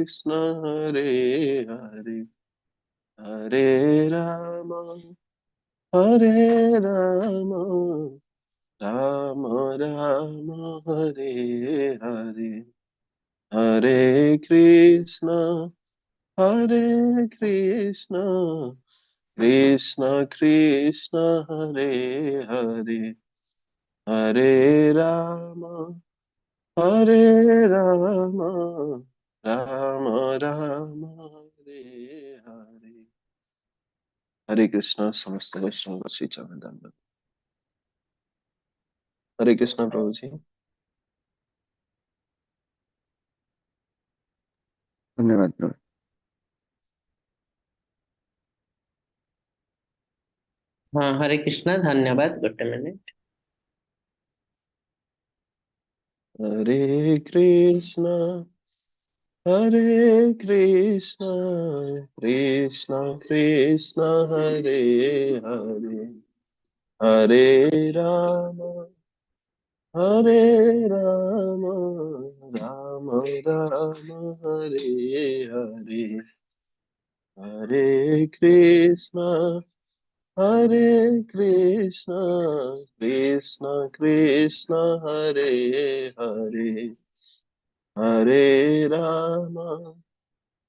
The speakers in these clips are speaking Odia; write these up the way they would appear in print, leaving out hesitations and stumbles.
Krishna Hare Hare, Hare Rama Hare Rama, Rama Rama Hare Hare, Hare Krishna Hare Krishna, Krishna Krishna Hare Hare, Hare Rama Hare Rama, Rama Rama Hare Hare. Hare Krishna, ସମସ୍ତ ବୈଷ୍ଣବ ଶ୍ରୀ ଚରଣ। Hare Krishna Prabhuji. ଧନ୍ୟବାଦ ପ୍ରଭୁ। ହଁ, ହରେ କୃଷ୍ଣ, ଧନ୍ୟବାଦ। ଗୋଟେ minute. Hare Krishna Hare Krishna, Krishna Krishna Hare Hare, Hare Rama Hare Rama, Rama Rama Hare Hare, Hare Krishna Hare Krishna, Krishna Krishna Hare Hare, Hare Rama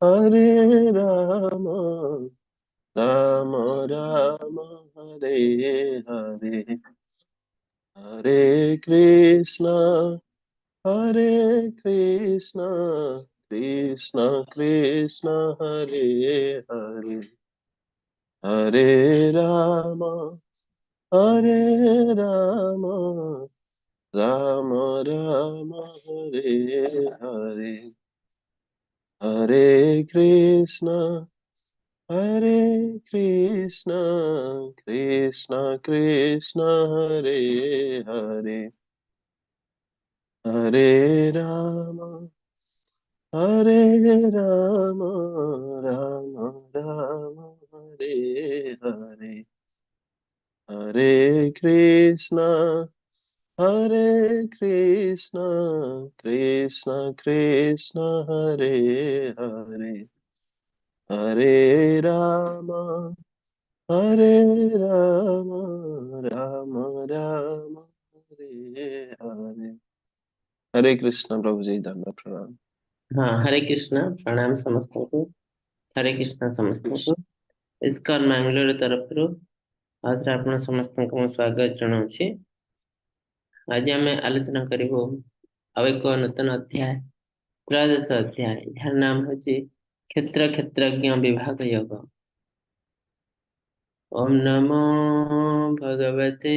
Hare Rama, Rama Rama Hare Hare, Hare Krishna Hare Krishna, Krishna Krishna Hare Hare, Hare Rama Hare Rama, Rama Rama Hare Hare, Hare Krishna Hare Krishna, Krishna Krishna Hare Hare, Hare Rama Hare Rama, Rama Rama Hare Hare, Hare Krishna Hare Krishna, Krishna Krishna Hare Hare, Hare Rama Hare Rama, Rama Rama Hare Hare. Hare Krishna Prabhuji, ଧନ୍ୟବାଦ, ପ୍ରଣାମ। ହଁ, ହରେ କୃଷ୍ଣ, ପ୍ରଣାମ ସମସ୍ତଙ୍କୁ। ହରେ କୃଷ୍ଣ ସମସ୍ତଙ୍କୁ। ଇସ୍କନ ମାଙ୍ଗାଲୋର ତରଫରୁ ଆଉଥରେ ଆପଣ ସମସ୍ତଙ୍କୁ ମୁଁ ସ୍ୱାଗତ ଜଣାଉଛି। ଆଜି ଆମେ ଆଲୋଚନା କରିବୁ ଆଉ ଏକ ନୂତନ ଅଧ୍ୟାୟ, ତ୍ରୟୋଦଶ ଅଧ୍ୟାୟ, ଯାହାର ନାମ ହେଉଛି କ୍ଷେତ୍ର କ୍ଷେତ୍ରଜ୍ଞ ବିଭାଗ ଯୋଗ। ଓମ୍ ନମୋ ଭଗବତେ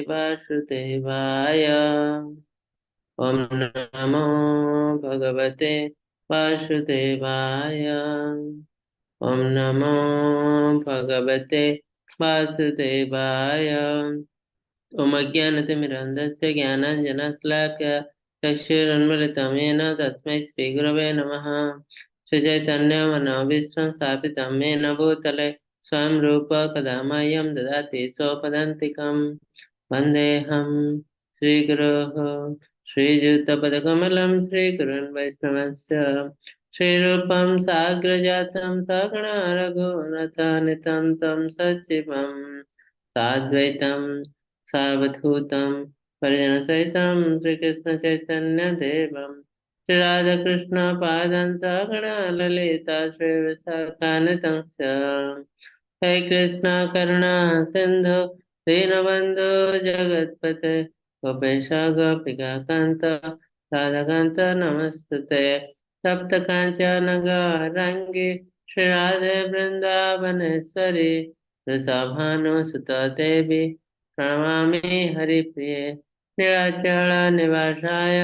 ବାସୁଦେବାୟ। ଓମ୍ ନମୋ ଭଗବତେ ବାସୁଦେବାୟ। ଓମ୍ ନମୋ ଭଗବତେ ବାସୁଦେବାୟ। ଓମ୍ ଅଜ୍ଞାନତିମିରାନ୍ଧସ୍ୟ ଜ୍ଞାନାଞ୍ଜନଶଲାକୟା ଚକ୍ଷୁରୁନ୍ମିଳିतं येन ତସ୍ମୈ ଶ୍ରୀଗୁରବେ ନମଃ। ଶ୍ରୀଚୈତନ୍ୟ ମନୋଭୀଷ୍ଟं ସ୍ଥାପିतं येन ଭୂତଲେ ସ୍ୱୟଂ ରୂପ କदा ମह्यं ଦଦାତି स्वपदान्तिकं। वन्देऽहं श्रीगुरोः श्रीयुतपदकमलं श्रीगुरून् वैष्णवंश्च श्रीरूपं साग्रजातं सगण रघुनाथान्वितं तं सचिवं साद्वैतं सावधूतं परिजनसहितं श्रीकृष्ण चैतन्य देवं श्रीराधाकृष्ण पादान् सगण ललिता श्रीविशाखान्वितं च। हे कृष्ण करुणा सिन्धु दीनबन्धु जगत्पते गोपेश गोपिका कान्त राधाकान्त नमस्तुते। तप्त काञ्चन गौराङ्गी श्रीराधे वृन्दावनेश्वरी वृषभानुसुता देवी प्रणमामि हरिप्रिये। नीलाचल निवासाय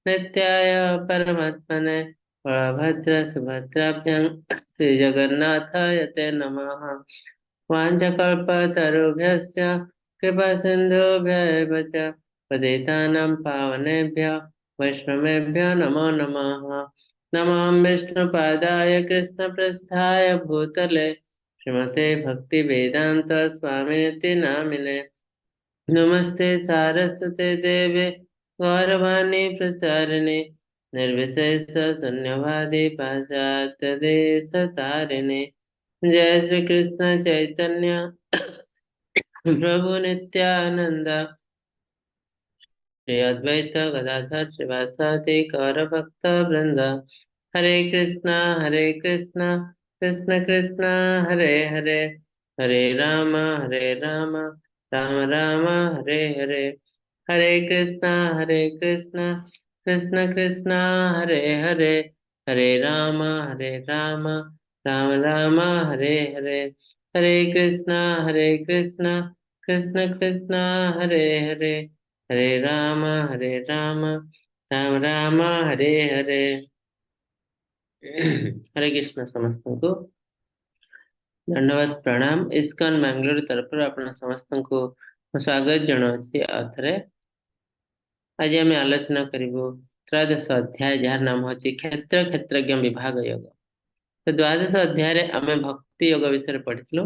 नित्याय परमात्मने बलभद्र सुभद्राभ्यां श्री जगन्नाथाय ते नमः। वाञ्छाकल्पतरुभ्यश्च कृपा सिन्धुभ्य एव च पतितानां पावनेभ्य वैष्णवेभ्यो नमो नमः। नमो विष्णुपादाय कृष्णप्रस्थाय भूतले श्रीमते भक्तिवेदान्त स्वामिनिति नामिने। नमस्ते सारस्वते देवे गौरवाणी प्रचारिणे निर्विशेष शून्यवादी पाश्चात्य देश तारिणे। जय श्री कृष्ण चैतन्य प्रभु नित्यानंद श्री अद्वैत गदाधर श्रीवासादि गौर भक्त वृंद। हरे कृष्णा कृष्ण कृष्ण हरे हरे, हरे राम राम राम हरे हरे। हरे कृष्णा कृष्ण कृष्ण हरे हरे, हरे राम राम राम हरे हरे। हरे कृष्णा कृष्ण कृष्ण हरे हरे, हरे राम राम राम हरे हरे। हरे कृष्ण ସମସ୍ତଙ୍କୁ ଧନ୍ୟବାଦ, ପ୍ରଣାମ। ଇସ୍କନ ବାଙ୍ଗାଲୋର ତରଫରୁ ଆପଣ ସମସ୍ତଙ୍କୁ ସ୍ୱାଗତ ଜଣାଉଛି। ଆଉ ଥରେ ଆଜି ଆମେ ଆଲୋଚନା କରିବୁ ତ୍ରୟୋଦଶ ଅଧ୍ୟାୟ, ଯାହାର ନାମ ହଉଛି କ୍ଷେତ୍ର କ୍ଷେତ୍ରଜ୍ଞ ବିଭାଗ ଯୋଗ। ତ ଦ୍ୱାଦଶ ଅଧ୍ୟାୟରେ ଆମେ ଭକ୍ତି ଯୋଗ ବିଷୟରେ ପଢିଥିଲୁ,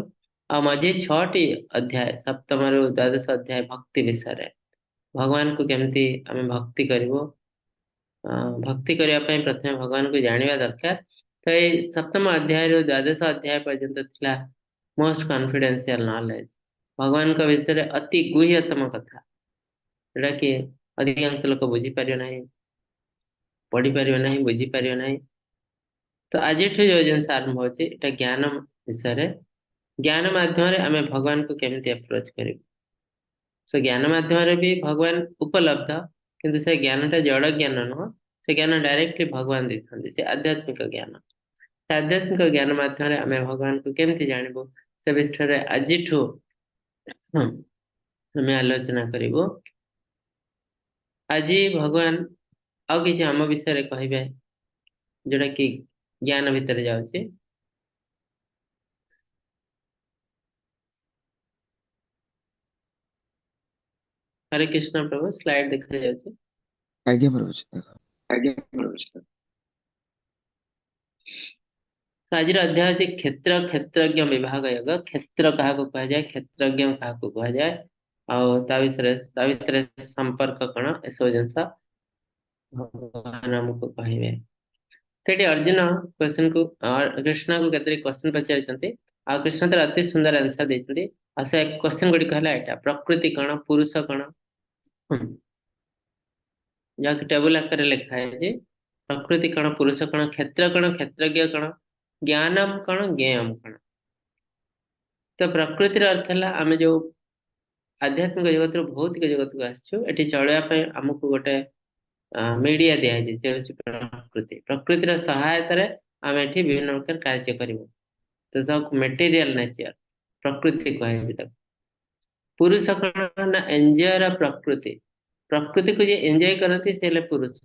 ଆଉ ମଝି 6ଟି ଅଧ୍ୟାୟ ସପ୍ତମରୁ ଦ୍ୱାଦଶ ଅଧ୍ୟାୟ ଭକ୍ତି ବିଷୟରେ, ଭଗବାନଙ୍କୁ କେମିତି ଆମେ ଭକ୍ତି କରିବୁ। ଭକ୍ତି କରିବା ପାଇଁ ପ୍ରଥମେ ଭଗବାନଙ୍କୁ ଜାଣିବା ଦରକାର। ତ ଏଇ ସପ୍ତମ ଅଧ୍ୟାୟରୁ ଦ୍ୱାଦଶ ଅଧ୍ୟାୟ ପର୍ଯ୍ୟନ୍ତ ଥିଲା ମୋଷ୍ଟ କନଫିଡେନ୍ସିଆଲ ନଲେଜ, ଭଗବାନଙ୍କ ବିଷୟରେ ଅତି ଗୁହ୍ୟତମ କଥା, ଯୋଉଟା କି ଅଧିକାଂଶ ଲୋକ ବୁଝିପାରିବେ ନାହିଁ, ପଢିପାରିବେ ନାହିଁ, ବୁଝିପାରିବେ ନାହିଁ। ତ ଆଜିଠୁ ଯୋଉ ଜିନିଷ ଆରମ୍ଭ ହଉଛି ଏଟା ଜ୍ଞାନ ବିଷୟରେ। ଜ୍ଞାନ ମାଧ୍ୟମରେ ଆମେ ଭଗବାନଙ୍କୁ କେମିତି ଆପ୍ରୋଚ କରିବୁ। ସୋ ଜ୍ଞାନ ମାଧ୍ୟମରେ ବି ଭଗବାନ ଉପଲବ୍ଧ, କିନ୍ତୁ ସେ ଜ୍ଞାନଟା ଜଡ଼ ଜ୍ଞାନ ନୁହଁ, ସେ ଜ୍ଞାନ ଡାଇରେକ୍ଟଲି ଭଗବାନ ଦେଇଥାନ୍ତି, ସେ ଆଧ୍ୟାତ୍ମିକ ଜ୍ଞାନ। ସେ ଆଧ୍ୟାତ୍ମିକ ଜ୍ଞାନ ମାଧ୍ୟମରେ ଆମେ ଭଗବାନଙ୍କୁ କେମିତି ଜାଣିବୁ ସେ ବିଷୟରେ ଆଜିଠୁ ଆମେ ଆଲୋଚନା କରିବୁ। ଆଜି ଭଗବାନ ଆଉ କିଛି ଆମ ବିଷୟରେ କହିବେ, ଯୋଉଟା କି ଜ୍ଞାନ ଭିତରେ ଯାଉଛି। ହରେ କୃଷ୍ଣ ପ୍ରଭୁ, ସ୍ଲାଇଡ ଦେଖା ଯାଉଛି? ଆଜ୍ଞା ପ୍ରଭୁଜୀ, ଦେଖ। ଆଜ୍ଞା ପ୍ରଭୁଜୀ। ଆଜିର ଅଧ୍ୟାୟ ଅଛି କ୍ଷେତ୍ର କ୍ଷେତ୍ରଜ୍ଞ ବିଭାଗ ଯୋଗ। କ୍ଷେତ୍ର କାହାକୁ କୁହାଯାଏ, କ୍ଷେତ୍ରଜ୍ଞ କାହାକୁ କୁହାଯାଏ, ଆଉ ତା ବିଷୟରେ, ତା ଭିତରେ ସମ୍ପର୍କ କଣ, ଏସବୁ ଜିନିଷ ଭଗବାନ ଆମକୁ କହିବେ। ସେଠି ଅର୍ଜୁନ କ୍ୱେଶ୍ଚନକୁ, କୃଷ୍ଣକୁ କେତେଟି କ୍ୱେଶ୍ଚନ ପଚାରିଛନ୍ତି, ଆଉ କୃଷ୍ଣ ତାର ଅତି ସୁନ୍ଦର ଆନ୍ସର ଦେଇଛନ୍ତି। ଆଉ ସେ କ୍ୱେଶ୍ଚନ ଗୁଡିକ ହେଲା ଏଇଟା, ପ୍ରକୃତି କଣ, ପୁରୁଷ କଣ, ଯାହାକି ଟେବୁଲ ଆକାରରେ ଲେଖା ହେଇଛି। ପ୍ରକୃତି କଣ, ପୁରୁଷ କଣ, କ୍ଷେତ୍ର କଣ, କ୍ଷେତ୍ରଜ୍ଞ କଣ, ଜ୍ଞାନମ କଣ, ଜ୍ଞେୟମ କଣ। ତ ପ୍ରକୃତିର ଅର୍ଥ ହେଲା ଆମେ ଯୋଉ ଆଧ୍ୟାତ୍ମିକ ଜଗତରୁ ଭୌତିକ ଜଗତକୁ ଆସିଛୁ, ଏଠି ଚଳିବା ପାଇଁ ଆମକୁ ଗୋଟେ ମିଡିଆ ଦିଆଯାଇଛି, ସେ ହଉଛି ପ୍ରକୃତି। ପ୍ରକୃତିର ସହାୟତାରେ ଆମେ ଏଠି ବିଭିନ୍ନ ପ୍ରକାର କାର୍ଯ୍ୟ କରିବୁ, ତ ତାକୁ ମେଟେରିଆଲ ନେଚର ପ୍ରକୃତି କୁହାଯାଇଛି ତାକୁ। ପୁରୁଷ କଣ ନା ଏନ୍ଜୟର ପ୍ରକୃତି, ପ୍ରକୃତିକୁ ଯିଏ ଏନ୍ଜୟ କରନ୍ତି ସେ ହେଲେ ପୁରୁଷ।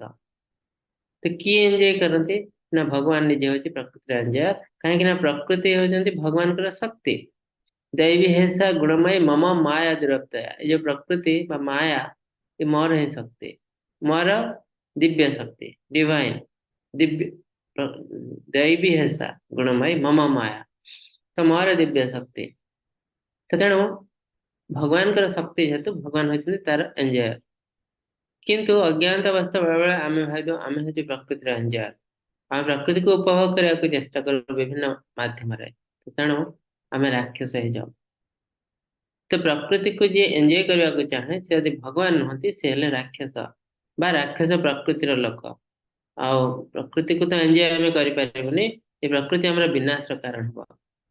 ତ କିଏ ଏନ୍ଜୟ କରନ୍ତି ନା ଭଗବାନ ନିଜେ ହଉଛି ପ୍ରକୃତିର ଏନ୍ଜୟ। କାହିଁକି ନା ପ୍ରକୃତି ହଉଛନ୍ତି ଭଗବାନଙ୍କର ଶକ୍ତି। ଦୈବୀ ହେସା ଗୁଣମୟୀ ମମ ମାୟା ଦୁରପ୍ତୟା, ଏ ଯୋଉ ପ୍ରକୃତି ବା ମାୟା, ଏ ମୋର ହିଁ ଶକ୍ତି, ମୋର ଦିବ୍ୟ ଶକ୍ତି, ଡିଭାଇନ ଦିବ୍ୟ। ଦୈବୀ ହେସା ଗୁଣମୟୀ ମମ ମାୟା, ତ ମୋର ଦିବ୍ୟ ଶକ୍ତି। ତ ତେଣୁ ଭଗବାନଙ୍କର ଶକ୍ତି ଯେହେତୁ ଭଗବାନ ହଉଛନ୍ତି ତାର ଏନ୍ଜୟର। କିନ୍ତୁ ଅଜ୍ଞାନତା ଅବସ୍ଥା ବେଳେବେଳେ ଆମେ ଭାବିଦଉ ଆମେ ହଉଛୁ ପ୍ରକୃତିର ଏନ୍ଜୟର, ଆମେ ପ୍ରକୃତିକୁ ଉପଭୋଗ କରିବାକୁ ଚେଷ୍ଟା କରୁ ବିଭିନ୍ନ ମାଧ୍ୟମରେ, ତେଣୁ ଆମେ ରାକ୍ଷସ ହେଇଯାଉ। ତ ପ୍ରକୃତିକୁ ଯିଏ ଏନ୍ଜୟ କରିବାକୁ ଚାହେଁ ସେ ଯଦି ଭଗବାନ ନୁହନ୍ତି, ସେ ହେଲେ ରାକ୍ଷସ ବା ରାକ୍ଷସ ପ୍ରକୃତିର ଲୋକ। ଆଉ ପ୍ରକୃତିକୁ ତ ଏନ୍ଜୟ ଆମେ କରିପାରିବୁନି, ଏ ପ୍ରକୃତି ଆମର ବିନାଶର କାରଣ ହବ,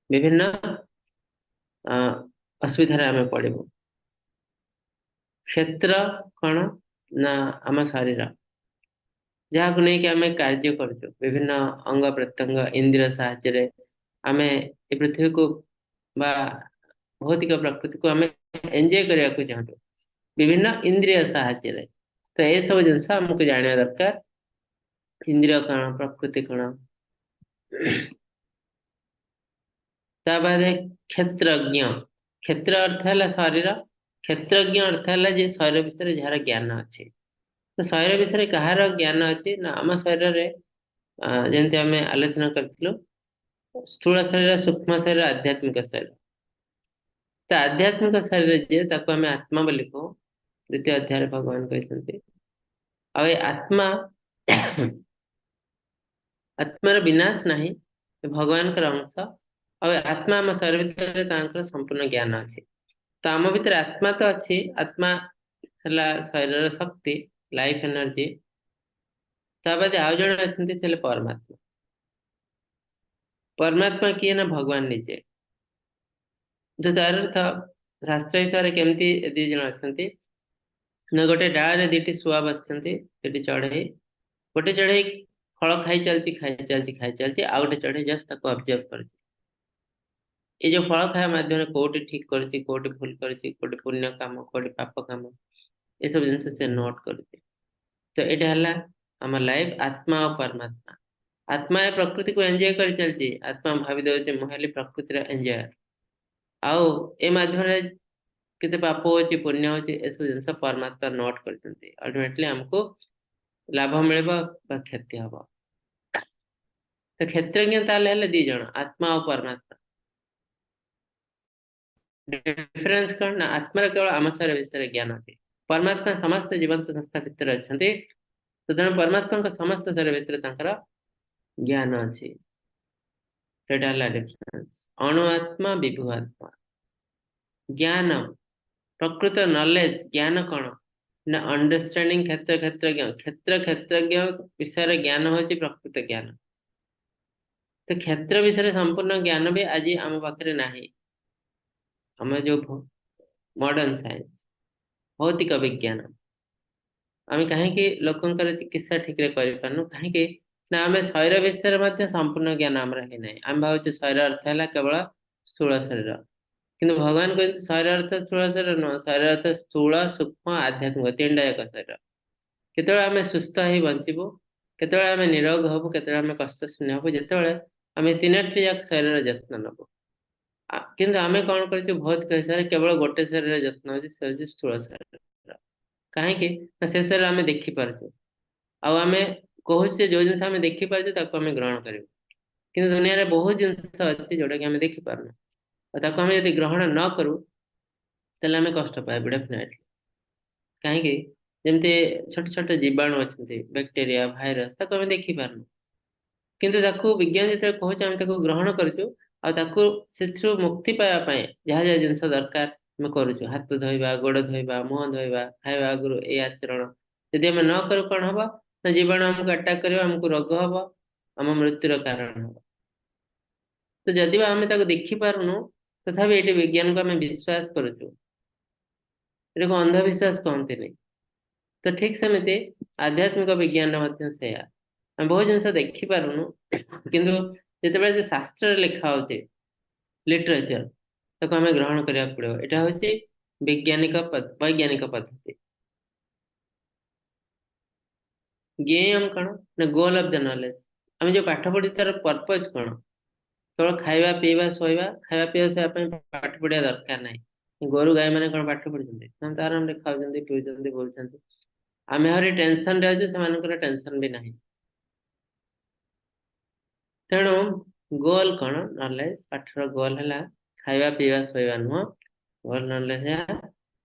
ବିଭିନ୍ନ ଅସୁବିଧାରେ ଆମେ ପଡିବୁ। କ୍ଷେତ୍ର କଣ ନା ଆମ ଶରୀର, ଯାହାକୁ ନେଇକି ଆମେ କାର୍ଯ୍ୟ କରୁଛୁ, ବିଭିନ୍ନ ଅଙ୍ଗ ପ୍ରତ୍ୟଙ୍ଗ ଇନ୍ଦ୍ରିୟ ସାହାଯ୍ୟରେ ଆମେ ଏ ପୃଥିବୀକୁ ବା ଭୌତିକ ପ୍ରକୃତିକୁ ଆମେ ଏନ୍ଜୟ କରିବାକୁ ଚାହୁଁଛୁ ବିଭିନ୍ନ ଇନ୍ଦ୍ରିୟ ସାହାଯ୍ୟରେ। ତ ଏସବୁ ଜିନିଷ ଆମକୁ ଜାଣିବା ଦରକାର, ଇନ୍ଦ୍ରିୟ କଣ, ପ୍ରକୃତି କଣ। ତା ବାଦେ କ୍ଷେତ୍ରଜ୍ଞ, କ୍ଷେତ୍ର ଅର୍ଥ ହେଲା ଶରୀର, କ୍ଷେତ୍ରଜ୍ଞ ଅର୍ଥ ହେଲା ଯେ ଶରୀର ବିଷୟରେ ଯାହାର ଜ୍ଞାନ ଅଛି। ତ ଶରୀର ବିଷୟରେ କାହାର ଜ୍ଞାନ ଅଛି ନା ଆମ ଶରୀରରେ, ଯେମିତି ଆମେ ଆଲୋଚନା କରିଥିଲୁ, ସ୍ଥୂଳ ଶରୀର, ସୂକ୍ଷ୍ମ ଶରୀର, ଆଧ୍ୟାତ୍ମିକ ଶରୀର। ତ ଆଧ୍ୟାତ୍ମିକ ଶରୀର ଯିଏ ତାକୁ ଆମେ ଆତ୍ମା ବୋଲି କହୁ, ଦ୍ୱିତୀୟ ଅଧ୍ୟାୟରେ ଭଗବାନ କହିଛନ୍ତି। ଆଉ ଏ ଆତ୍ମା ଆତ୍ମାର ବିନାଶ ନାହିଁ, ସେ ଭଗବାନଙ୍କର ଅଂଶ। ଆଉ ଆତ୍ମା ଆମ ଶରୀର ଭିତରେ ତାଙ୍କର ସମ୍ପୂର୍ଣ୍ଣ ଜ୍ଞାନ ଅଛି। ତ ଆମ ଭିତରେ ଆତ୍ମା ତ ଅଛି, ଆତ୍ମା ହେଲା ଶରୀରର ଶକ୍ତି, ଲାଇଫ ଏନର୍ଜି। ତା ବାଦେ ଆଉ ଜଣେ ଅଛନ୍ତି, ସେ ହେଲେ ପରମାତ୍ମା। ପରମାତ୍ମା କିଏ ନା ଭଗବାନ ନିଜେ। ତ ତାର ଅର୍ଥ ଶାସ୍ତ୍ର ହିସାବରେ କେମିତି ଏ ଦି ଜଣ ଅଛନ୍ତି ନା, ଗୋଟେ ଡାଳରେ ଦିଟି ଶୁଆ ବସିଛନ୍ତି, ସେଠି ଚଢେଇ। ଗୋଟେ ଚଢେଇ ଫଳ ଖାଇ ଚାଲିଛି, ଖାଇ ଚାଲିଛି, ଖାଇ ଚାଲିଛି, ଆଉ ଗୋଟେ ଚଢେଇ ଜଷ୍ଟ ତାକୁ ଅବଜର୍ଭ କରୁଛି। ଏଇ ଯୋଉ ଫଳ ଖାଇବା ମାଧ୍ୟମରେ କୋଉଠି ଠିକ କରୁଛି, କୋଉଠି ଭୁଲ କରୁଛି, କୋଉଠି ପୁଣ୍ୟ କାମ, କୋଉଠି ପାପ କାମ, ଏସବୁ ଜିନିଷ ସେ ନୋଟ କରୁଛି। ତ ଏଇଟା ହେଲା ଆମ ଲାଇଫ, ଆତ୍ମା ଆଉ ପରମାତ୍ମା। ଆତ୍ମା ଏ ପ୍ରକୃତିକୁ ଏନ୍ଜୟ କରି ଚାଲିଛି। ଆତ୍ମା ଭାବି ଦଉଛି ମୁଁ ହେଲି ପ୍ରକୃତିର ଏନ୍ଜୟର, ଆଉ ଏ ମାଧ୍ୟମରେ କେତେ ପାପ ହଉଛି, ପୁଣ୍ୟ ହଉଛି, ଏସବୁ ଜିନିଷ ପରମାତ୍ମା ନୋଟ କରିଛନ୍ତି। ଅଲ୍ଟିମେଟଲି ଆମକୁ ଲାଭ ମିଳିବ ବା କ୍ଷତି ହବ। ତ କ୍ଷେତ୍ରଜ୍ଞ ତାହେଲେ ହେଲେ ଦି ଜଣ, ଆତ୍ମା ଆଉ ପରମାତ୍ମା। ଡିଫରେନ୍ସ କଣ ନା, ଆତ୍ମାର କେବଳ ଆମ ଶରୀର ବିଷୟରେ ଜ୍ଞାନ ଅଛି, ପରମାତ୍ମା ସମସ୍ତ ଜୀବନ୍ତ ସଂସ୍ଥା ଭିତରେ ଅଛନ୍ତି। ତ ତେଣୁ ପରମାତ୍ମାଙ୍କ ସମସ୍ତ ଶରୀର ଭିତରେ ତାଙ୍କର ଜ୍ଞାନ ଅଛି। ସେଇଟା ହେଲା ଡିଫରେନ୍ସ। ଅଣୁ ଆତ୍ମା, ବିଭୁ ଆତ୍ମା। ଜ୍ଞାନ, ପ୍ରକୃତ ନଲେଜ, ଜ୍ଞାନ କଣ ନା ଅଣ୍ଡରଷ୍ଟାଣ୍ଡିଂ କ୍ଷେତ୍ର କ୍ଷେତ୍ରଜ୍ଞ। କ୍ଷେତ୍ର କ୍ଷେତ୍ରଜ୍ଞ ବିଷୟରେ ଜ୍ଞାନ ହଉଛି ପ୍ରକୃତ ଜ୍ଞାନ। ତ କ୍ଷେତ୍ର ବିଷୟରେ ସମ୍ପୂର୍ଣ୍ଣ ଜ୍ଞାନ ବି ଆଜି ଆମ ପାଖରେ ନାହିଁ। ଆମ ଯୋଉ ମଡର୍ନ ସାଇନ୍ସ, ଭୌତିକ ବିଜ୍ଞାନ, ଆମେ କାହିଁକି ଲୋକଙ୍କର ଚିକିତ୍ସା ଠିକରେ କରିପାରୁନୁ? କାହିଁକି ନା ଆମେ ଶରୀର ବିଷୟରେ ମଧ୍ୟ ସମ୍ପୂର୍ଣ୍ଣ ଜ୍ଞାନ ଆମର ହେଇନାହିଁ। ଆମେ ଭାବୁଛୁ ଶରୀର ଅର୍ଥ ହେଲା କେବଳ ସ୍ଥୂଳ ଶରୀର, କିନ୍ତୁ ଭଗବାନ କହନ୍ତି ଶରୀର ଅର୍ଥ ସ୍ଥୂଳ ଶରୀର ନୁହଁ, ଶରୀର ଅର୍ଥ ସ୍ଥୂଳ, ସୂକ୍ଷ୍ମ, ଆଧ୍ୟାତ୍ମିକ ତିନିଟା ଯାକ ଶରୀର। କେତେବେଳେ ଆମେ ସୁସ୍ଥ ହେଇ ବଞ୍ଚିବୁ, କେତେବେଳେ ଆମେ ନିରୋଗ ହବୁ, କେତେବେଳେ ଆମେ କଷ୍ଟ ଶୂନ୍ୟ ହବୁ, ଯେତେବେଳେ ଆମେ ତିନୋଟି ଯାକ ଶରୀରର ଯତ୍ନ ନବୁ। କିନ୍ତୁ ଆମେ କଣ କରିଛୁ, ଭୌତିକ ହିସାବରେ କେବଳ ଗୋଟେ ଶରୀରର ଯତ୍ନ ହଉଛି, ସେ ହଉଛି ସ୍ଥୂଳ ଶରୀର। କାହିଁକି ନା ସେ ଶରୀର ଆମେ ଦେଖିପାରୁଛୁ, ଆଉ ଆମେ କହୁଛେ ଯୋଉ ଜିନିଷ ଆମେ ଦେଖିପାରୁଛୁ ତାକୁ ଆମେ ଗ୍ରହଣ କରିବୁ। କିନ୍ତୁ ଦୁନିଆରେ ବହୁତ ଜିନିଷ ଅଛି ଯୋଉଟା କି ଆମେ ଦେଖିପାରୁନୁ, ଆଉ ତାକୁ ଆମେ ଯଦି ଗ୍ରହଣ ନ କରୁ ତାହେଲେ ଆମେ କଷ୍ଟ ପାଇବୁ ଡେଫିନେଟଲି। କାହିଁକି? ଯେମିତି ଛୋଟ ଛୋଟ ଜୀବାଣୁ ଅଛନ୍ତି, ବ୍ୟାକ୍ଟେରିଆ, ଭାଇରସ, ତାକୁ ଆମେ ଦେଖିପାରୁନୁ, କିନ୍ତୁ ତାକୁ ବିଜ୍ଞାନ ଯେତେବେଳେ କହୁଛି ଆମେ ତାକୁ ଗ୍ରହଣ କରୁଛୁ, ଆଉ ତାକୁ ସେଥିରୁ ମୁକ୍ତି ପାଇବା ପାଇଁ ଯାହା ଯାହା ଜିନିଷ ଦରକାର ଆମେ କରୁଛୁ। ହାତ ଧୋଇବା, ଗୋଡ ଧୋଇବା, ମୁହଁ ଧୋଇବା, ଖାଇବା ଆଗରୁ ଏଇ ଆଚରଣ ଯଦି ଆମେ ନ କରୁ କଣ ହବ ନା ଜୀବାଣୁ ଆମକୁ ଆଟାକ୍ କରିବ, ଆମକୁ ରୋଗ ହବ, ଆମ ମୃତ୍ୟୁର କାରଣ ହବ। ତ ଯଦି ବା ଆମେ ତାକୁ ଦେଖିପାରୁନୁ, ତଥାପି ଏଇଠି ବିଜ୍ଞାନକୁ ଆମେ ବିଶ୍ୱାସ କରୁଛୁ, ଏଟାକୁ ଅନ୍ଧବିଶ୍ୱାସ କହନ୍ତିନି। ତ ଠିକ ସେମିତି ଆଧ୍ୟାତ୍ମିକ ବିଜ୍ଞାନ ମଧ୍ୟ ସେଇଆ। ଆମେ ବହୁତ ଜିନିଷ ଦେଖିପାରୁନୁ, କିନ୍ତୁ ଯେତେବେଳେ ସେ ଶାସ୍ତ୍ରରେ ଲେଖା ହଉଛି, ଲିଟରେଚର, ତାକୁ ଆମେ ଗ୍ରହଣ କରିବାକୁ ପଡିବ। ଏଇଟା ହଉଛି ବୈଜ୍ଞାନିକ ପଦ୍ଧତି। ଜ୍ଞେୟମ କଣ ନା ଗୋଲ ଅଫ the knowledge. ଆମେ ଯୋଉ ପାଠ ପଢି ତାର ପର୍ପଜ କଣ? କେବଳ ଖାଇବା ପିଇବା ଶୋଇବା, ଖାଇବା ପିଇବା ଶୋଇବା ପାଇଁ ପାଠ ପଢିବା ଦରକାର ନାହିଁ। ଗୋରୁ ଗାଈ ମାନେ କଣ ପାଠ ପଢୁଛନ୍ତି? ସେମାନେ ତ ଆରାମରେ ଖାଉଛନ୍ତି, ପିଉଛନ୍ତି, ବୁଲୁଛନ୍ତି। ଆମେ ଆହୁରି ଟେନସନ ରେ ଅଛୁ, ସେମାନଙ୍କର ଟେନସନ ବି ନାହିଁ। ତେଣୁ ଗୋଲ କଣ? ନଲେଜ। ପାଠର ଗୋଲ ହେଲା ଖାଇବା ପିଇବା ଶୋଇବା ନୁହଁ। ଗୋଲ ନଲେଜ ହେଲା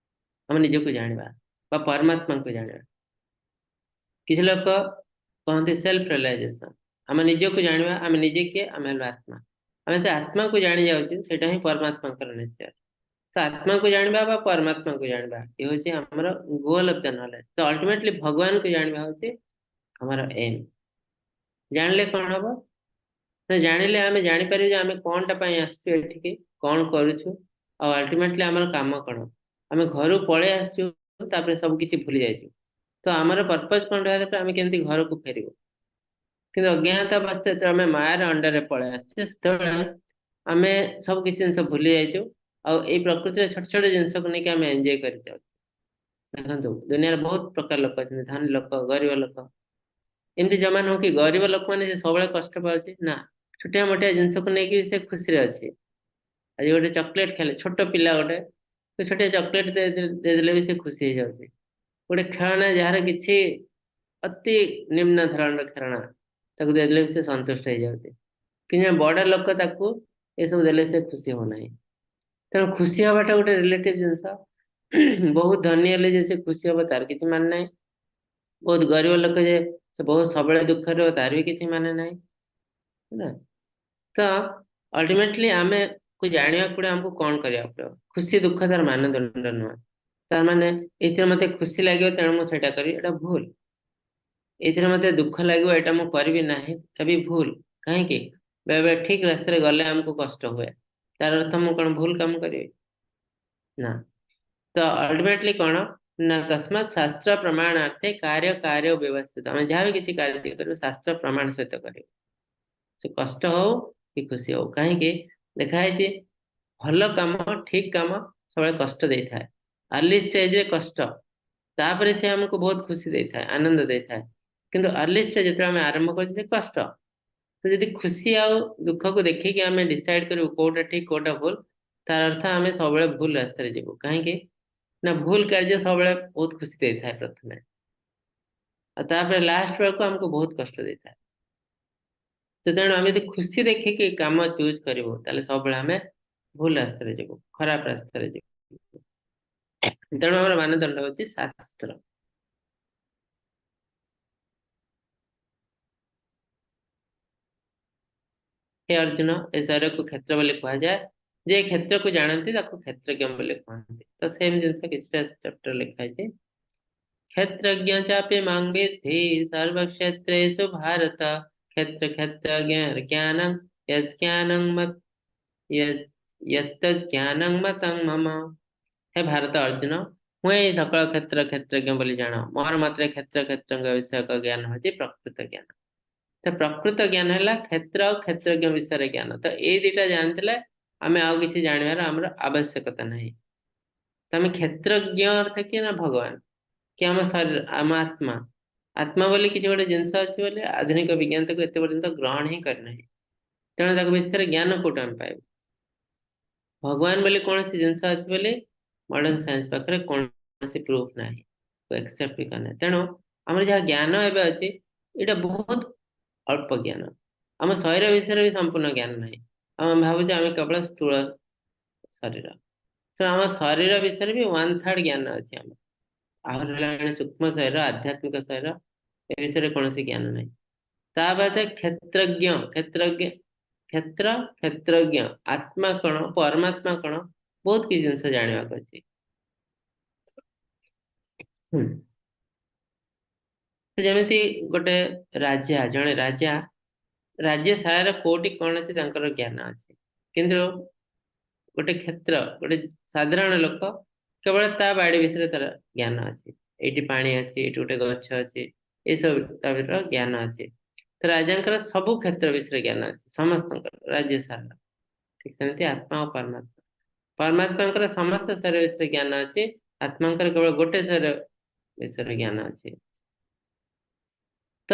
ଆମେ ନିଜକୁ ଜାଣିବା ବା ପରମାତ୍ମାଙ୍କୁ ଜାଣିବା। କିଛି ଲୋକ କହନ୍ତି ସେଲ୍ଫ ରିଅଲାଇଜେସନ, ଆମେ ନିଜକୁ ଜାଣିବା, ଆମେ ନିଜେ କିଏ? ଆମେ ହେଲୁ ଆତ୍ମା। ଆମେ ତ ଆତ୍ମାକୁ ଜାଣି ଯାଉଛୁ, ସେଇଟା ହିଁ ପରମାତ୍ମାଙ୍କର ନେଚର। ତ ଆତ୍ମାକୁ ଜାଣିବା ବା ପରମାତ୍ମାକୁ ଜାଣିବା ଏ ହଉଛି ଆମର ଗୋଲ ଅଫ the knowledge. ତ ଅଲ୍ଟିମେଟଲି ଭଗବାନଙ୍କୁ ଜାଣିବା ହଉଛି ଆମର ଏମ୍। ଜାଣିଲେ କଣ ହବ ନା, ଜାଣିଲେ ଆମେ ଜାଣିପାରିବୁ ଯେ ଆମେ କଣଟା ପାଇଁ ଆସିଛୁ ଏଠିକି, କଣ କରୁଛୁ, ଆଉ ଅଲ୍ଟିମେଟଲି ଆମର କାମ କଣ। ଆମେ ଘରୁ ପଳେଇ ଆସିଛୁ, ତାପରେ ସବୁ କିଛି ଭୁଲି ଯାଇଛୁ। ତ ଆମର ପର୍ପଜ କଣ ରହିବା ଦରକାର, ଆମେ କେମିତି ଘରକୁ ଫେରିବୁ। କିନ୍ତୁ ଅଜ୍ଞାନତା ଅବସ୍ଥା ଯେତେବେଳେ ଆମେ ମାୟାର ଅଣ୍ଡରରେ ପଳେଇ ଆସିଛୁ, ସେତେବେଳେ ଆମେ ସବୁ କିଛି ଜିନିଷ ଭୁଲି ଯାଇଛୁ, ଆଉ ଏଇ ପ୍ରକୃତିରେ ଛୋଟ ଛୋଟ ଜିନିଷକୁ ନେଇକି ଆମେ ଏନ୍ଜୟ କରି ଯାଉଛୁ। ଦେଖନ୍ତୁ ଦୁନିଆରେ ବହୁତ ପ୍ରକାର ଲୋକ ଅଛନ୍ତି, ଧନୀ ଲୋକ, ଗରିବ ଲୋକ। ଏମିତି ଜମା ନୁହଁ କି ଗରିବ ଲୋକମାନେ ସେ ସବୁବେଳେ କଷ୍ଟ ପାଉଛି ନା, ଛୋଟିଆ ମୋଟିଆ ଜିନିଷକୁ ନେଇକି ସେ ଖୁସିରେ ଅଛି। ଆଜି ଗୋଟେ ଚକୋଲେଟ ଖାଇଲେ, ଛୋଟ ପିଲା ଗୋଟେ ଛୋଟିଆ ଚକୋଲେଟ ଦେଇଦେଲେ ବି ସେ ଖୁସି ହେଇଯାଉଛି। ଗୋଟେ ଖେଳଣା ଯାହାର କିଛି ଅତି ନିମ୍ନ ଧରଣର ଖେଳଣା, ତାକୁ ଦେଇଦେଲେ ବି ସେ ସନ୍ତୁଷ୍ଟ ହେଇଯାଉଛି। କିନ୍ତୁ ବଡ ଲୋକ ତାକୁ ଏସବୁ ଦେଲେ ସେ ଖୁସି ହଉନାହିଁ। ତେଣୁ ଖୁସି ହବାଟା ଗୋଟେ ରିଲେଟିଭ ଜିନିଷ। ବହୁତ ଧନୀ ହେଲେ ଯେ ସେ ଖୁସି ହବ ତାର କିଛି ମାନେ ନାହିଁ, ବହୁତ ଗରିବ ଲୋକ ଯେ ସେ ବହୁତ ସବୁବେଳେ ଦୁଃଖରେ ରହିବ ତାର ବି କିଛି ମାନେ ନାହିଁ। ହେଲା। ତ ଅଲ୍ଟିମେଟଲି ଆମେ କୁ ଜାଣିବାକୁ ପଡିବ ଆମକୁ କଣ କରିବାକୁ ପଡିବ। ଖୁସି ଦୁଃଖ ତାର ମାନଦଣ୍ଡ ନୁହଁ। ତାର ମାନେ ଏଥିରେ ମତେ ଖୁସି ଲାଗିବ ତେଣୁ ମୁଁ ସେଇଟା କରିବି, ଏଇଟା ଭୁଲ। ଏଥିରେ ମତେ ଦୁଃଖ ଲାଗିବ ଏଇଟା ମୁଁ କରିବି ନାହିଁ, ଏଟା ବି ଭୁଲ। କାହିଁକି? ବେଳେ ବେଳେ ଠିକ ରାସ୍ତାରେ ଗଲେ ଆମକୁ କଷ୍ଟ ହୁଏ, ତାର ଅର୍ଥ ମୁଁ କଣ ଭୁଲ କାମ କରିବି ନା। ତ ଅଲ୍ଟିମେଟଲି କଣ ନା ତସ୍ମାତ୍ ଶାସ୍ତ୍ର ପ୍ରମାଣାର୍ଥେ କାର୍ଯ୍ୟ କାର୍ଯ୍ୟ ବ୍ୟବସ୍ଥିତ। ଆମେ ଯାହା ବି କିଛି କାର୍ଯ୍ୟ କରିବୁ ଶାସ୍ତ୍ର ପ୍ରମାଣ ସହିତ କରିବୁ, ସେ କଷ୍ଟ ହଉ କି ଖୁସି ହଉ। କାହିଁକି ଦେଖା ହେଇଛି ଭଲ କାମ ଠିକ କାମ ସବୁବେଳେ କଷ୍ଟ ଦେଇଥାଏ, ଆର୍ଲି ଷ୍ଟେଜରେ କଷ୍ଟ, ତାପରେ ସେ ଆମକୁ ବହୁତ ଖୁସି ଦେଇଥାଏ, ଆନନ୍ଦ ଦେଇଥାଏ। କିନ୍ତୁ ଆର୍ଲି ଷ୍ଟେଜ ଯେତେବେଳେ ଆମେ ଆରମ୍ଭ କରୁଛେ ସେ କଷ୍ଟ। ତ ଯଦି ଖୁସି ଆଉ ଦୁଃଖକୁ ଦେଖିକି ଆମେ ଡିସାଇଡ କରିବୁ କୋଉଟା ଠିକ କୋଉଟା ଭୁଲ, ତାର ଅର୍ଥ ଆମେ ସବୁବେଳେ ଭୁଲ ରାସ୍ତାରେ ଯିବୁ। କାହିଁକି ନା ଭୁଲ କାର୍ଯ୍ୟ ସବୁବେଳେ ବହୁତ ଖୁସି ଦେଇଥାଏ ପ୍ରଥମେ, ଆଉ ତାପରେ ଲାଷ୍ଟ ବେଳକୁ ଆମକୁ ବହୁତ କଷ୍ଟ ଦେଇଥାଏ। ତ ତେଣୁ ଆମେ ଯଦି ଖୁସି ଦେଖିକି କାମ ଚୁଜ୍ କରିବୁ ତାହେଲେ ସବୁବେଳେ ଆମେ ଭୁଲ ରାସ୍ତାରେ ଯିବୁ, ଖରାପ ରାସ୍ତାରେ ଯିବୁ। ତେଣୁ ଆମର ମାନଦଣ୍ଡ ହଉଛି ଶାସ୍ତ୍ର। ହେ ଅର୍ଜୁନ, ଏ ଶରୀରକୁ କ୍ଷେତ୍ର ବୋଲି କୁହାଯାଏ, ଯେ କ୍ଷେତ୍ରକୁ ଜାଣନ୍ତି ତାକୁ କ୍ଷେତ୍ରଜ୍ଞ ବୋଲି କୁହନ୍ତି। ତ ସେମ ଜିନିଷ କିଛିଟା ଚାପ୍ଟର ଲେଖା ହେଇଛି। କ୍ଷେତ୍ରଜ୍ଞ ଚାପି ମାଂ ବିଦ୍ଧି ସର୍ବକ୍ଷେତ୍ରେଷୁ ଭାରତ କ୍ଷେତ୍ର କ୍ଷେତ୍ରଜ୍ଞ ଜ୍ଞାନଂ ଯଜ୍ଞାନଂ ମତ ଯତ୍ତଜ୍ଞାନଂ ମତଂ ମମ। ହେ ଭାରତ ଅର୍ଜୁନ, ମୁଁ ଏଇ ସକଳ କ୍ଷେତ୍ର କ୍ଷେତ୍ରଜ୍ଞ ବୋଲି ଜାଣ। ମୋର ମତରେ କ୍ଷେତ୍ର କ୍ଷେତ୍ରଜ୍ଞ ବିଷୟକ ଜ୍ଞାନ ହଉଛି ପ୍ରକୃତ ଜ୍ଞାନ। ତ ପ୍ରକୃତ ଜ୍ଞାନ ହେଲା କ୍ଷେତ୍ର ଆଉ କ୍ଷେତ୍ରଜ୍ଞ ବିଷୟରେ ଜ୍ଞାନ। ତ ଏଇ ଦିଟା ଜାଣିଥିଲେ ଆମେ ଆଉ କିଛି ଜାଣିବାର ଆମର ଆବଶ୍ୟକତା ନାହିଁ। ତ ଆମେ କ୍ଷେତ୍ରଜ୍ଞ ଅର୍ଥ କିଏ ନା ଭଗବାନ, କି ଆମ ଶରୀର, ଆମ ଆତ୍ମା। ଆତ୍ମା ବୋଲି କିଛି ଗୋଟେ ଜିନିଷ ଅଛି ବୋଲି ଆଧୁନିକ ବିଜ୍ଞାନ ତାକୁ ଏତେ ପର୍ଯ୍ୟନ୍ତ ଗ୍ରହଣ ହିଁ କରିନାହିଁ। ତେଣୁ ତାକୁ ବିଷୟରେ ଜ୍ଞାନ କୋଉଠୁ ଆମେ ପାଇବୁ? ଭଗବାନ ବୋଲି କୌଣସି ଜିନିଷ ଅଛି ବୋଲି ମଡର୍ଣ୍ଣ ସାଇନ୍ସ ପାଖରେ କୌଣସି ପ୍ରୁଫ ନାହିଁ, ଆକ୍ସେପ୍ଟ ବି କରିନାହିଁ। ତେଣୁ ଆମର ଯାହା ଜ୍ଞାନ ଏବେ ଅଛି ଏଇଟା ବହୁତ ଅଳ୍ପ ଜ୍ଞାନ। ଆମ ଶରୀର ବିଷୟରେ ବି ସମ୍ପୂର୍ଣ୍ଣ ଜ୍ଞାନ ନାହିଁ। ଆମେ ଭାବୁଛେ ଆମେ କେବଳ ସ୍ଥୂଳ ଶରୀର, ତେଣୁ ଆମ ଶରୀର ବିଷୟରେ ବି 1/3 ଜ୍ଞାନ ଅଛି ଆମର। ଆହୁରି ହେଲାଣି ସୂକ୍ଷ୍ମ ଶରୀର, ଆଧ୍ୟାତ୍ମିକ ଶରୀର, ଏ ବିଷୟରେ କୌଣସି ଜ୍ଞାନ ନାହିଁ। ତା ବାଦେ କ୍ଷେତ୍ରଜ୍ଞ, କ୍ଷେତ୍ରଜ୍ଞ, କ୍ଷେତ୍ର, କ୍ଷେତ୍ରଜ୍ଞ, ଆତ୍ମା କଣ, ପରମାତ୍ମା କଣ, ବହୁତ କିଛି ଜିନିଷ ଜାଣିବାକୁ ଅଛି। ଯେମିତି ଗୋଟେ ରାଜା, ଜଣେ ରାଜା ରାଜ୍ୟ ସାରାର କୋଉଠି କଣ ଅଛି ତାଙ୍କର ଜ୍ଞାନ ଅଛି, କିନ୍ତୁ ଗୋଟେ କ୍ଷେତ୍ର, ଗୋଟେ ସାଧାରଣ ଲୋକ କେବଳ ତା ବାଡି ବିଷୟରେ ତାର ଜ୍ଞାନ ଅଛି। ଏଇଠି ପାଣି ଅଛି, ଏଇଠି ଗୋଟେ ଗଛ ଅଛି, ଏସବୁ ତା ଭିତରେ ଜ୍ଞାନ ଅଛି। ତ ରାଜାଙ୍କର ସବୁ କ୍ଷେତ୍ର ବିଷୟରେ ଜ୍ଞାନ ଅଛି, ସମସ୍ତଙ୍କର ରାଜ୍ୟ ସାରା। ଠିକ ସେମିତି ଆତ୍ମା ଓ ପରମାତ୍ମା, ପରମାତ୍ମାଙ୍କର ସମସ୍ତ ଶରୀର ବିଷୟରେ ଜ୍ଞାନ ଅଛି, ଆତ୍ମାଙ୍କର କେବଳ ଗୋଟେ ଶରୀର ବିଷୟରେ ଜ୍ଞାନ ଅଛି। ତ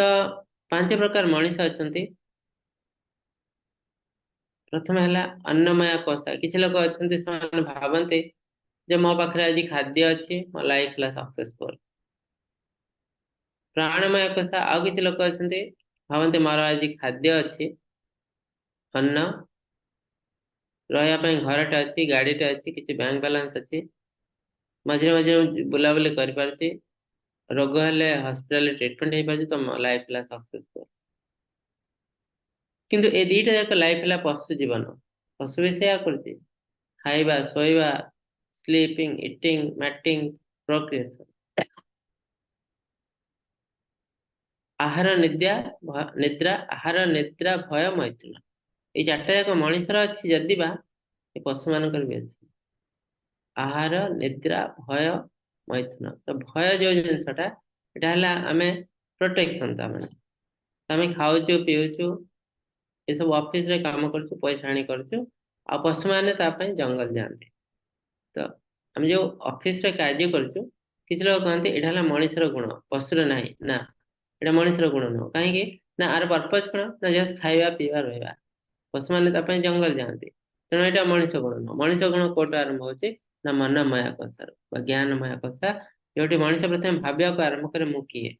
5 ପ୍ରକାର ମଣିଷ ଅଛନ୍ତି। ପ୍ରଥମ ହେଲା ଅନ୍ନମୟ କୋଷ। କିଛି ଲୋକ ଅଛନ୍ତି ସେମାନେ ଭାବନ୍ତି ଯେ ମୋ ପାଖରେ ଆଜି ଖାଦ୍ୟ ଅଛି, ମୋ ଲାଇଫ ହେଲା ସକ୍ସେସଫୁଲ। ପ୍ରାଣମୟ କୋଷ। ଆଉ କିଛି ଲୋକ ଅଛନ୍ତି ଭାବନ୍ତି ମୋର ଆଜି ଖାଦ୍ୟ ଅଛି, ଅନ୍ନ, ରହିବା ପାଇଁ ଘରଟା ଅଛି, ଗାଡିଟା ଅଛି, କିଛି ବ୍ୟାଙ୍କ ବାଲାନ୍ସ ଅଛି, ମଝିରେ ମଝିରେ ବୁଲାବୁଲି କରିପାରୁଛି, ରୋଗ ହେଲେ ହସ୍ପିଟାଲରେ ଟ୍ରିଟମେଣ୍ଟ ହେଇପାରୁଛି, ତ ମୋ ଲାଇଫ ହେଲା ସକ୍ସେସଫୁଲ। କିନ୍ତୁ ଏ ଦିଟା ଯାକ ଲାଇଫ ହେଲା ପଶୁ ଜୀବନ। ପଶୁ ବି ସେଇଆ କରୁଛି, ଖାଇବା, ଶୋଇବା, ସ୍ଲିପିଂ, ଇଟିଂ, ମ୍ୟାଟିଂ, ପ୍ରୋକ୍ରିଏସନ, ଆହାର, ନିଦ୍ରା, ନିଦ୍ରା, ଆହାର, ନିଦ୍ରା, ଭୟ, ମୈଥୁନ, ଏଇ ଚାରିଟା ଯାକ ମଣିଷର ଅଛି, ଯଦି ବା ଏ ପଶୁମାନଙ୍କର ବି ଅଛି। ଆହାର, ନିଦ୍ରା, ଭୟ, ମୈଥୁନ। ତ ଭୟ ଯୋଉ ଜିନିଷଟା, ଏଟା ହେଲା ଆମେ ପ୍ରୋଟେକ୍ସନ, ତା ମାନେ ଆମେ ଖାଉଛୁ, ପିଉଛୁ, ଏସବୁ ଅଫିସରେ କାମ କରୁଛୁ, ପଇସା ଆଣି କରୁଛୁ, ଆଉ ପଶୁମାନେ ତା ପାଇଁ ଜଙ୍ଗଲ ଯାଆନ୍ତି। ତ ଆମେ ଯୋଉ ଅଫିସରେ କାର୍ଯ୍ୟ କରୁଛୁ, କିଛି ଲୋକ କହନ୍ତି ଏଇଟା ହେଲା ମଣିଷର ଗୁଣ, ପଶୁର ନାହିଁ। ନା, ଏଇଟା ମଣିଷର ଗୁଣ ନୁହଁ। କାହିଁକି ନା ଆର ପର୍ପଜ କଣ ନା ଜଷ୍ଟ ଖାଇବା, ପିଇବା, ରହିବା। ପଶୁମାନେ ତା ପାଇଁ ଜଙ୍ଗଲ ଯାଆନ୍ତି। ତେଣୁ ଏଇଟା ମଣିଷ ଗୁଣ ନୁହଁ। ମଣିଷ ଗୁଣ କୋଉଠୁ ଆରମ୍ଭ ହଉଛି ନା ମନମୟ କୋଷରୁ ବା ଜ୍ଞାନମୟ କୋଷ, ଯୋଉଠି ମଣିଷ ପ୍ରଥମେ ଭାବିବାକୁ ଆରମ୍ଭ କରେ ମୁଁ କିଏ,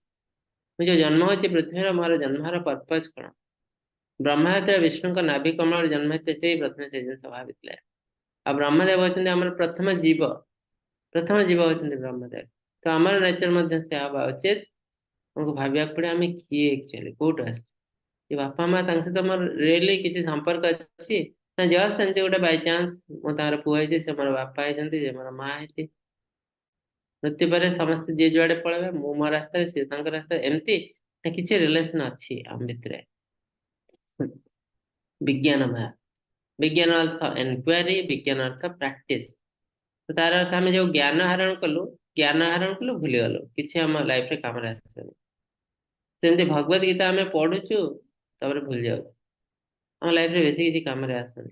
ମୁଁ ଯୋଉ ଜନ୍ମ ହଉଛି ପୃଥିବୀର, ମୋର ଜନ୍ମର ପର୍ପଜ କଣ। ବ୍ରହ୍ମା ଯେତେବେଳେ ବିଷ୍ଣୁଙ୍କ ନାଭି କମଳରେ ଜନ୍ମ ହେଇଥିଲେ, ସେ ପ୍ରଥମେ ସେ ଜିନିଷ ଭାବିଥିଲେ। ଆଉ ବ୍ରହ୍ମଦେବ ହଉଛନ୍ତି ଆମର ପ୍ରଥମ ଜୀବ, ପ୍ରଥମ ଜୀବ ହଉଛନ୍ତି ବ୍ରହ୍ମଦେବ। ତ ଆମର ନେଚର ମଧ୍ୟ ସେ ହବା ଉଚିତ। ଆମକୁ ଭାବିବାକୁ ପଡେ ଆମେ କିଏ ଆକ୍ଚୁଆଲି, କୋଉଠୁ ଆସିଛୁ। ଏ ବାପା ମା, ତାଙ୍କ ସହିତ ମୋର ରିଏଲି କିଛି ସମ୍ପର୍କ ଅଛି ନା ଜଷ୍ଟ ଏମିତି ଗୋଟେ ବାଇଚାନ୍ସ ମୁଁ ତାଙ୍କର ପୁଅ ହେଇଛି, ସେ ମୋର ବାପା ହେଇଛନ୍ତି, ସେ ମୋର ମା ହେଇଛି। ମୃତ୍ୟୁ ପରେ ସମସ୍ତେ ଯିଏ ଯୁଆଡେ ପଳେଇବେ, ମୁଁ ମୋ ରାସ୍ତାରେ, ସିଏ ତାଙ୍କ ରାସ୍ତାରେ, ଏମିତି ନା କିଛି ରିଲେସନ ଅଛି ଆମ ଭିତରେ? ବିଜ୍ଞାନମୟ। ବିଜ୍ଞାନ ଅର୍ଥ ଏନକ୍ୱାରି, ବିଜ୍ଞାନ ଅର୍ଥ ପ୍ରାକ୍ଟିସ। ତ ତାର ଅର୍ଥ ଆମେ ଯୋଉ ଜ୍ଞାନ ଆହରଣ କଲୁ, ଜ୍ଞାନ ଆହରଣ କଲୁ, ଭୁଲିଗଲୁ, କିଛି ଆମ ଲାଇଫରେ କାମରେ ଆସିବନି। ସେମିତି ଭଗବତ ଗୀତା ଆମେ ପଢୁଛୁ, ତାପରେ ଭୁଲି ଯାଉଛୁ, ଆମ ଲାଇଫରେ ବେଶୀ କିଛି କାମରେ ଆସୁନି।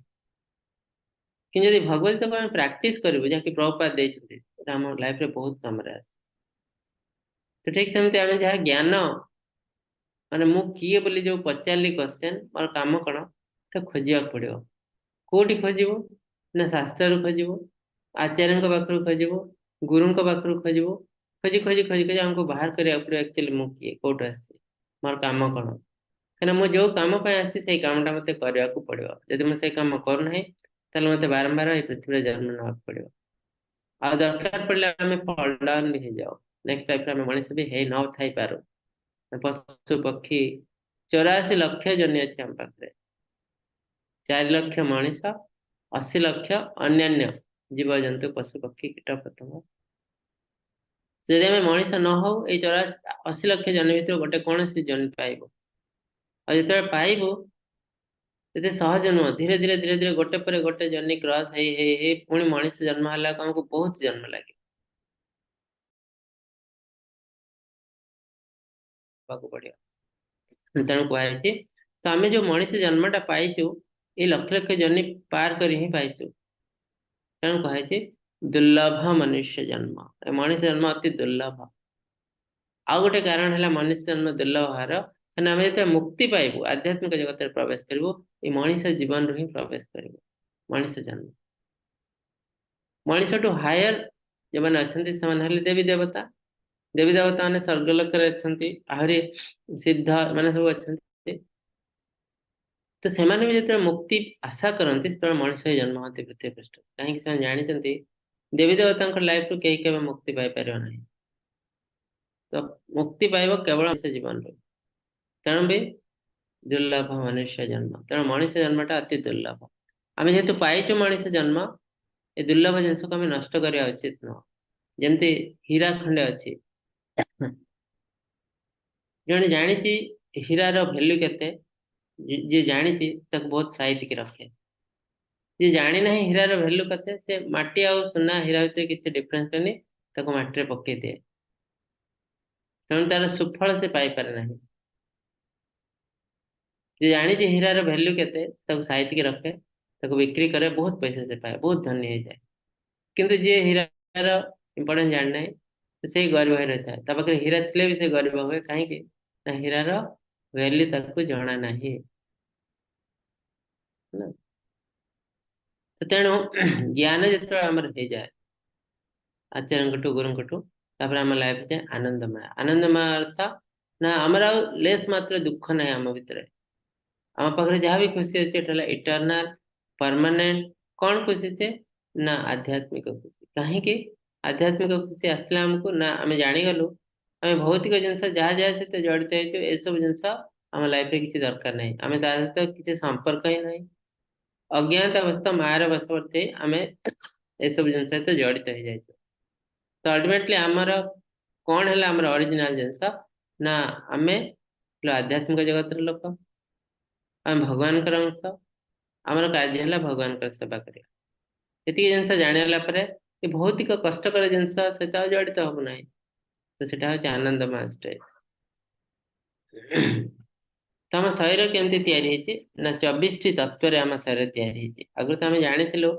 କିନ୍ତୁ ଯଦି ଭଗବତ ଗୀତାକୁ ଆମେ ପ୍ରାକ୍ଟିସ କରିବୁ, ଯାହାକି ପ୍ରଭୁପାଦ ଦେଇଛନ୍ତି, ସେଟା ଆମ ଲାଇଫରେ ବହୁତ କାମରେ ଆସେ। ତ ଠିକ ସେମିତି ଆମେ ଯାହା ଜ୍ଞାନ, ମାନେ ମୁଁ କିଏ ବୋଲି ଯୋଉ ପଚାରିଲି କ୍ୱେଶ୍ଚନ, ମୋର କାମ କଣ, ତ ଖୋଜିବାକୁ ପଡିବ। କୋଉଠି ଖୋଜିବୁ ନା ଶାସ୍ତ୍ରରୁ ଖୋଜିବୁ, ଆଚାର୍ଯ୍ୟଙ୍କ ପାଖରୁ ଖୋଜିବୁ, ଗୁରୁଙ୍କ ପାଖରୁ ଖୋଜିବୁ। ଖୋଜି ଖୋଜି ଖୋଜି ଖୋଜି ଆମକୁ ବାହାର କରିବାକୁ ପଡିବ ଆକ୍ଚୁଆଲି ମୁଁ କିଏ, କୋଉଠୁ ଆସିଛି, ମୋର କାମ କଣ। କାହିଁକିନା ମୁଁ ଯୋଉ କାମ ପାଇଁ ଆସିଛି ସେଇ କାମଟା ମତେ କରିବାକୁ ପଡିବ। ଯଦି ମୁଁ ସେଇ କାମ କରୁନାହିଁ, ତାହେଲେ ମତେ ବାରମ୍ବାର ଏଇ ପୃଥିବୀରେ ଜନ୍ମ ନେବାକୁ ପଡିବ। ଆଉ ଦରକାର ପଡିଲେ ଆମେ ଫଲ୍ ଡାଉନ ବି ହେଇଯାଉ, ନେକ୍ସଟ ଲାଇଫରେ ଆମେ ମଣିଷ ବି ହେଇ ନଥାଇପାରୁ, ପଶୁ ପକ୍ଷୀ। 84 ଲକ୍ଷ ଯୋନି ଅଛି ଆମ ପାଖରେ, 4 ଲକ୍ଷ ମଣିଷ, 80 ଲକ୍ଷ ଅନ୍ୟାନ୍ୟ ଜୀବଜନ୍ତୁ, ପଶୁ ପକ୍ଷୀ, କୀଟ ପତଙ୍ଗ। ଯଦି ଆମେ ମଣିଷ ନ ହଉ, ଏଇ 84 80 ଲକ୍ଷ ଯୋନି ଭିତରୁ ଗୋଟେ କୌଣସି ଯୋନି ପାଇବୁ। ଆଉ ଯେତେବେଳେ ପାଇବୁ, ଏତେ ସହଜ ନୁହଁ। ଧୀରେ ଧୀରେ ଧୀରେ ଧୀରେ ଗୋଟେ ପରେ ଗୋଟେ ଯୋନି କ୍ରସ୍ ହେଇ ହେଇ ହେଇ ପୁଣି ମଣିଷ ଜନ୍ମ ହେଲାକୁ ଆମକୁ ବହୁତ ଜନ୍ମ ଲାଗିବ ପଡିବ। ତେଣୁ କୁହାଯାଇଛି, ତ ଆମେ ଯୋଉ ମଣିଷ ଜନ୍ମଟା ପାଇଛୁ, ଏଇ ଲକ୍ଷ ଲକ୍ଷ ଯୋନି ପାର କରି ହିଁ ପାଇଛୁ। ତେଣୁ କୁହାଯାଇଛି ଦୁର୍ଲଭ ମନୁଷ୍ୟ ଜନ୍ମ। ଏ ମଣିଷ ଜନ୍ମ ଅତି ଦୁର୍ଲଭ। ଆଉ ଗୋଟେ କାରଣ ହେଲା ମନୁଷ୍ୟ ଜନ୍ମ ଦୁର୍ଲଭ ହବାର, କାରଣ ଆମେ ଯେତେବେଳେ ମୁକ୍ତି ପାଇବୁ, ଆଧ୍ୟାତ୍ମିକ ଜଗତରେ ପ୍ରବେଶ କରିବୁ, ଏଇ ମଣିଷ ଜୀବନରୁ ହିଁ ପ୍ରବେଶ କରିବୁ। ମଣିଷ ଜନ୍ମ, ମଣିଷଠୁ ହାୟର ଯେଉଁମାନେ ଅଛନ୍ତି, ସେମାନେ ହେଲେ ଦେବୀ ଦେବତା। ଦେବୀ ଦେବତା ମାନେ ସ୍ୱର୍ଗଲୋକରେ ଅଛନ୍ତି, ଆହୁରି ସିଦ୍ଧ ଏମାନେ ସବୁ ଅଛନ୍ତି। ତ ସେମାନେ ବି ଯେତେବେଳେ ମୁକ୍ତି ଆଶା କରନ୍ତି, ସେତେବେଳେ ମଣିଷ ହେଇ ଜନ୍ମ ହୁଅନ୍ତି ପୃଥିବୀ ପୃଷ୍ଠ। କାହିଁକି? ସେମାନେ ଜାଣିଛନ୍ତି ଦେବୀ ଦେବତାଙ୍କ ଲାଇଫରୁ କେହି କେବେ ମୁକ୍ତି ପାଇପାରିବ ନାହିଁ। ତ ମୁକ୍ତି ପାଇବ କେବଳ ମଣିଷ ଜୀବନରୁ। ତେଣୁ ବି ଦୁର୍ଲଭ ମନୁଷ୍ୟ ଜନ୍ମ। ତେଣୁ ମଣିଷ ଜନ୍ମଟା ଅତି ଦୁର୍ଲଭ। ଆମେ ଯେହେତୁ ପାଇଛୁ ମଣିଷ ଜନ୍ମ, ଏ ଦୁର୍ଲଭ ଜିନିଷକୁ ଆମେ ନଷ୍ଟ କରିବା ଉଚିତ ନୁହଁ। ଯେମିତି ହୀରା ଖଣ୍ଡେ ଅଛି, ଜଣେ ଜାଣିଛି ହୀରାର ଭ୍ୟାଲ୍ୟୁ କେତେ, ଯିଏ ଜାଣିଛି ତାକୁ ବହୁତ ସାଇତିକି ରଖେ। ଯିଏ ଜାଣି ନାହିଁ ହୀରାର ଭ୍ୟାଲ୍ୟୁ କେତେ, ସେ ମାଟି ଆଉ ସୁନା ହୀରା ଭିତରେ କିଛି ଡିଫରେନ୍ସ ନାହିଁ, ତାକୁ ମାଟିରେ ପକେଇ ଦିଏ। ତେଣୁ ତାର ସୁଫଳ ସେ ପାଇପାରେ ନାହିଁ। ଯିଏ ଜାଣିଛି ହୀରାର ଭ୍ୟାଲ୍ୟୁ କେତେ, ତାକୁ ସାଇତିକି ରଖେ, ତାକୁ ବିକ୍ରି କରେ, ବହୁତ ପଇସା ସେ ପାଏ, ବହୁତ ଧନୀ ହେଇଯାଏ। କିନ୍ତୁ ଯିଏ ହୀରାର ଇମ୍ପୋର୍ଟାନ୍ସ ଜାଣିନାହିଁ, ସେଇ ଗରିବ ହେଇ ରହିଥାଏ। ତା ପାଖରେ ହୀରା ଥିଲେ ବି ସେ ଗରିବ ହୁଏ। କାହିଁକି ନା ହୀରାର ଭ୍ୟାଲ୍ୟୁ ତାକୁ ଜଣା ନାହିଁ, ହେଲା? ତ ତେଣୁ ଜ୍ଞାନ ଯେତେବେଳେ ଆମର ହେଇଯାଏ ଆଚାର୍ଯ୍ୟଙ୍କଠୁ, ଗୁରୁଙ୍କଠୁ, ତାପରେ ଆମ ଲାଇଫ ଯାଏ ଆନନ୍ଦମୟ। ଆନନ୍ଦମୟ ଅର୍ଥ ନା ଆମର ଆଉ ଲେଶ ମାତ୍ର ଦୁଃଖ ନାହିଁ ଆମ ଭିତରେ। ଆମ ପାଖରେ ଯାହା ବି ଖୁସି ଅଛି, ଏଟା ହେଲା ଇଟରନାଲ, ପରମାନେଣ୍ଟ। କଣ ଖୁସି ସେ ନା ଆଧ୍ୟାତ୍ମିକ ଖୁସି। କାହିଁକି ଆଧ୍ୟାତ୍ମିକ ଖୁସି ଆସିଲା ଆମକୁ ନା ଆମେ ଜାଣିଗଲୁ ଆମେ ଭୌତିକ ଜିନିଷ ଯାହା ଯାହା ସହିତ ଜଡିତ ହେଇଛୁ, ଏସବୁ ଜିନିଷ ଆମ ଲାଇଫରେ କିଛି ଦରକାର ନାହିଁ, ଆମେ ତା ସହିତ କିଛି ସମ୍ପର୍କ ହିଁ ନାହିଁ। ଅଜ୍ଞାତ ଅବସ୍ଥା, ମାୟାର ବଶବର୍ତ୍ତୀ ହେଇ ଆମେ ଏସବୁ ଜିନିଷ ସହିତ ଜଡିତ ହେଇଯାଇଛୁ। ତ ଅଲ୍ଟିମେଟଲି ଆମର କଣ ହେଲା, ଆମର ଅରିଜିନାଲ ଜିନିଷ ନା ଆମେ ଆଧ୍ୟାତ୍ମିକ ଜଗତର ଲୋକ, ଆମେ ଭଗବାନଙ୍କର ଅଂଶ, ଆମର କାର୍ଯ୍ୟ ହେଲା ଭଗବାନଙ୍କର ସେବା କରିବା। ଏତିକି ଜିନିଷ ଜାଣିଗଲା ପରେ ଏ ଭୌତିକ କଷ୍ଟକର ଜିନିଷ ସହିତ ଆଉ ଜଡିତ ହବୁ ନାହିଁ। ତ ସେଟା ହଉଛି ଆନନ୍ଦମୟ ଷ୍ଟେଜ। ତ ଆମ ଶରୀର କେମିତି ତିଆରି ହେଇଛି ନା 24ଟି ତତ୍ଵରେ ଆମ ଶରୀର ତିଆରି ହେଇଛି। ଆଗରୁ ତ ଆମେ ଜାଣିଥିଲୁ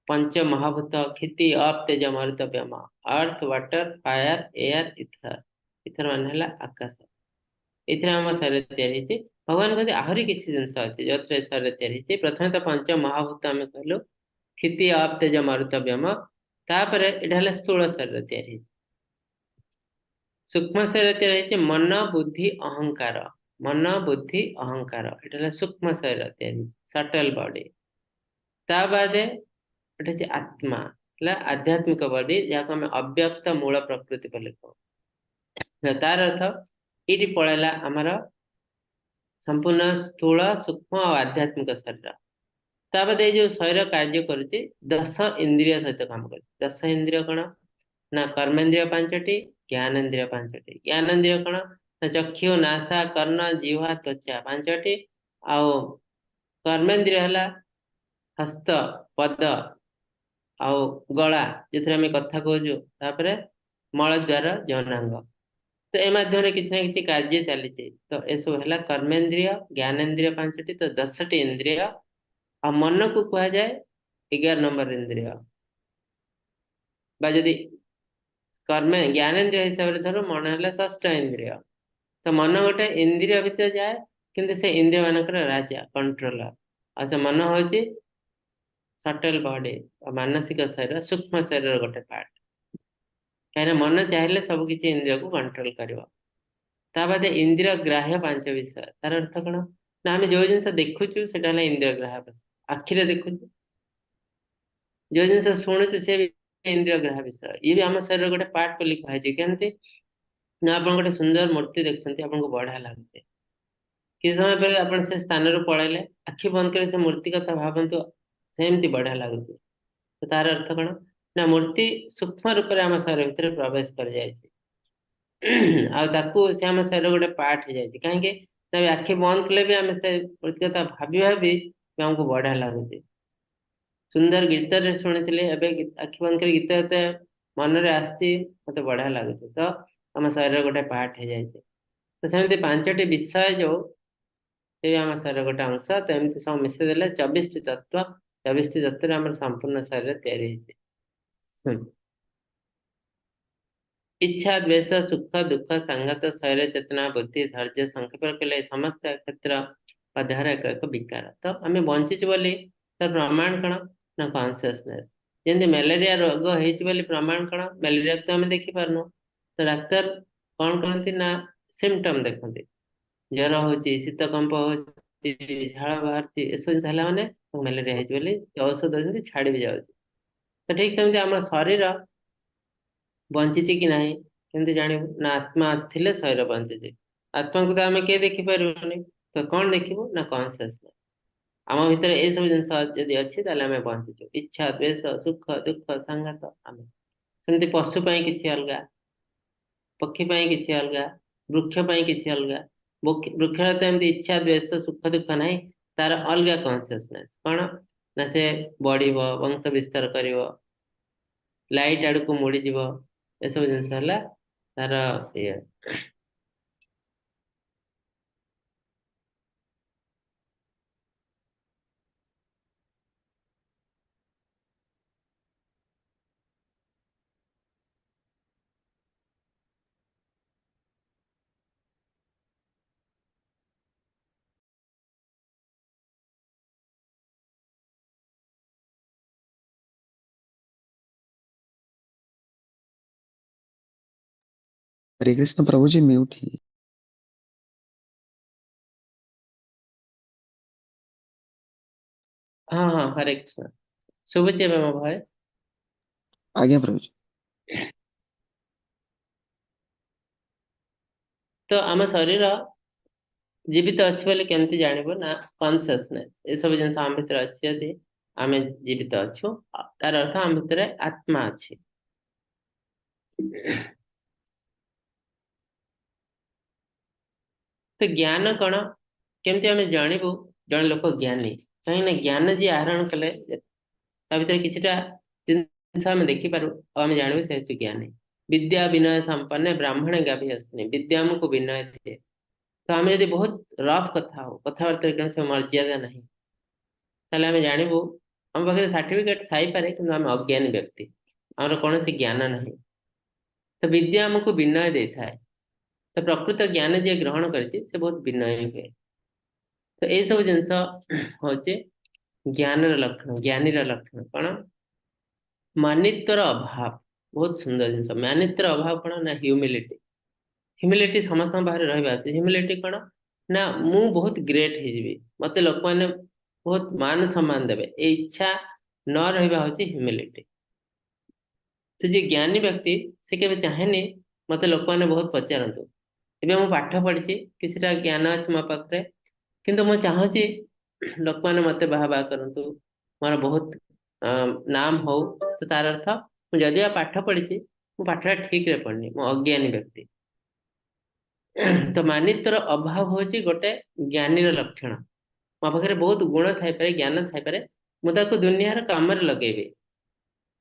ପଞ୍ଚ ମହାଭୂତ, କ୍ଷିତି, ଅପ, ତେଜ, ମରୁତ, ବ୍ୟୋମ, earth, water, fire, air, ether. Ether ମାନେ ହେଲା ଆକାଶ। ଏଥିରେ ଆମ ଶରୀର ତିଆରି ହେଇଛି। ଭଗବାନ କହନ୍ତି ଆହୁରି କିଛି ଜିନିଷ ଅଛି ଯୋଉଥିରେ ଶରୀର ତିଆରି ହେଇଛି। ପ୍ରଥମେ ତ ପଞ୍ଚ ମହାଭୂତ ଆମେ କହିଲୁ, କ୍ଷିତି, ଅପ, ତେଜ, ମରୁତ, ବ୍ୟୋମ। ତାପରେ ଏଇଟା ହେଲା ସ୍ଥୂଳ ଶରୀର ତିଆରି ହେଇଛି। ସୂକ୍ଷ୍ମ ଶରୀର ତିଆରି ହେଇଛି ମନ, ବୁଦ୍ଧି, ଅହଙ୍କାର। ମନ, ବୁଦ୍ଧି, ଅହଙ୍କାର, ଏଇଟା ହେଲା ସୂକ୍ଷ୍ମ ଶରୀର ତିଆରି, ସଟଲ ବଡି। ତା ବାଦେ ଏଟା ହଉଛି ଆତ୍ମା, ହେଲା ଆଧ୍ୟାତ୍ମିକ ବଡି, ଯାହାକୁ ଆମେ ଅବ୍ୟକ୍ତ ମୂଳ ପ୍ରକୃତି ବୋଲି କହୁ। ତାର ଅର୍ଥ ଏଇଠି ପଳେଇଲା ଆମର ସମ୍ପୂର୍ଣ୍ଣ ସ୍ଥୂଳ, ସୂକ୍ଷ୍ମ ଆଉ ଆଧ୍ୟାତ୍ମିକ ଶରୀର। ତା ବାଦେ ଏଇ ଯୋଉ ଶରୀର କାର୍ଯ୍ୟ କରୁଛି 10 ଇନ୍ଦ୍ରିୟ ସହିତ କାମ କରୁଛି। 10 ଇନ୍ଦ୍ରିୟ କଣ ନା କର୍ମେନ୍ଦ୍ରିୟ 5ଟି, ଜ୍ଞାନେନ୍ଦ୍ରିୟ 5ଟି। ଜ୍ଞାନେନ୍ଦ୍ରିୟ କଣ ନା ଚକ୍ଷୁ, ନାସା, କର୍ଣ୍ଣ, ଜିହ୍ୱା, ତ୍ୱଚା 5ଟି। ଆଉ କର୍ମେନ୍ଦ୍ରିୟ ହେଲା ହସ୍ତ, ପଦ ଆଉ ଗଳା, ଯେଉଁଥିରେ ଆମେ କଥା କହୁଛୁ, ତାପରେ ମଳଦ୍ୱାର, ଯୌନାଙ୍ଗ। ତ ଏ ମାଧ୍ୟମରେ କିଛି ନା କିଛି କାର୍ଯ୍ୟ ଚାଲିଛି। ତ ଏସବୁ ହେଲା କର୍ମେନ୍ଦ୍ରିୟ, ଜ୍ଞାନେନ୍ଦ୍ରିୟ 5ଟି, ତ 10ଟି ଇନ୍ଦ୍ରିୟ। ଆଉ ମନକୁ କୁହାଯାଏ 11 ନମ୍ବର ଇନ୍ଦ୍ରିୟ। ବା ଯଦି କର୍ମ ଜ୍ଞାନେନ୍ଦ୍ରିୟ ହିସାବରେ ଧରୁ, ମନ ହେଲା 6ଠ ଇନ୍ଦ୍ରିୟ। ତ ମନ ଗୋଟେ ଇନ୍ଦ୍ରିୟ ଭିତରେ ଯାଏ, କିନ୍ତୁ ସେ ଇନ୍ଦ୍ରିୟ ମାନଙ୍କର ରାଜା, କଣ୍ଟ୍ରୋଲର। ଆଉ ସେ ମନ ହଉଛି ସଟଲ ବଡି, ମାନସିକ ଶରୀର, ସୂକ୍ଷ୍ମ ଶରୀରର ଗୋଟେ ପାର୍ଟ। କାହିଁକିନା ମନ ଚାହିଁଲେ ସବୁ କିଛି ଇନ୍ଦ୍ରିୟକୁ କଣ୍ଟ୍ରୋଲ କରିବ। ତା ବାଦେ ଇନ୍ଦ୍ରିୟ ଗ୍ରାହ୍ୟ 5 ବିଷୟ। ତାର ଅର୍ଥ କଣ ନା ଆମେ ଯୋଉ ଜିନିଷ ଦେଖୁଛୁ ସେଟା ହେଲା ଇନ୍ଦ୍ରିୟ ଗ୍ରାହ୍ୟ ବିଷୟ। ଆଖିରେ ଦେଖୁଛୁ, ଯୋଉ ଜିନିଷ ଶୁଣୁଛୁ ସେ ବି ଇନ୍ଦ୍ରିୟ ଗ୍ରାହ୍ୟ ବିଷୟ। ଇଏ ବି ଆମ ଶରୀରର ଗୋଟେ ପାର୍ଟ ବୋଲି କୁହାଯାଇଛି। କେମିତି ନା ଆପଣ ଗୋଟେ ସୁନ୍ଦର ମୂର୍ତ୍ତି ଦେଖୁଛନ୍ତି, ଆପଣଙ୍କୁ ବଢିଆ ଲାଗୁଛି। କିଛି ସମୟ ପରେ ଆପଣ ସେ ସ୍ଥାନରୁ ପଳେଇଲେ, ଆଖି ବନ୍ଦ କରି ସେ ମୂର୍ତ୍ତି କଥା ଭାବନ୍ତୁ, ସେମିତି ବଢିଆ ଲାଗୁଛି। ତ ତାର ଅର୍ଥ କଣ ନା ମୂର୍ତ୍ତି ସୂକ୍ଷ୍ମ ରୂପରେ ଆମ ଶରୀର ଭିତରେ ପ୍ରବେଶ କରିଯାଇଛି, ଆଉ ତାକୁ ସେ ଆମ ଶରୀର ଗୋଟେ ପାର୍ଟ ହେଇଯାଇଛି। କାହିଁକି ନା ଆଖି ବନ୍ଦ କଲେ ବି ଆମେ ସେ ମୂର୍ତ୍ତି କଥା ଭାବି ଭାବି ଆମକୁ ବଢିଆ ଲାଗୁଛି। ସୁନ୍ଦର ଗୀତରେ ଶୁଣିଥିଲି, ଏବେ ଆଖି ବନ୍ଦ କରି ଗୀତ ଏତେ ମନରେ ଆସିଛି, ମତେ ବଢିଆ ଲାଗୁଛି। ତ ଆମ ଶରୀର ଗୋଟେ ପାର୍ଟ ହେଇଯାଇଛି। ତ ସେମିତି 5ଟି ବିଷୟ ଯୋଉ, ସେ ବି ଆମ ଶରୀର ଗୋଟେ ଅଂଶ। ତ ଏମିତି ସବୁ ମିଶେଇ ଦେଲେ 24ଟି ତତ୍ଵ, 24ଟି ତତ୍ଵରେ ଆମର ସମ୍ପୂର୍ଣ୍ଣ ଶରୀର ତିଆରି ହେଇଛି। ଇଚ୍ଛା, ଦ୍ୱେଷ, ସୁଖ, ଦୁଃଖ, ସଂଘାତ, ଶରୀର, ଚେତନା, ବୁଦ୍ଧି, ଧୈର୍ଯ୍ୟ, ସଂକ୍ଷେପ କଲେ ସମସ୍ତ କ୍ଷେତ୍ର ବା ଦେହର ଏକ ଏକ ବିକାର। ତ ଆମେ ବଞ୍ଚିଛୁ ବୋଲି ତାର ପ୍ରମାଣ କଣ ନା କନସିୟସନେସ୍। ଯେମିତି ମ୍ୟାଲେରିଆ ରୋଗ ହେଇଛି ବୋଲି ପ୍ରମାଣ କଣ? ମ୍ୟାଲେରିଆକୁ ତ ଆମେ ଦେଖିପାରୁନୁ। ତ ଡାକ୍ତର କଣ କରନ୍ତି ନା ସିମ୍ପଟମ ଦେଖନ୍ତି। ଜ୍ୱର ହଉଛି, ଶୀତକମ୍ପ ହଉଛି, ଝାଳ ବାହାରୁଛି, ଏସବୁ ଜିନିଷ ହେଲା ମାନେ ମ୍ୟାଲେରିଆ ହେଇଛି ବୋଲି ଔଷଧ ଦଉଛନ୍ତି, ଛାଡି ବି ଯାଉଛି। ତ ଠିକ ସେମିତି ଆମ ଶରୀର ବଞ୍ଚିଛି କି ନାହିଁ କେମିତି ଜାଣିବୁ ନା ଆତ୍ମା ଥିଲେ ଶରୀର ବଞ୍ଚିଛି। ଆତ୍ମାକୁ ତ ଆମେ କେହି ଦେଖିପାରିବୁନି, ତ କଣ ଦେଖିବୁ ନା କନସିୟସନେସ୍। ଆମ ଭିତରେ ଏସବୁ ଜିନିଷ ଯଦି ଅଛି ତାହେଲେ ଆମେ ବଞ୍ଚିଛୁ। ଇଚ୍ଛା, ଦ୍ୱେଷ, ସୁଖ, ଦୁଃଖ, ସଂଘାତ, ଆମେ ସେମିତି ପଶୁ ପାଇଁ କିଛି ଅଲଗା, ପକ୍ଷୀ ପାଇଁ କିଛି ଅଲଗା, ବୃକ୍ଷ ପାଇଁ କିଛି ଅଲଗା। ବୃକ୍ଷର ତ ଏମିତି ଇଚ୍ଛା, ଦ୍ୱେଷ, ସୁଖ, ଦୁଃଖ ନାହିଁ, ତାର ଅଲଗା କନସିୟସନେସ୍। କଣ ନା ସେ ବଢିବ, ବଂଶ ବିସ୍ତାର କରିବ, ଲାଇଟ୍ ଆଡକୁ ମୋଡିଯିବ, ଏସବୁ ଜିନିଷ ହେଲା ତାର ଇଏ। हरे कृष्ण प्रभु जी म्यूट ही। ହଁ ହଁ, ହରେ କୃଷ୍ଣ। ଶୁଭୁଛି ଏବେ ମୋ ଭଏସ? ଆଜ୍ଞା ପ୍ରଭୁ जी। ତ ଆମ ଶରୀର ଜୀବିତ ଅଛି ବୋଲି କେମିତି ଜାଣିବୁ ନା କନସିୟସନେସ୍। ଏସବୁ ଜିନିଷ ଆମ ଭିତରେ ଅଛି ଯଦି ଆମେ ଜୀବିତ ଅଛୁ, ତାର ଅର୍ଥ ଆମ ଭିତରେ ଆତ୍ମା ଅଛି। ତ ଜ୍ଞାନ କଣ କେମିତି ଆମେ ଜାଣିବୁ ଜଣେ ଲୋକ ଜ୍ଞାନୀ? କାହିଁକି ନା ଜ୍ଞାନ ଯିଏ ଆହରଣ କଲେ ତା ଭିତରେ କିଛିଟା ଜିନିଷ ଆମେ ଦେଖିପାରୁ ଆଉ ଆମେ ଜାଣିବୁ ସେ ହଉଛି ଜ୍ଞାନୀ। ବିଦ୍ୟା ବିନୟ ସମ୍ପନ୍ନ ବ୍ରାହ୍ମଣ ଗାଭୀ ହସ୍ତିନୀ, ବିଦ୍ୟା ଆମକୁ ବିନୟ ଦିଏ। ତ ଆମେ ଯଦି ବହୁତ ରଫ୍ କଥା ହଉ, କଥାବାର୍ତ୍ତାରେ କୌଣସି ମର୍ଯ୍ୟାଦା ନାହିଁ, ତାହେଲେ ଆମେ ଜାଣିବୁ ଆମ ପାଖରେ ସାର୍ଟିଫିକେଟ ଥାଇପାରେ କିନ୍ତୁ ଆମେ ଅଜ୍ଞାନୀ ବ୍ୟକ୍ତି, ଆମର କୌଣସି ଜ୍ଞାନ ନାହିଁ। ତ ବିଦ୍ୟା ଆମକୁ ବିନୟ ଦେଇଥାଏ। ତ ପ୍ରକୃତ ଜ୍ଞାନ ଯିଏ ଗ୍ରହଣ କରିଛି ସେ ବହୁତ ବିନୟ ହୁଏ। ତ ଏଇସବୁ ଜିନିଷ ହଉଛି ଜ୍ଞାନର ଲକ୍ଷଣ, ଜ୍ଞାନୀର ଲକ୍ଷଣ। କଣ? ମାନିତ୍ୱର ଅଭାବ। ବହୁତ ସୁନ୍ଦର ଜିନିଷ। ମାନିତ୍ୱର ଅଭାବ କଣ ନା ହ୍ୟୁମିଲିଟି। ହ୍ୟୁମିଲିଟି ସମସ୍ତଙ୍କ ପାଖରେ ରହିବା ଅଛି। ହ୍ୟୁମିଲିଟି କଣ ନା ମୁଁ ବହୁତ ଗ୍ରେଟ୍ ହେଇଯିବି, ମତେ ଲୋକମାନେ ବହୁତ ମାନ ସମ୍ମାନ ଦେବେ, ଏଇ ଇଚ୍ଛା ନ ରହିବା ହଉଛି ହ୍ୟୁମିଲିଟି। ତ ଯିଏ ଜ୍ଞାନୀ ବ୍ୟକ୍ତି ସେ କେବେ ଚାହେଁନି ମତେ ଲୋକମାନେ ବହୁତ ପଚାରନ୍ତୁ। ଏବେ ମୁଁ ପାଠ ପଢିଛି, କିଛିଟା ଜ୍ଞାନ ଅଛି ମୋ ପାଖରେ, କିନ୍ତୁ ମୁଁ ଚାହୁଁଛି ଲୋକମାନେ ମତେ ବାହା ବାହା କରନ୍ତୁ, ମୋର ବହୁତ ନାମ ହଉ, ତ ତାର ଅର୍ଥ ମୁଁ ଯଦି ବା ପାଠ ପଢିଛି, ମୁଁ ପାଠଟା ଠିକରେ ପଢିନି, ମୁଁ ଅଜ୍ଞାନୀ ବ୍ୟକ୍ତି। ତ ମାନିତ୍ୱର ଅଭାବ ହଉଛି ଗୋଟେ ଜ୍ଞାନୀର ଲକ୍ଷଣ। ମୋ ପାଖରେ ବହୁତ ଗୁଣ ଥାଇପାରେ, ଜ୍ଞାନ ଥାଇପାରେ, ମୁଁ ତାକୁ ଦୁନିଆର କାମରେ ଲଗେଇବି।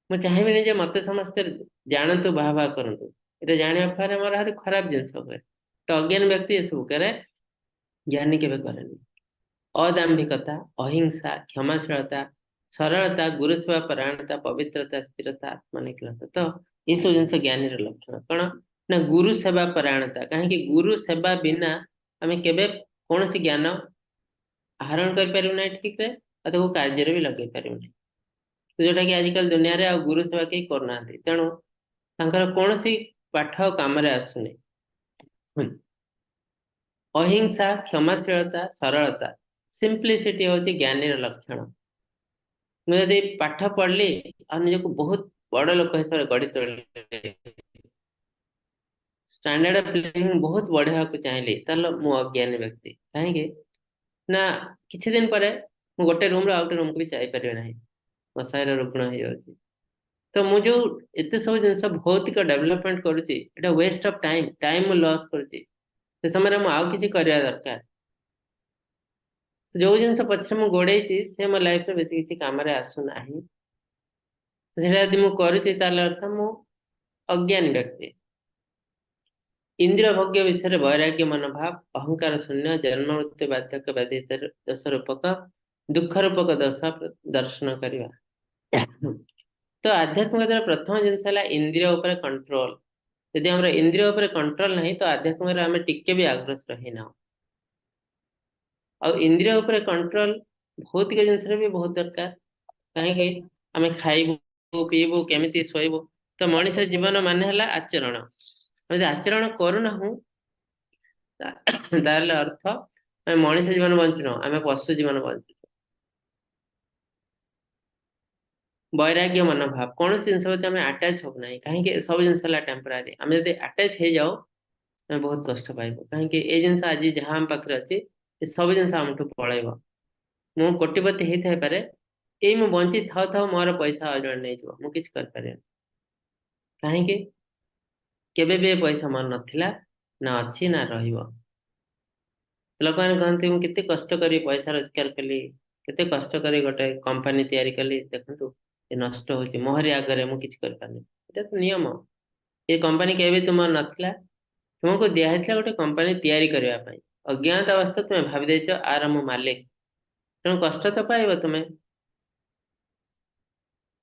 ମୁଁ ଚାହିଁବିନି ଯେ ମତେ ସମସ୍ତେ ଜାଣନ୍ତୁ, ବାହା ବାହା କରନ୍ତୁ। ଏଇଟା ଜାଣିବା ଫଳରେ ମୋର ଭାରି ଖରାପ ଜିନିଷ ହୁଏ। ତ ଅଜ୍ଞାନ ବ୍ୟକ୍ତି ଏସବୁ କରେ, ଜ୍ଞାନୀ କେବେ କରେନି। ଅଦାମ୍ଭିକତା, ଅହିଂସା, କ୍ଷମାଶୀଳତା, ସରଳତା, ଗୁରୁସେବା ପରାୟଣତା, ପବିତ୍ରତା, ସ୍ଥିରତା, ଆତ୍ମନିଗ୍ରହତା, ତ ଏସବୁ ଜିନିଷ ଜ୍ଞାନୀର ଲକ୍ଷଣ। କଣ ନା ଗୁରୁ ସେବା ପରାୟଣତା। କାହିଁକି ଗୁରୁ ସେବା ବିନା ଆମେ କେବେ କୌଣସି ଜ୍ଞାନ ଆହରଣ କରିପାରିବୁ ନାହିଁ ଠିକରେ, ଆଉ ତାକୁ କାର୍ଯ୍ୟରେ ବି ଲଗେଇ ପାରିବୁ ନାହିଁ। ଯୋଉଟା କି ଆଜିକାଲି ଦୁନିଆରେ ଆଉ ଗୁରୁ ସେବା କେହି କରୁନାହାନ୍ତି, ତେଣୁ ତାଙ୍କର କୌଣସି ପାଠ କାମରେ ଆସୁନି। ଅହିଂସା, କ୍ଷମାଶୀଳତା, ସରଳତା, ସିମ୍ପ୍ଲିସିଟି ହଉଛି ଜ୍ଞାନୀର ଲକ୍ଷଣ। ମୁଁ ଯଦି ପାଠ ପଢିଲି ଆଉ ନିଜକୁ ବହୁତ ବଡ ଲୋକ ହିସାବରେ ଗଢି ତୋଳିଲି, ଷ୍ଟାଣ୍ଡାର୍ଡ ଅଫ ଲିଭିଂ ବହୁତ ବଢେଇବାକୁ ଚାହିଁଲି, ତାହେଲେ ମୁଁ ଅଜ୍ଞାନୀ ବ୍ୟକ୍ତି। କାହିଁକି ନା କିଛି ଦିନ ପରେ ମୁଁ ଗୋଟେ ରୁମରୁ ଆଉ ଗୋଟେ ରୁମକୁ ବି ଯାଇପାରିବି ନାହିଁ, ମୋ ଶରୀର ରୁଗ୍ଣ ହେଇଯାଉଛି। ତ ମୁଁ ଯୋଉ ଏତେ ସବୁ ଜିନିଷ ଭୌତିକ ଡେଭଲପମେଣ୍ଟ କରୁଛି, ଏଇଟା ୱେଷ୍ଟ ଅଫ ଟାଇମ, ଟାଇମ ମୁଁ ଲସ୍ କରୁଛି। ସେ ସମୟରେ ମୁଁ ଆଉ କିଛି କରିବା ଦରକାର। ଯୋଉ ଜିନିଷ ପଛରେ ମୁଁ ଗୋଡେଇଛି ସେ ମୋ ଲାଇଫରେ ବେଶୀ କିଛି କାମରେ ଆସୁନାହିଁ। ସେଇଟା ଯଦି ମୁଁ କରୁଛି ତାହେଲେ ଅର୍ଥ ମୁଁ ଅଜ୍ଞାନୀ ବ୍ୟକ୍ତି। ଇନ୍ଦ୍ରିୟ ଭୋଗ୍ୟ ବିଷୟରେ ବୈରାଗ୍ୟ ମନୋଭାବ, ଅହଙ୍କାର ଶୂନ୍ୟ, ଜନ୍ମ ମୃତ୍ୟୁ ବାର୍ଦ୍ଧକ୍ୟ ବ୍ୟାଧି ଦୋଷ ରୂପକ ଦୁଃଖ ରୂପକ ଦୋଷ ଦର୍ଶନ କରିବା। ତ ଆଧ୍ୟାତ୍ମିକତାର ପ୍ରଥମ ଜିନିଷ ହେଲା ଇନ୍ଦ୍ରିୟ ଉପରେ କଣ୍ଟ୍ରୋଲ। ଯଦି ଆମର ଇନ୍ଦ୍ରିୟ ଉପରେ କଣ୍ଟ୍ରୋଲ ନାହିଁ ତ ଆଧ୍ୟାତ୍ମିକରେ ଆମେ ଟିକେ ବି ଅଗ୍ରସର ହେଇନାହୁଁ। ଆଉ ଇନ୍ଦ୍ରିୟ ଉପରେ କଣ୍ଟ୍ରୋଲ ଭୌତିକ ଜିନିଷରେ ବି ବହୁତ ଦରକାର। କାହିଁକି ଆମେ ଖାଇବୁ, ପିଇବୁ, କେମିତି ଶୋଇବୁ। ତ ମଣିଷ ଜୀବନ ମାନେ ହେଲା ଆଚରଣ। ଆମେ ଯଦି ଆଚରଣ କରୁନାହୁଁ ତାହେଲେ ଅର୍ଥ ଆମେ ମଣିଷ ଜୀବନ ବଞ୍ଚୁନାହୁଁ, ଆମେ ପଶୁ ଜୀବନ ବଞ୍ଚୁଛୁ। ବୈରାଗ୍ୟ ମନୋଭାବ, କୌଣସି ଜିନିଷ ପ୍ରତି ଆମେ ଆଟାଚ ହବୁ ନାହିଁ। କାହିଁକି ସବୁ ଜିନିଷ ହେଲା ଟେମ୍ପୋରାରୀ। ଆମେ ଯଦି ଆଟାଚ ହେଇଯାଉ ଆମେ ବହୁତ କଷ୍ଟ ପାଇବୁ। କାହିଁକି ଏଇ ଜିନିଷ ଆଜି ଯାହା ଆମ ପାଖରେ ଅଛି ଏ ସବୁ ଜିନିଷ ଆମଠୁ ପଳେଇବ। ମୁଁ କୋଟିପତି ହେଇଥାଇପାରେ, ଏଇ ମୁଁ ବଞ୍ଚି ଥାଉ ଥାଉ ମୋର ପଇସା ଆଉ ଜଣେ ନେଇଯିବ, ମୁଁ କିଛି କରିପାରିବିନି। କାହିଁକି କେବେ ବି ଏ ପଇସା ମୋର ନଥିଲା, ନା ଅଛି ନା ରହିବ। ଲୋକମାନେ କହନ୍ତି ମୁଁ କେତେ କଷ୍ଟ କରି ପଇସା ରୋଜଗାର କଲି, କେତେ କଷ୍ଟ କରି ଗୋଟେ କମ୍ପାନୀ ତିଆରି କଲି, ଦେଖନ୍ତୁ ଏ ନଷ୍ଟ ହଉଛି ମୋହରି ଆଗରେ, ମୁଁ କିଛି କରିପାରୁନି। ଏଇଟା ତ ନିୟମ। ଏ କମ୍ପାନୀ କେବେ ତୁମର ନଥିଲା, ତୁମକୁ ଦିଆହେଇଥିଲା ଗୋଟେ କମ୍ପାନୀ ତିଆରି କରିବା ପାଇଁ। ଅଜ୍ଞାତ ଅବସ୍ଥା ତୁମେ ଭାବି ଦେଇଛ ଆର ମୁଁ ମାଲିକ, ତେଣୁ କଷ୍ଟ ତ ପାଇବ ତୁମେ।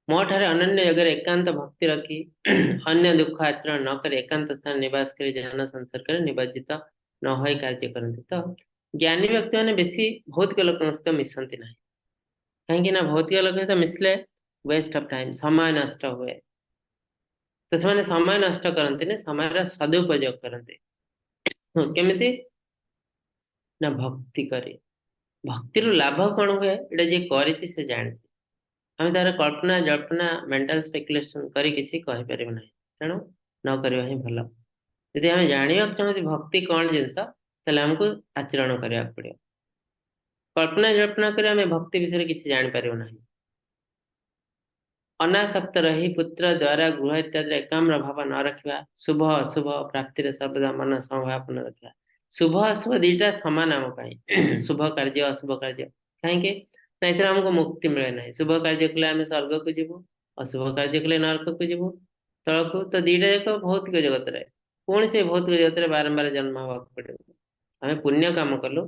ମୋ ଠାରେ ଅନନ୍ୟ ଯୋଗରେ ଏକାନ୍ତ ଭକ୍ତି ରଖି ଅନ୍ୟ ଦୁଃଖ ଆଚରଣ ନ କରି ଏକାନ୍ତ ସ୍ଥାନ ନିବାସ କରି ଜନ ସଂସର୍ଗରେ ନିବଜ୍ଜିତ ନ ହୋଇ କାର୍ଯ୍ୟ କରନ୍ତି। ତ ଜ୍ଞାନୀ ବ୍ୟକ୍ତି ମାନେ ବେଶୀ ଭୌତିକ ଲୋକଙ୍କ ସହିତ ମିଶନ୍ତି ନାହିଁ। କାହିଁକି ନା ଭୌତିକ ଲୋକଙ୍କ ସହିତ ମିଶିଲେ ୱେଷ୍ଟ ଅଫ ଟାଇମ, ସମୟ ନଷ୍ଟ ହୁଏ। ତ ସେମାନେ ସମୟ ନଷ୍ଟ କରନ୍ତିନି, ସମୟର ସଦୁପଯୋଗ କରନ୍ତି। କେମିତି ନା ଭକ୍ତି କରି। ଭକ୍ତିରୁ ଲାଭ କଣ ହୁଏ ଏଇଟା ଯିଏ କରିଛି ସେ ଜାଣିଛି। ଆମେ ତାର କଳ୍ପନା ଜଳ୍ପନା ମେଣ୍ଟାଲ ସ୍ପେକୁଲେସନ କରି କିଛି କହିପାରିବୁ ନାହିଁ, ତେଣୁ ନ କରିବା ହିଁ ଭଲ। ଯଦି ଆମେ ଜାଣିବାକୁ ଚାହୁଁଛୁ ଭକ୍ତି କଣ ଜିନିଷ, ତାହେଲେ ଆମକୁ ଆଚରଣ କରିବାକୁ ପଡିବ। କଳ୍ପନା ଜଳ୍ପନା କରି ଆମେ ଭକ୍ତି ବିଷୟରେ କିଛି ଜାଣିପାରିବୁ ନାହିଁ। ଅନାସକ୍ତ ରହି ପୁତ୍ର ଦ୍ୱାରା ଗୃହ ଇତ୍ୟାଦିରେ ଏକାମ୍ର ଭାବ ନ ରଖିବା, ଶୁଭ ଅଶୁଭ ପ୍ରାପ୍ତିରେ ସର୍ବଦା ମନ ସମଭାବନ ରଖିବା। ଶୁଭ ଅଶୁଭ ଦିଟା ସମାନ ଆମ ପାଇଁ, ଶୁଭ କାର୍ଯ୍ୟ ଅଶୁଭ କାର୍ଯ୍ୟ। କାହିଁକି ନା ଏଥିରେ ଆମକୁ ମୁକ୍ତି ମିଳେ ନାହିଁ। ଶୁଭ କାର୍ଯ୍ୟ କଲେ ଆମେ ସ୍ୱର୍ଗକୁ ଯିବୁ, ଅଶୁଭ କାର୍ଯ୍ୟ କଲେ ନରକକୁ ଯିବୁ, ତଳକୁ। ତ ଦିଟା ଯାକ ଭୌତିକ ଜଗତରେ, ପୁଣି ସେ ଭୌତିକ ଜଗତରେ ବାରମ୍ବାର ଜନ୍ମ ହବାକୁ ପଡିବ। ଆମେ ପୁଣ୍ୟ କାମ କଲୁ,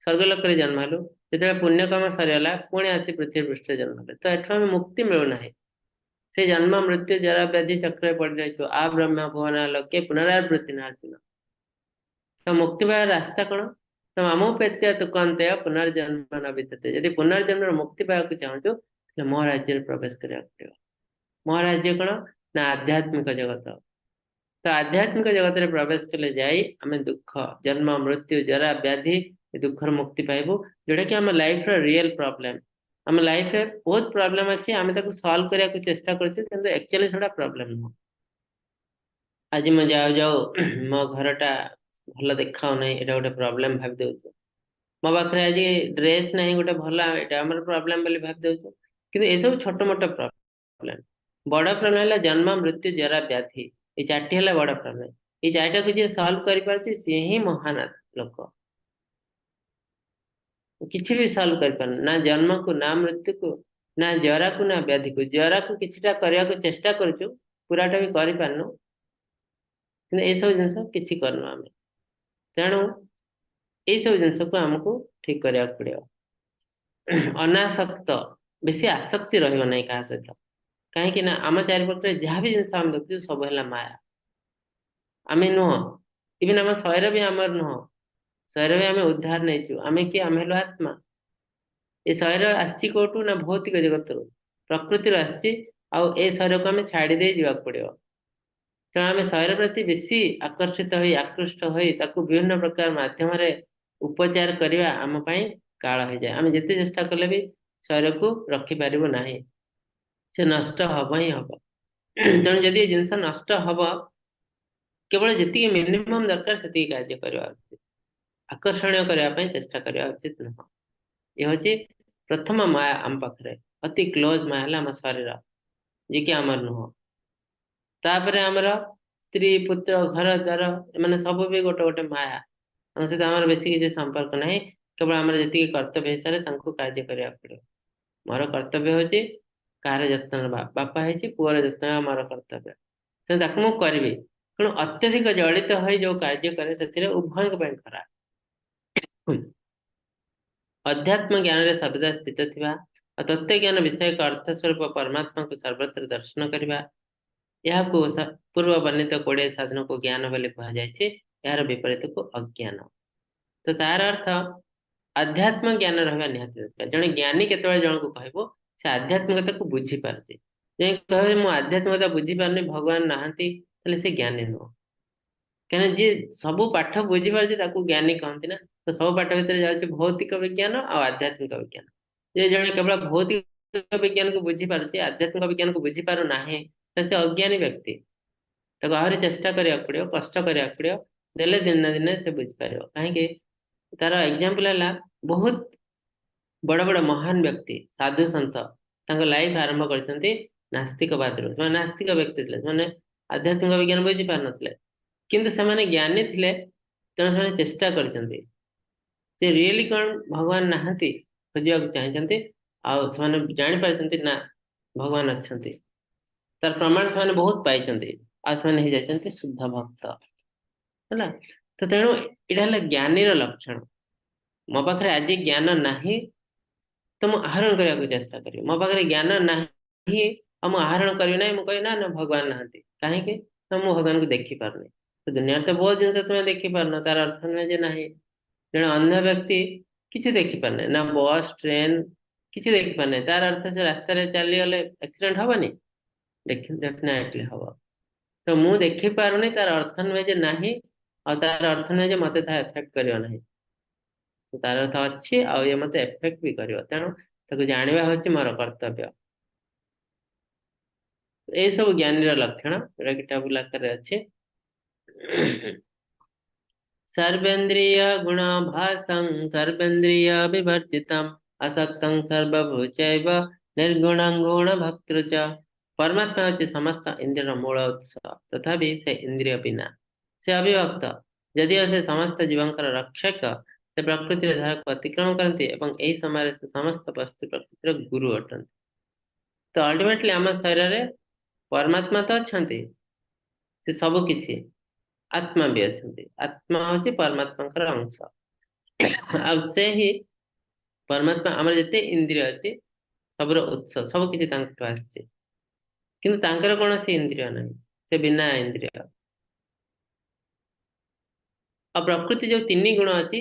ସ୍ୱର୍ଗଲୋକରେ ଜନ୍ମ ହେଲୁ, ଯେତେବେଳେ ପୁଣ୍ୟ କାମ ସରିଗଲା ପୁଣି ଆସି ପୃଥିବୀ ପୃଷ୍ଠରେ ଜନ୍ମ ହେଲୁ। ତ ଏଠୁ ଆମେ ମୁକ୍ତି ମିଳୁନାହିଁ। ସେ ଜନ୍ମ ମୃତ୍ୟୁ ଜରା ବ୍ୟାଧି ଚକ୍ରରେ ପଡି ରହିଛୁ। ଆ ବ୍ରହ୍ମ ଭୁବନ ଲୋକେ ପୁନରାବୃତ୍ତି ନାର୍ଜୁନ। ତ ମୁକ୍ତି ପାଇବାର ରାସ୍ତା କଣ? ତ ମାମୋପେତ୍ୟ ତୁକନ୍ତେୟ ପୁନର୍ଜନ୍ମ ନ ବିଦ୍ୟତେ। ଯଦି ପୁନର୍ଜନ୍ମର ମୁକ୍ତି ପାଇବାକୁ ଚାହୁଁଛୁ ତାହେଲେ ମୋ ରାଜ୍ୟରେ ପ୍ରବେଶ କରିବାକୁ ପଡିବ। ମୋ ରାଜ୍ୟ କଣ ନା ଆଧ୍ୟାତ୍ମିକ ଜଗତ। ତ ଆଧ୍ୟାତ୍ମିକ ଜଗତରେ ପ୍ରବେଶ କଲେ ଯାଇ ଆମେ ଦୁଃଖ, ଜନ୍ମ ମୃତ୍ୟୁ ଜରା ବ୍ୟାଧି ଏ ଦୁଃଖର ମୁକ୍ତି ପାଇବୁ, ଯୋଉଟା କି ଆମ ଲାଇଫର ରିଏଲ ପ୍ରୋବ୍ଲେମ। ଆମ ଲାଇଫରେ ବହୁତ ପ୍ରୋବ୍ଲେମ ଅଛି, ଆମେ ତାକୁ ସଲ୍ଭ କରିବାକୁ ଚେଷ୍ଟା କରୁଛୁ, କିନ୍ତୁ ଆକ୍ଚୁଆଲି ସେଟା ପ୍ରୋବ୍ଲେମ ନୁହଁ। ଆଜି ମୁଁ ଯାଉ ଯାଉ ମୋ ଘରଟା ଭଲ ଦେଖାଉ ନାହିଁ, ଏଇଟା ଗୋଟେ ପ୍ରୋବ୍ଲେମ ଭାବି ଦଉଛୁ। ମୋ ପାଖରେ ଆଜି ଡ୍ରେସ ନାହିଁ ଗୋଟେ ଭଲ, ଏଇଟା ଆମର ପ୍ରୋବ୍ଲେମ ବୋଲି ଭାବି ଦଉଛୁ। କିନ୍ତୁ ଏସବୁ ଛୋଟ ମୋଟ ପ୍ରୋବ୍ଲେମ। ବଡ ପ୍ରୋବ୍ଲେମ ହେଲା ଜନ୍ମ, ମୃତ୍ୟୁ, ଜରା, ବ୍ୟାଧି। ଏଇ ଚାରିଟି ହେଲା ବଡ ପ୍ରୋବ୍ଲେମ। ଏଇ ଚାରିଟାକୁ ଯିଏ ସଲ୍ଭ କରିପାରୁଛି ସିଏ ହିଁ ମହାନ ଲୋକ। କିଛି ବି ସଲ୍ଭ କରିପାରୁନି, ନା ଜନ୍ମକୁ, ନା ମୃତ୍ୟୁକୁ, ନା ଜରାକୁ, ନା ବ୍ୟାଧିକୁ। ଜରାକୁ କିଛିଟା କରିବାକୁ ଚେଷ୍ଟା କରୁଛୁ, ପୁରାଟା ବି କରିପାରୁନୁ, କିନ୍ତୁ ଏଇସବୁ ଜିନିଷ କିଛି କରିନୁ ଆମେ। ତେଣୁ ଏଇସବୁ ଜିନିଷକୁ ଆମକୁ ଠିକ କରିବାକୁ ପଡିବ। ଅନାସକ୍ତ, ବେଶୀ ଆସକ୍ତି ରହିବ ନାହିଁ କାହା ସହିତ। କାହିଁକି ନା ଆମ ଚାରିପଟରେ ଯାହା ବି ଜିନିଷ ଆମେ ଦେଖୁଛୁ ସବୁ ହେଲା ମାୟା। ଆମେ ନୁହଁ, ଇଭେନ ଆମ ଶରୀର ବି ଆମର ନୁହଁ। ଶରୀର ବି ଆମେ ଉଦ୍ଧାର ନେଇଛୁ। ଆମେ କିଏ? ଆମେ ହେଲୁ ଆତ୍ମା। ଏ ଶରୀର ଆସିଛି କୋଉଠୁ? ନା ଭୌତିକ ଜଗତରୁ, ପ୍ରକୃତିରୁ ଆସିଛି। ଆଉ ଏ ଶରୀରକୁ ଆମେ ଛାଡି ଦେଇ ଯିବାକୁ ପଡିବ। ତେଣୁ ଆମେ ଶରୀର ପ୍ରତି ବେଶୀ ଆକର୍ଷିତ ହୋଇ, ଆକୃଷ୍ଟ ହୋଇ ତାକୁ ବିଭିନ୍ନ ପ୍ରକାର ମାଧ୍ୟମରେ ଉପଚାର କରିବା ଆମ ପାଇଁ କାଳ ହେଇଯାଏ। ଆମେ ଯେତେ ଚେଷ୍ଟା କଲେ ବି ଶରୀରକୁ ରଖିପାରିବୁ ନାହିଁ, ସେ ନଷ୍ଟ ହବ ହିଁ ହବ। ତେଣୁ ଯଦି ଏ ଜିନିଷ ନଷ୍ଟ ହବ, କେବଳ ଯେତିକି ମିନିମମ୍ ଦରକାର ସେତିକି କାର୍ଯ୍ୟ କରିବା ଉଚିତ, ଆକର୍ଷଣୀୟ କରିବା ପାଇଁ ଚେଷ୍ଟା କରିବା ଉଚିତ ନୁହଁ। ଏ ହଉଛି ପ୍ରଥମ ମାୟା। ଆମ ପାଖରେ ଅତି କ୍ଲୋଜ ମାୟା ହେଲା ଆମ ଶରୀର, ଯିଏକି ଆମର ନୁହଁ। ତାପରେ ଆମର ସ୍ତ୍ରୀ, ପୁତ୍ର, ଘର ଦ୍ୱାର, ଏମାନେ ସବୁ ବି ଗୋଟେ ଗୋଟେ ମାୟା। ଆମ ସହିତ ଆମର ବେଶୀ କିଛି ସମ୍ପର୍କ ନାହିଁ। କେବଳ ଆମର ଯେତିକି କର୍ତ୍ତବ୍ୟ ହିସାବରେ ତାଙ୍କୁ କାର୍ଯ୍ୟ କରିବାକୁ ପଡିବ। ମୋର କର୍ତ୍ତବ୍ୟ ହଉଛି କାହାର ଯତ୍ନ ନେବା, ବାପା ହେଇଛି ପୁଅର ଯତ୍ନ ନେବା ମୋର କର୍ତ୍ତବ୍ୟ, ତେଣୁ ତାକୁ ମୁଁ କରିବି। ତେଣୁ ଅତ୍ୟଧିକ ଜଡ଼ିତ ହୋଇ ଯୋଉ କାର୍ଯ୍ୟ କରେ ସେଥିରେ ଉଭୟଙ୍କ ପାଇଁ ଖରାପ। ଅଧ୍ୟାତ୍ମ ଜ୍ଞାନରେ ସର୍ବଦା ସ୍ଥିତ ଥିବା ଆଉ ତତ୍ତ୍ୱ ଜ୍ଞାନ ବିଷୟକ ଅର୍ଥ ସ୍ୱରୂପ ପରମାତ୍ମାଙ୍କୁ ସର୍ବତ୍ର ଦର୍ଶନ କରିବା, ଏହାକୁ ପୂର୍ବ ବର୍ଣ୍ଣିତ 20 ସାଧନକୁ ଜ୍ଞାନ ବୋଲି କୁହାଯାଇଛି। ଏହାର ବିପରୀତକୁ ଅଜ୍ଞାନ। ତ ତାର ଅର୍ଥ ଆଧ୍ୟାତ୍ମ ଜ୍ଞାନ ରହିବା ନିହାତି ଦରକାର। ଜଣେ ଜ୍ଞାନୀ କେତେବେଳେ ଜଣକୁ କହିବ ସେ ଆଧ୍ୟାତ୍ମିକତାକୁ ବୁଝିପାରୁଛି। ଯେ କହିବ ମୁଁ ଆଧ୍ୟାତ୍ମିକତା ବୁଝିପାରୁନି, ଭଗବାନ ନାହାନ୍ତି, ତାହେଲେ ସେ ଜ୍ଞାନୀ ନୁହଁ। କାହିଁକିନା ଯିଏ ସବୁ ପାଠ ବୁଝିପାରୁଛି ତାକୁ ଜ୍ଞାନୀ କହନ୍ତି ନା। ତ ସବୁ ପାଠ ଭିତରେ ଯାଉଛି ଭୌତିକ ବିଜ୍ଞାନ ଆଉ ଆଧ୍ୟାତ୍ମିକ ବିଜ୍ଞାନ। ଯେ ଜଣେ କେବଳ ଭୌତିକ ବିଜ୍ଞାନକୁ ବୁଝିପାରୁଛି, ଆଧ୍ୟାତ୍ମିକ ବିଜ୍ଞାନକୁ ବୁଝିପାରୁନାହିଁ, ତ ସେ ଅଜ୍ଞାନୀ ବ୍ୟକ୍ତି। ତାକୁ ଆହୁରି ଚେଷ୍ଟା କରିବାକୁ ପଡିବ, କଷ୍ଟ କରିବାକୁ ପଡିବ, ଦେଲେ ଦିନେ ନା ଦିନେ ସେ ବୁଝିପାରିବ। କାହିଁକି ତାର ଏକ୍ଜାମ୍ପଲ ହେଲା ବହୁତ ବଡ ବଡ ମହାନ ବ୍ୟକ୍ତି, ସାଧୁ ସନ୍ଥ, ତାଙ୍କ ଲାଇଫ ଆରମ୍ଭ କରିଛନ୍ତି ନାସ୍ତିକବାଦରୁ। ସେମାନେ ନାସ୍ତିକ ବ୍ୟକ୍ତି ଥିଲେ, ସେମାନେ ଆଧ୍ୟାତ୍ମିକ ବିଜ୍ଞାନ ବୁଝି ପାରୁନଥିଲେ, କିନ୍ତୁ ସେମାନେ ଜ୍ଞାନୀ ଥିଲେ। ତେଣୁ ସେମାନେ ଚେଷ୍ଟା କରିଛନ୍ତି ଯେ ରିଏଲି କଣ ଭଗବାନ ନାହାନ୍ତି ଖୋଜିବାକୁ ଚାହିଁଛନ୍ତି, ଆଉ ସେମାନେ ଜାଣିପାରିଛନ୍ତି ନା ଭଗବାନ ଅଛନ୍ତି। ତାର ପ୍ରମାଣ ସେମାନେ ବହୁତ ପାଇଛନ୍ତି, ଆଉ ସେମାନେ ହେଇଯାଇଛନ୍ତି ଶୁଦ୍ଧ ଭକ୍ତ। ହେଲା ତ ତେଣୁ ଏଇଟା ହେଲା ଜ୍ଞାନୀର ଲକ୍ଷଣ। ମୋ ପାଖରେ ଆଜି ଜ୍ଞାନ ନାହିଁ ତ ମୁଁ ଆହରଣ କରିବାକୁ ଚେଷ୍ଟା କରିବି। ମୋ ପାଖରେ ଜ୍ଞାନ ନାହିଁ ଆଉ ମୁଁ ଆହରଣ କରିବି ନାହିଁ, ମୁଁ କହିବି ନା ନା ଭଗବାନ ନାହାନ୍ତି। କାହିଁକି? ନା ମୁଁ ଭଗବାନଙ୍କୁ ଦେଖିପାରୁନି। ତ ଦୁନିଆରେ ତ ବହୁତ ଜିନିଷ ତୁମେ ଦେଖିପାରୁନ, ତାର ଅର୍ଥ ନୁହେଁ ଯେ ନାହିଁ। ଜଣେ ଅନ୍ଧ ବ୍ୟକ୍ତି କିଛି ଦେଖିପାରୁନାହିଁ, ନା ବସ୍, ଟ୍ରେନ କିଛି ଦେଖିପାରୁନାହିଁ, ତାର ଅର୍ଥ ସେ ରାସ୍ତାରେ ଚାଲିଗଲେ ଆକ୍ସିଡେଣ୍ଟ ହବନି? ଡେଫିନେଟଲି ହବ। ତ ମୁଁ ଦେଖିପାରୁନି ତାର ଅର୍ଥ ନୁହେଁ ଯେ ନାହିଁ, ଆଉ ତାର ଅର୍ଥ ନୁହେଁ ଯେ ମତେ ତାହା ଏଫେକ୍ଟ କରିବ ନାହିଁ। ତାର ଅର୍ଥ ଅଛି ଆଉ ଇଏ ମତେ ଏଫେକ୍ଟ ବି କରିବ। ତେଣୁ ତାକୁ ଜାଣିବା ହଉଛି ମୋର କର୍ତ୍ତବ୍ୟ। ଏସବୁ ଜ୍ଞାନୀର ଲକ୍ଷଣ, ଯୋଉଟା କି ଟେବୁଲ ଆକାରରେ ଅଛି। ସର୍ବେନ୍ଦ୍ରିୟ ଗୁଣାଭାସଂ ସର୍ବେନ୍ଦ୍ରିୟ ବିବର୍ଜିତಂ ଆସକ୍ତଂ ସର୍ବଭୂଚୈବ ନିର୍ଗୁଣଂ ଗୁଣଭକ୍ତୃ ଚ। ପରମାତ୍ମା ହେଉଛି ସମସ୍ତ ଇନ୍ଦ୍ରିୟର ମୂଳ ଉତ୍ସ, ତଥାପି ସେ ଇନ୍ଦ୍ରିୟ ବିନା, ସେ ଅବିଭକ୍ତ। ଯଦିଓ ସେ ସମସ୍ତ ଜୀବଙ୍କର ରକ୍ଷକ, ସେ ପ୍ରକୃତିର ଧାରାକୁ ଅତିକ୍ରମ କରନ୍ତି ଏବଂ ଏହି ସମୟରେ ସେ ସମସ୍ତ ବସ୍ତୁ ପ୍ରକୃତିର ଗୁରୁ ଅଟନ୍ତି। ତ ଅଲ୍ଟିମେଟଲି ଆମ ଶରୀରରେ ପରମାତ୍ମା ତ ଅଛନ୍ତି, ସେ ସବୁ କିଛି, ଆତ୍ମା ବି ଅଛନ୍ତି। ଆତ୍ମା ହଉଛି ପରମାତ୍ମାଙ୍କର ଅଂଶ, ଆଉ ସେ ହିଁ ପରମାତ୍ମା। ଆମର ଯେତେ ଇନ୍ଦ୍ରିୟ ଅଛି ସବୁର ଉତ୍ସ, ସବୁ କିଛି ତାଙ୍କଠୁ ଆସିଛି, କିନ୍ତୁ ତାଙ୍କର କୌଣସି ଇନ୍ଦ୍ରିୟ ନାହିଁ, ସେ ବିନା ଇନ୍ଦ୍ରିୟ। ଆଉ ପ୍ରକୃତି ଯୋଉ ତିନି ଗୁଣ ଅଛି,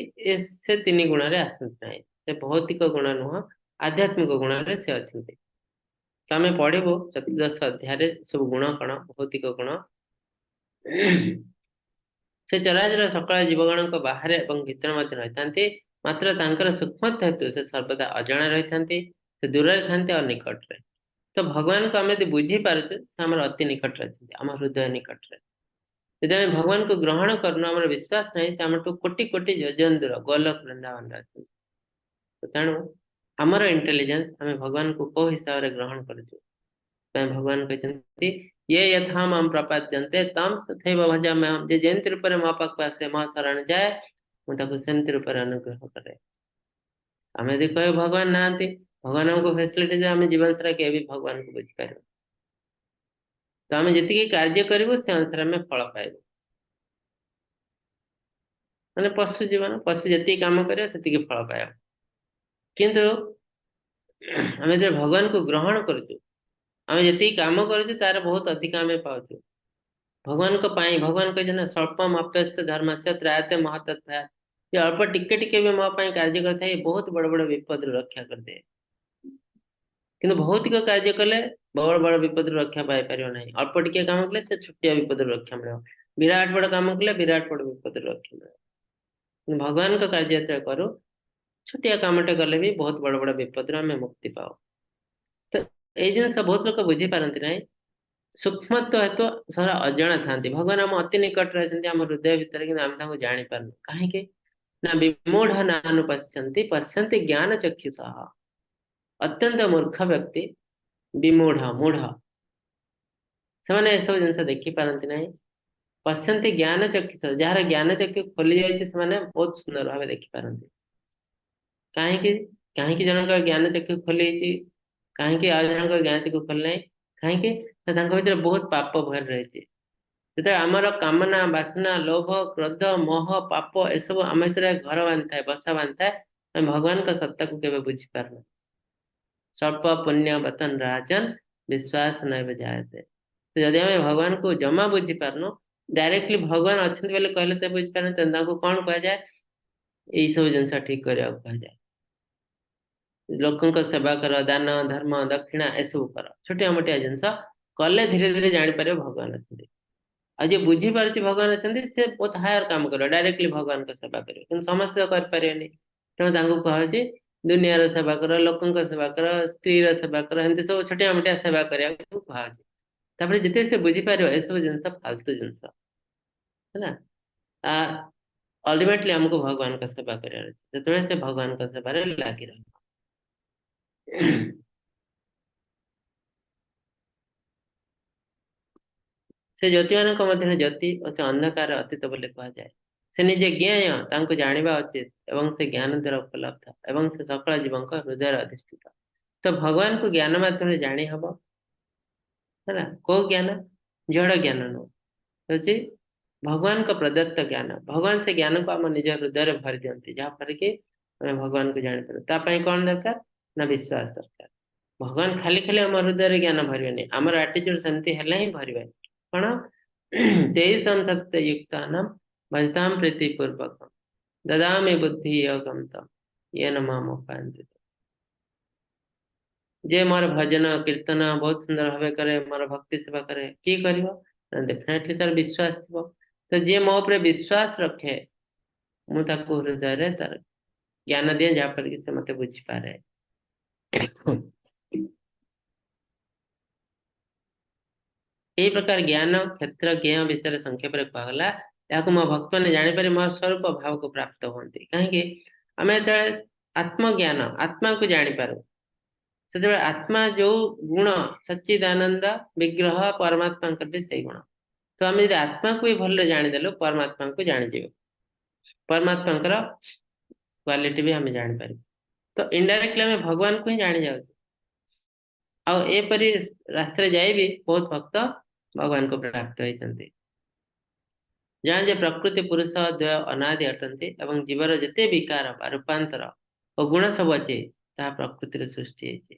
ସେ ତିନି ଗୁଣରେ ଆସନ୍ତି ନାହିଁ। ସେ ଭୌତିକ ଗୁଣ ନୁହଁ, ଆଧ୍ୟାତ୍ମିକ ଗୁଣରେ ସେ ଅଛନ୍ତି। ତ ଆମେ ପଢିବୁ ଚତୁର୍ଦ୍ଦଶ ଅଧ୍ୟାୟରେ ସବୁ ଗୁଣ କଣ, ଭୌତିକ ଗୁଣ। ସେ ଚରାଚର ସକଳ ଜୀବଗଣଙ୍କ ବାହାରେ ଏବଂ ଭିତରେ ମଧ୍ୟ ରହିଥାନ୍ତି, ମାତ୍ର ତାଙ୍କର ସୂକ୍ଷ୍ମତ୍ୱ ହେତୁ ସେ ସର୍ବଦା ଅଜଣା ରହିଥାନ୍ତି। ସେ ଦୂରରେ ଥାନ୍ତି ଆଉ ନିକଟରେ। ତ ଭଗବାନଙ୍କୁ ଆମେ ଯଦି ବୁଝିପାରୁଛୁ, ସେ ଆମର ଅତି ନିକଟରେ ଅଛନ୍ତି, ଆମ ହୃଦୟ ନିକଟରେ। ଯଦି ଆମେ ଭଗବାନଙ୍କୁ ଗ୍ରହଣ କରୁନୁ, ଆମର ବିଶ୍ୱାସ ନାହିଁ, ସେ ଆମଠୁ କୋଟି କୋଟି ଯୋଜନ ଦୂର ଗୋଲକ ବୃନ୍ଦାବନରେ ଅଛନ୍ତି। ତେଣୁ ଆମର ଇଣ୍ଟେଲିଜେନ୍ସ ଆମେ ଭଗବାନଙ୍କୁ କୋଉ ହିସାବରେ ଗ୍ରହଣ କରୁଛୁ, ପାଇଁ ଭଗବାନ କହିଛନ୍ତି ଇଏ ଯଥା ମାମ ପ୍ରପାଦ୍ୟନ୍ତେ ତମ ତଥୈବ ଭଜାମ୍ୟହମ୍। ଯେ ଯେମିତି ରୂପରେ ମୋ ପାଖକୁ ଆସେ, ମୋ ଶରଣ ଯାଏ, ମୁଁ ତାକୁ ସେମିତି ରୂପରେ ଅନୁଗ୍ରହ କରେ। ଆମେ ଯଦି କହିବୁ ଭଗବାନ ନାହାନ୍ତି, ଭଗବାନ ଆମକୁ ଫେସିଲିଟି ଦେବେ, ଆମେ ଜୀବନ ସାରା କେବେ ବି ଭଗବାନଙ୍କୁ ବୁଝିପାରିବୁ। ତ ଆମେ ଯେତିକି କାର୍ଯ୍ୟ କରିବୁ ସେ ଅନୁସାରେ ଆମେ ଫଳ ପାଇବୁ। ମାନେ ପଶୁ ଜୀବନ, ପଶୁ ଯେତିକି କାମ କରିବ ସେତିକି ଫଳ ପାଇବ। କିନ୍ତୁ ଆମେ ଯେତେବେଳେ ଭଗବାନଙ୍କୁ ଗ୍ରହଣ କରୁଛୁ, ଆମେ ଯେତିକି କାମ କରୁଛୁ ତାର ବହୁତ ଅଧିକ ଆମେ ପାଉଛୁ ଭଗବାନଙ୍କ ପାଇଁ। ଭଗବାନ କହିଛନ୍ତି ନା, ସ୍ୱଳ୍ପ ମାପ୍ୟସ୍ୟ ଧର୍ମସ୍ୟ ତ୍ରାୟତେ ମହତତ୍ତ୍ୱ। ଯେ ଅଳ୍ପ ଟିକେ ଟିକେ ବି ମୋ ପାଇଁ କାର୍ଯ୍ୟ କରିଥାଏ, ବହୁତ ବଡ ବଡ ବିପଦରୁ ରକ୍ଷା କରିଦିଏ। କିନ୍ତୁ ଭୌତିକ କାର୍ଯ୍ୟ କଲେ ବଡ ବଡ ବିପଦରୁ ରକ୍ଷା ପାଇପାରିବ ନାହିଁ। ଅଳ୍ପ ଟିକେ କାମ କଲେ ସେ ଛୋଟିଆ ବିପଦରୁ ରକ୍ଷା ମିଳିବ, ବିରାଟ ବଡ କାମ କଲେ ବିରାଟ ବଡ ବିପଦରୁ ରକ୍ଷା ମିଳିବ। କିନ୍ତୁ ଭଗବାନଙ୍କ କାର୍ଯ୍ୟ ଯେତେବେଳେ କରୁ, ଛୋଟିଆ କାମଟେ କଲେ ବି ବହୁତ ବଡ ବଡ ବିପଦରୁ ଆମେ ମୁକ୍ତି ପାଉ। ତ ଏଇ ଜିନିଷ ବହୁତ ଲୋକ ବୁଝିପାରନ୍ତି ନାହିଁ। ସୂକ୍ଷ୍ମତ୍ୱ ହେତୁ ସେଗୁରା ଅଜଣା ଥାନ୍ତି। ଭଗବାନ ଆମ ଅତି ନିକଟରେ ଅଛନ୍ତି, ଆମ ହୃଦୟ ଭିତରେ, କିନ୍ତୁ ଆମେ ତାଙ୍କୁ ଜାଣିପାରୁନୁ। କାହିଁକି ନା ବିମୂଢ ନାନୁପଶ୍ୟନ୍ତି ପଶ୍ୟନ୍ତି ଜ୍ଞାନ ଚକ୍ଷୁଷଃ। ଅତ୍ୟନ୍ତ ମୂର୍ଖ ବ୍ୟକ୍ତି ବିମୂଢ, ମୂଢ, ସେମାନେ ଏସବୁ ଜିନିଷ ଦେଖିପାରନ୍ତି ନାହିଁ। ପଶ୍ୟନ୍ତି ଜ୍ଞାନ ଚକ୍ଷୁଷଃ, ଯାହାର ଜ୍ଞାନ ଚକ୍ଷୁ ଖୋଲି ଯାଇଛି ସେମାନେ ବହୁତ ସୁନ୍ଦର ଭାବେ ଦେଖିପାରନ୍ତି। କାହିଁକି କାହିଁକି ଜଣଙ୍କର ଜ୍ଞାନ ଚକ୍ଷୁ ଖୋଲି ଯାଇଛି, କାହିଁକି ଆଉ ଜଣଙ୍କର ଜ୍ଞାନ ଚକ୍ଷୁ ଖୋଲି ନାହିଁ? କାହିଁକି ନା ତାଙ୍କ ଭିତରେ ବହୁତ ପାପ ଭରି ରହିଛି। ଯେତେବେଳେ ଆମର କାମନା, ବାସନା, ଲୋଭ, କ୍ରୋଧ, ମୋହ, ପାପ ଏସବୁ ଆମ ଭିତରେ ଘର ବାନ୍ଧିଥାଏ, ବସା ବାନ୍ଧିଥାଏ, ଆମେ ଭଗବାନଙ୍କ ସତ୍ତାକୁ କେବେ ବୁଝିପାରୁନା। ସ୍ୱଳ୍ପ ପୁଣ୍ୟ ବତନ ରାଜନ ବିଶ୍ୱାସ ନୈବ ଜାୟତେ। ତ ଯଦି ଆମେ ଭଗବାନଙ୍କୁ ଜମା ବୁଝିପାରୁନୁ, ଡାଇରେକ୍ଟଲି ଭଗବାନ ଅଛନ୍ତି ବୋଲି କହିଲେ ତ ବୁଝିପାରୁନୁ, ତେଣୁ ତାଙ୍କୁ କଣ କୁହାଯାଏ? ଏଇ ସବୁ ଜିନିଷ ଠିକ କରିବାକୁ କୁହାଯାଏ। ଲୋକଙ୍କ ସେବା କର, ଦାନ ଧର୍ମ ଦକ୍ଷିଣା ଏସବୁ କର, ଛୋଟିଆ ମୋଟିଆ ଜିନିଷ କଲେ ଧୀରେ ଧୀରେ ଜାଣିପାରିବ ଭଗବାନ ଅଛନ୍ତି। ଆଉ ଯିଏ ବୁଝିପାରୁଛି ଭଗବାନ ଅଛନ୍ତି, ସେ ବହୁତ ହାୟର କାମ କରିବ, ଡାଇରେକ୍ଟଲି ଭଗବାନଙ୍କ ସେବା କରିବ। କିନ୍ତୁ ସମସ୍ତେ ତ କରିପାରିବେନି। ତେଣୁ ତାଙ୍କୁ କୁହାହଉଛି ଦୁନିଆର ସେବା କର, ଲୋକଙ୍କ ସେବା କର, ସ୍ତ୍ରୀର ସେବା କର, ଏମିତି ସବୁ ଛୋଟିଆ ମୋଟିଆ ସେବା କରିବାକୁ କୁହାହଉଛି। ତାପରେ ଯେତେ ସେ ବୁଝିପାରିବ ଏସବୁ ଜିନିଷ ଫାଲତୁ ଜିନିଷ ହେଲା, ଅଲ୍ଟିମେଟଲି ଆମକୁ ଭଗବାନଙ୍କ ସେବା କରିବାର ଅଛି। ଯେତେବେଳେ ସେ ଭଗବାନଙ୍କ ସେବାରେ ଲାଗି ରହିବ। ସେ ଜ୍ୟୋତିମାନଙ୍କ ମଧ୍ୟରେ ଜ୍ୟୋତି ଓ ସେ ଅନ୍ଧକାର ଅତୀତ ବୋଲି କୁହାଯାଏ। ସେ ନିଜେ ଜ୍ଞେୟ, ତାଙ୍କୁ ଜାଣିବା ଉଚିତ ଏବଂ ସେ ଜ୍ଞାନ ଦ୍ୱାରା ଉପଲବ୍ଧ ଏବଂ ସେ ସକଳ ଜୀବଙ୍କ ହୃଦୟରେ ଅଧିଷ୍ଠିତ। ତ ଭଗବାନଙ୍କୁ ଜ୍ଞାନ ମାଧ୍ୟମରେ ଜାଣି ହବ ହେଲା। କୋଉ ଜ୍ଞାନ? ଜଡ଼ ଜ୍ଞାନ ନୁହଁ, ହଉଛି ଭଗବାନଙ୍କ ପ୍ରଦତ୍ତ ଜ୍ଞାନ। ଭଗବାନ ସେ ଜ୍ଞାନକୁ ଆମ ନିଜ ହୃଦୟରେ ଭରି ଦିଅନ୍ତି, ଯାହାଫଳରେ କି ଆମେ ଭଗବାନଙ୍କୁ ଜାଣିପାରୁ। ତା ପାଇଁ କଣ ଦରକାର ନା ବିଶ୍ୱାସ ଦରକାର। ଭଗବାନ ଖାଲି ଖାଲି ଆମ ହୃଦୟରେ ଜ୍ଞାନ ଭରିବେନି, ଆମର ଆଟିଚ୍ୟୁଡ ସେମିତି ହେଲେ ହିଁ ଭରିବେ। କଣ? ତେଇଶମ ସତ୍ୟ ୟୁକ୍ତାନାମ ଭଜତାମ ପ୍ରୀତି ପୂର୍ବକ ଦଦାମି ବୁଦ୍ଧି ଯୋଗମ ତମ ୟେନ ମାମ ଉପାୟନ୍ତି। ଯେ ମୋର ଭଜନ କୀର୍ତ୍ତନ ବହୁତ ସୁନ୍ଦର ଭାବେ କରେ, ମୋର ଭକ୍ତି ସେବା କରେ, କିଏ କରିବ? ଡେଫିନେଟଲି ତାର ବିଶ୍ୱାସ ଥିବ। ତ ଯିଏ ମୋ ଉପରେ ବିଶ୍ୱାସ ରଖେ, ମୁଁ ତାକୁ ହୃଦୟରେ ତାର ଜ୍ଞାନ ଦିଏ, ଯାହାଫଳରେ କି ସେ ମତେ ବୁଝିପାରେ। ଏହି ପ୍ରକାର ଜ୍ଞାନ କ୍ଷେତ୍ର ଜ୍ଞେୟ ବିଷୟରେ ସଂକ୍ଷେପରେ କୁହାଗଲା। ଏହାକୁ ମୋ ଭକ୍ତମାନେ ଜାଣିପାରି ମୋ ସ୍ୱରୂପ ଭାବକୁ ପ୍ରାପ୍ତ ହୁଅନ୍ତି। କାହିଁକି? ଆମେ ଯେତେବେଳେ ଆତ୍ମଜ୍ଞାନ, ଆତ୍ମାକୁ ଜାଣିପାରୁ, ସେତେବେଳେ ଆତ୍ମା ଯୋଉ ଗୁଣ ସଚ୍ଚିଦାନନ୍ଦ ବିଗ୍ରହ ପରମାତ୍ମାଙ୍କର ବି ସେଇ ଗୁଣ। ତ ଆମେ ଯଦି ଆତ୍ମାକୁ ବି ଭଲରେ ଜାଣିଦେଲୁ, ପରମାତ୍ମାଙ୍କୁ ଜାଣିଯିବୁ, ପରମାତ୍ମାଙ୍କର କ୍ୱାଲିଟି ବି ଆମେ ଜାଣିପାରିବୁ। ତ ଇନଡାଇରେକ୍ଟଲି ଆମେ ଭଗବାନଙ୍କୁ ହିଁ ଜାଣି ଯାଉଛୁ। ଆଉ ଏପରି ରାସ୍ତାରେ ଯାଇ ବି ବହୁତ ଭକ୍ତ ଭଗବାନଙ୍କୁ ପ୍ରାପ୍ତ ହେଇଛନ୍ତି। ଜାଣ ଯେ ପ୍ରକୃତି ପୁରୁଷ ଦ୍ୱୟ ଅନାଦି ଅଟନ୍ତି ଏବଂ ଜୀବର ଯେତେ ବିକାର ବା ରୂପାନ୍ତର ଓ ଗୁଣ ସବୁ ଅଛି ତାହା ପ୍ରକୃତିରୁ ସୃଷ୍ଟି ହେଇଛି।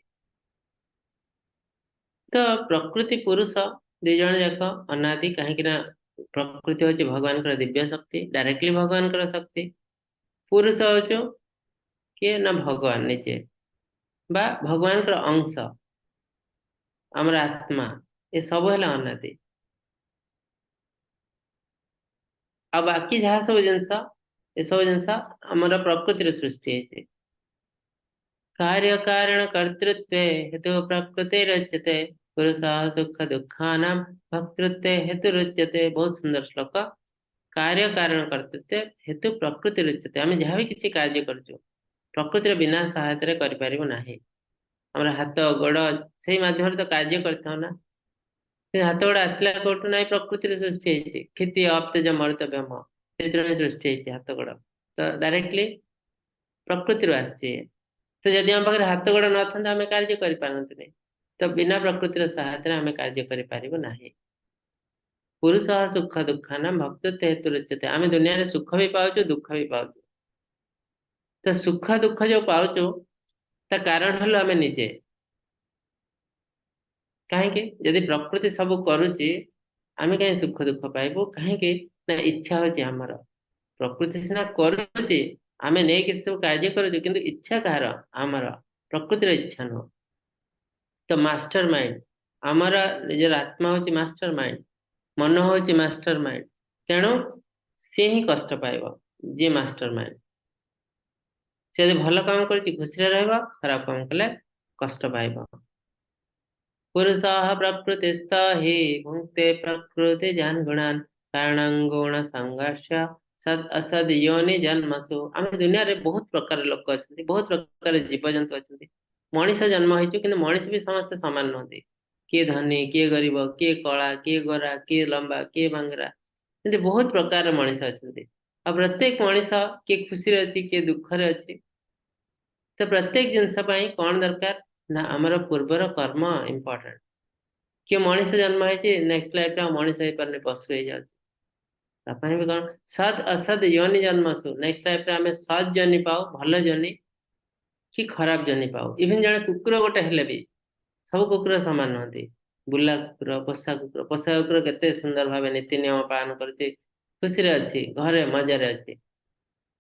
ତ ପ୍ରକୃତି ପୁରୁଷ ଦି ଜଣ ଯାକ ଅନାଦି, କାହିଁକି ନା ପ୍ରକୃତି ହଉଛି ଭଗବାନଙ୍କର ଦିବ୍ୟ ଶକ୍ତି, ଡାଇରେକ୍ଟଲି ଭଗବାନଙ୍କର ଶକ୍ତି। ପୁରୁଷ ହଉଛୁ କିଏ ନା ଭଗବାନ ନିଜେ ବା ଭଗବାନଙ୍କର ଅଂଶ, ଆମର ଆତ୍ମା, ଏସବୁ ହେଲା ଅନାଦି। ଆଉ ବାକି ଯାହା ସବୁ ଜିନିଷ, ଏସବୁ ଜିନିଷ ଆମର ପ୍ରକୃତିରୁ ସୃଷ୍ଟି ହେଇଛି। କାର୍ଯ୍ୟ କାରଣ କର୍ତ୍ତୃତ୍ୱେ ହେତୁ ପ୍ରକୃତି ରଚ୍ୟତେ ପୁରୁଷ ସୁଖ ଦୁଃଖାନାଂ ଭକ୍ତୃତ୍ୱେ ହେତୁରୁଚ୍ୟତେ। ବହୁତ ସୁନ୍ଦର ଶ୍ଲୋକ। କାର୍ଯ୍ୟ କାରଣ କର୍ତ୍ତୃତ୍ୱ ହେତୁ ପ୍ରକୃତି ରୁଚ୍ୟତେ। ଆମେ ଯାହା ବି କିଛି କାର୍ଯ୍ୟ କରୁଛୁ, ପ୍ରକୃତିର ବିନା ସହାୟତାରେ କରିପାରିବୁ ନାହିଁ। ଆମର ହାତ ଗୋଡ, ସେଇ ମାଧ୍ୟମରେ ତ କାର୍ଯ୍ୟ କରିଥାଉ ନା। ସେ ହାତ ଗୋଡ ଆସିଲା କୋଉଠୁ? ନାହିଁ, ପ୍ରକୃତିରେ ସୃଷ୍ଟି ହେଇଛି। କ୍ଷିତି, ଅପ, ତେଜ, ମରୁତ, ବ୍ୟୋମ, ସେଥିରୁ ସୃଷ୍ଟି ହେଇଛି ହାତ ଗୋଡ। ତ ଡାଇରେକ୍ଟଲି ପ୍ରକୃତିରୁ ଆସିଛି। ତ ଯଦି ଆମ ପାଖରେ ହାତ ଗୋଡ ନଥାନ୍ତା, ଆମେ କାର୍ଯ୍ୟ କରିପାରନ୍ତିନି। ତ ବିନା ପ୍ରକୃତିର ସହାୟତାରେ ଆମେ କାର୍ଯ୍ୟ କରିପାରିବୁ ନାହିଁ। ପୁରୁଷ ସୁଖ ଦୁଃଖାନାଂ ଭକ୍ତୃତ୍ୱ ହେତୁ ରୁଚ୍ୟତେ। ଆମେ ଦୁନିଆରେ ସୁଖ ବି ପାଉଛୁ, ଦୁଃଖ ବି ପାଉଛୁ। ତ ସୁଖ ଦୁଃଖ ଯୋଉ ପାଉଛୁ, ତା କାରଣ ହେଲୁ ଆମେ ନିଜେ। କାହିଁକି? ଯଦି ପ୍ରକୃତି ସବୁ କରୁଛି, ଆମେ କାହିଁ ସୁଖ ଦୁଃଖ ପାଇବୁ? କାହିଁକି ନା ଇଚ୍ଛା ହଉଛି ଆମର। ପ୍ରକୃତି ସିନା କରୁଛି, ଆମେ ନେଇକି ସବୁ କାର୍ଯ୍ୟ କରୁଛୁ, କିନ୍ତୁ ଇଚ୍ଛା କାହାର? ଆମର, ପ୍ରକୃତିର ଇଚ୍ଛା ନୁହଁ। ତ ମାଷ୍ଟର ମାଇଣ୍ଡ, ଆମର ନିଜର ଆତ୍ମା ହଉଛି ମାଷ୍ଟର ମାଇଣ୍ଡ, ମନ ହଉଛି ମାଷ୍ଟର ମାଇଣ୍ଡ। ତେଣୁ ସିଏ ହିଁ କଷ୍ଟ ପାଇବ, ଯିଏ ମାଷ୍ଟର ମାଇଣ୍ଡ। ସେ ଯଦି ଭଲ କାମ କରୁଛି, ଖୁସିରେ ରହିବ। ଖରାପ କାମ କଲେ କଷ୍ଟ ପାଇବ। ପୁରୁଷଃ ପ୍ରକୃତିସ୍ଥ ହି ଭୁଙ୍କ୍ତେ ପ୍ରକୃତିଜାନ୍ ଗୁଣାନ୍ କାରଣଂ ଗୁଣ ସଂଘର୍ଷ ସଦ୍ ଅସଦ୍ ୟୋନି ଜନ୍ମସୁ। ଆମେ ଦୁନିଆରେ ବହୁତ ପ୍ରକାର ଲୋକ ଅଛନ୍ତି, ବହୁତ ପ୍ରକାର ଜୀବଜନ୍ତୁ ଅଛନ୍ତି। ମଣିଷ ଜନ୍ମ ହେଇଛୁ, କିନ୍ତୁ ମଣିଷ ବି ସମସ୍ତେ ସମାନ ନୁହନ୍ତି। କିଏ ଧନୀ, କିଏ ଗରିବ, କିଏ କଳା, କିଏ ଗୋରା, କିଏ ଲମ୍ବା, କିଏ ବାଙ୍ଗରା, ଏମିତି ବହୁତ ପ୍ରକାରର ମଣିଷ ଅଛନ୍ତି। ଆଉ ପ୍ରତ୍ୟେକ ମଣିଷ କିଏ ଖୁସିରେ ଅଛି, କିଏ ଦୁଃଖରେ ଅଛି। ତ ପ୍ରତ୍ୟେକ ଜିନିଷ ପାଇଁ କଣ ଦରକାର ନା ଆମର ପୂର୍ବର କର୍ମ ଇମ୍ପୋର୍ଟାଣ୍ଟ। କିଏ ମଣିଷ ଜନ୍ମ ହେଇଛି, ନେକ୍ସଟ ଲାଇଫରେ ଆଉ ମଣିଷ ହେଇପାରୁନି, ପଶୁ ହେଇଯାଉଛି। ତା ପାଇଁ ବି କଣ? ସଦ୍ ଅସଦ୍ ୟୋନି ଜନ୍ମସୁ। ନେକ୍ସଟ ଲାଇଫରେ ଆମେ ସଦ୍ ଯୋନି ପାଉ, ଭଲ ଯୋନି, କି ଖରାପ ଯୋନି ପାଉ। ଇଭେନ ଜଣେ କୁକୁର ଗୋଟେ ହେଲେ ବି ସବୁ କୁକୁର ସମାନ ନୁହନ୍ତି। ବୁଲା କୁକୁର, ପୋଷା କୁକୁର। ପୋଷା କୁକୁର କେତେ ସୁନ୍ଦର ଭାବେ ନୀତି ନିୟମ ପାଳନ କରୁଛି, ଖୁସିରେ ଅଛି, ଘରେ ମଜାରେ ଅଛି।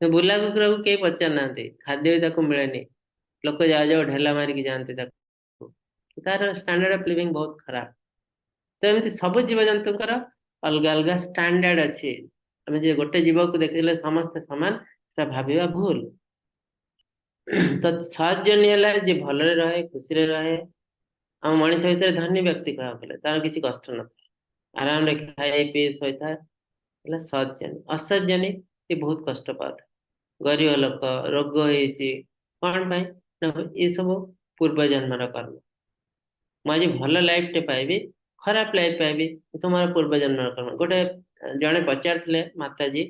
ବୁଲା କୁକୁରକୁ କେହି ପଚାରୁନାହାନ୍ତି, ଖାଦ୍ୟ ବି ତାକୁ ମିଳେନି। ଲୋକ ଯାଉ ଯାଉ ଢେଲା ମାରିକି ଯାଆନ୍ତି ତାକୁ। ତାର ଷ୍ଟାଣ୍ଡାର୍ଡ ଅଫ ଲିଭିଂ ବହୁତ ଖରାପ। ତ ଏମିତି ସବୁ ଜୀବଜନ୍ତୁଙ୍କର ଅଲଗା ଅଲଗା ଷ୍ଟାଣ୍ଡାର୍ଡ ଅଛି। ଆମେ ଯେ ଗୋଟେ ଜୀବକୁ ଦେଖିଲେ ସମସ୍ତେ ସମାନ, ସେଟା ଭାବିବା ଭୁଲ। ତ ସତ୍ ଯୋନି ହେଲା ଯିଏ ଭଲରେ ରହେ, ଖୁସିରେ ରହେ। ଆମ ମଣିଷ ଭିତରେ ଧନୀ ବ୍ୟକ୍ତି କହିବାକୁ ଗଲେ ତାର କିଛି କଷ୍ଟ ନଥାଏ, ଆରାମରେ ଖାଇ ପିଇ ଶୋଇଥାଏ, ହେଲା ସତ୍ ଯୋନି। ଅସତ୍ ଯୋନି ସେ ବହୁତ କଷ୍ଟ ପାଉଥାଏ, ଗରିବ ଲୋକ, ରୋଗ ହେଇଛି। କଣ ପାଇଁ ନା ଏ ସବୁ ପୂର୍ବ ଜନ୍ମର କର୍ମ। ମୁଁ ଆଜି ଭଲ ଲାଇଫ ଟେ ପାଇବି, ଖରାପ ଲାଇଫ ପାଇବି, ଏସବୁ ମୋର ପୂର୍ବ ଜନ୍ମର କର୍ମ। ଗୋଟେ ଜଣେ ପଚାରିଥିଲେ ମାତାଜୀ,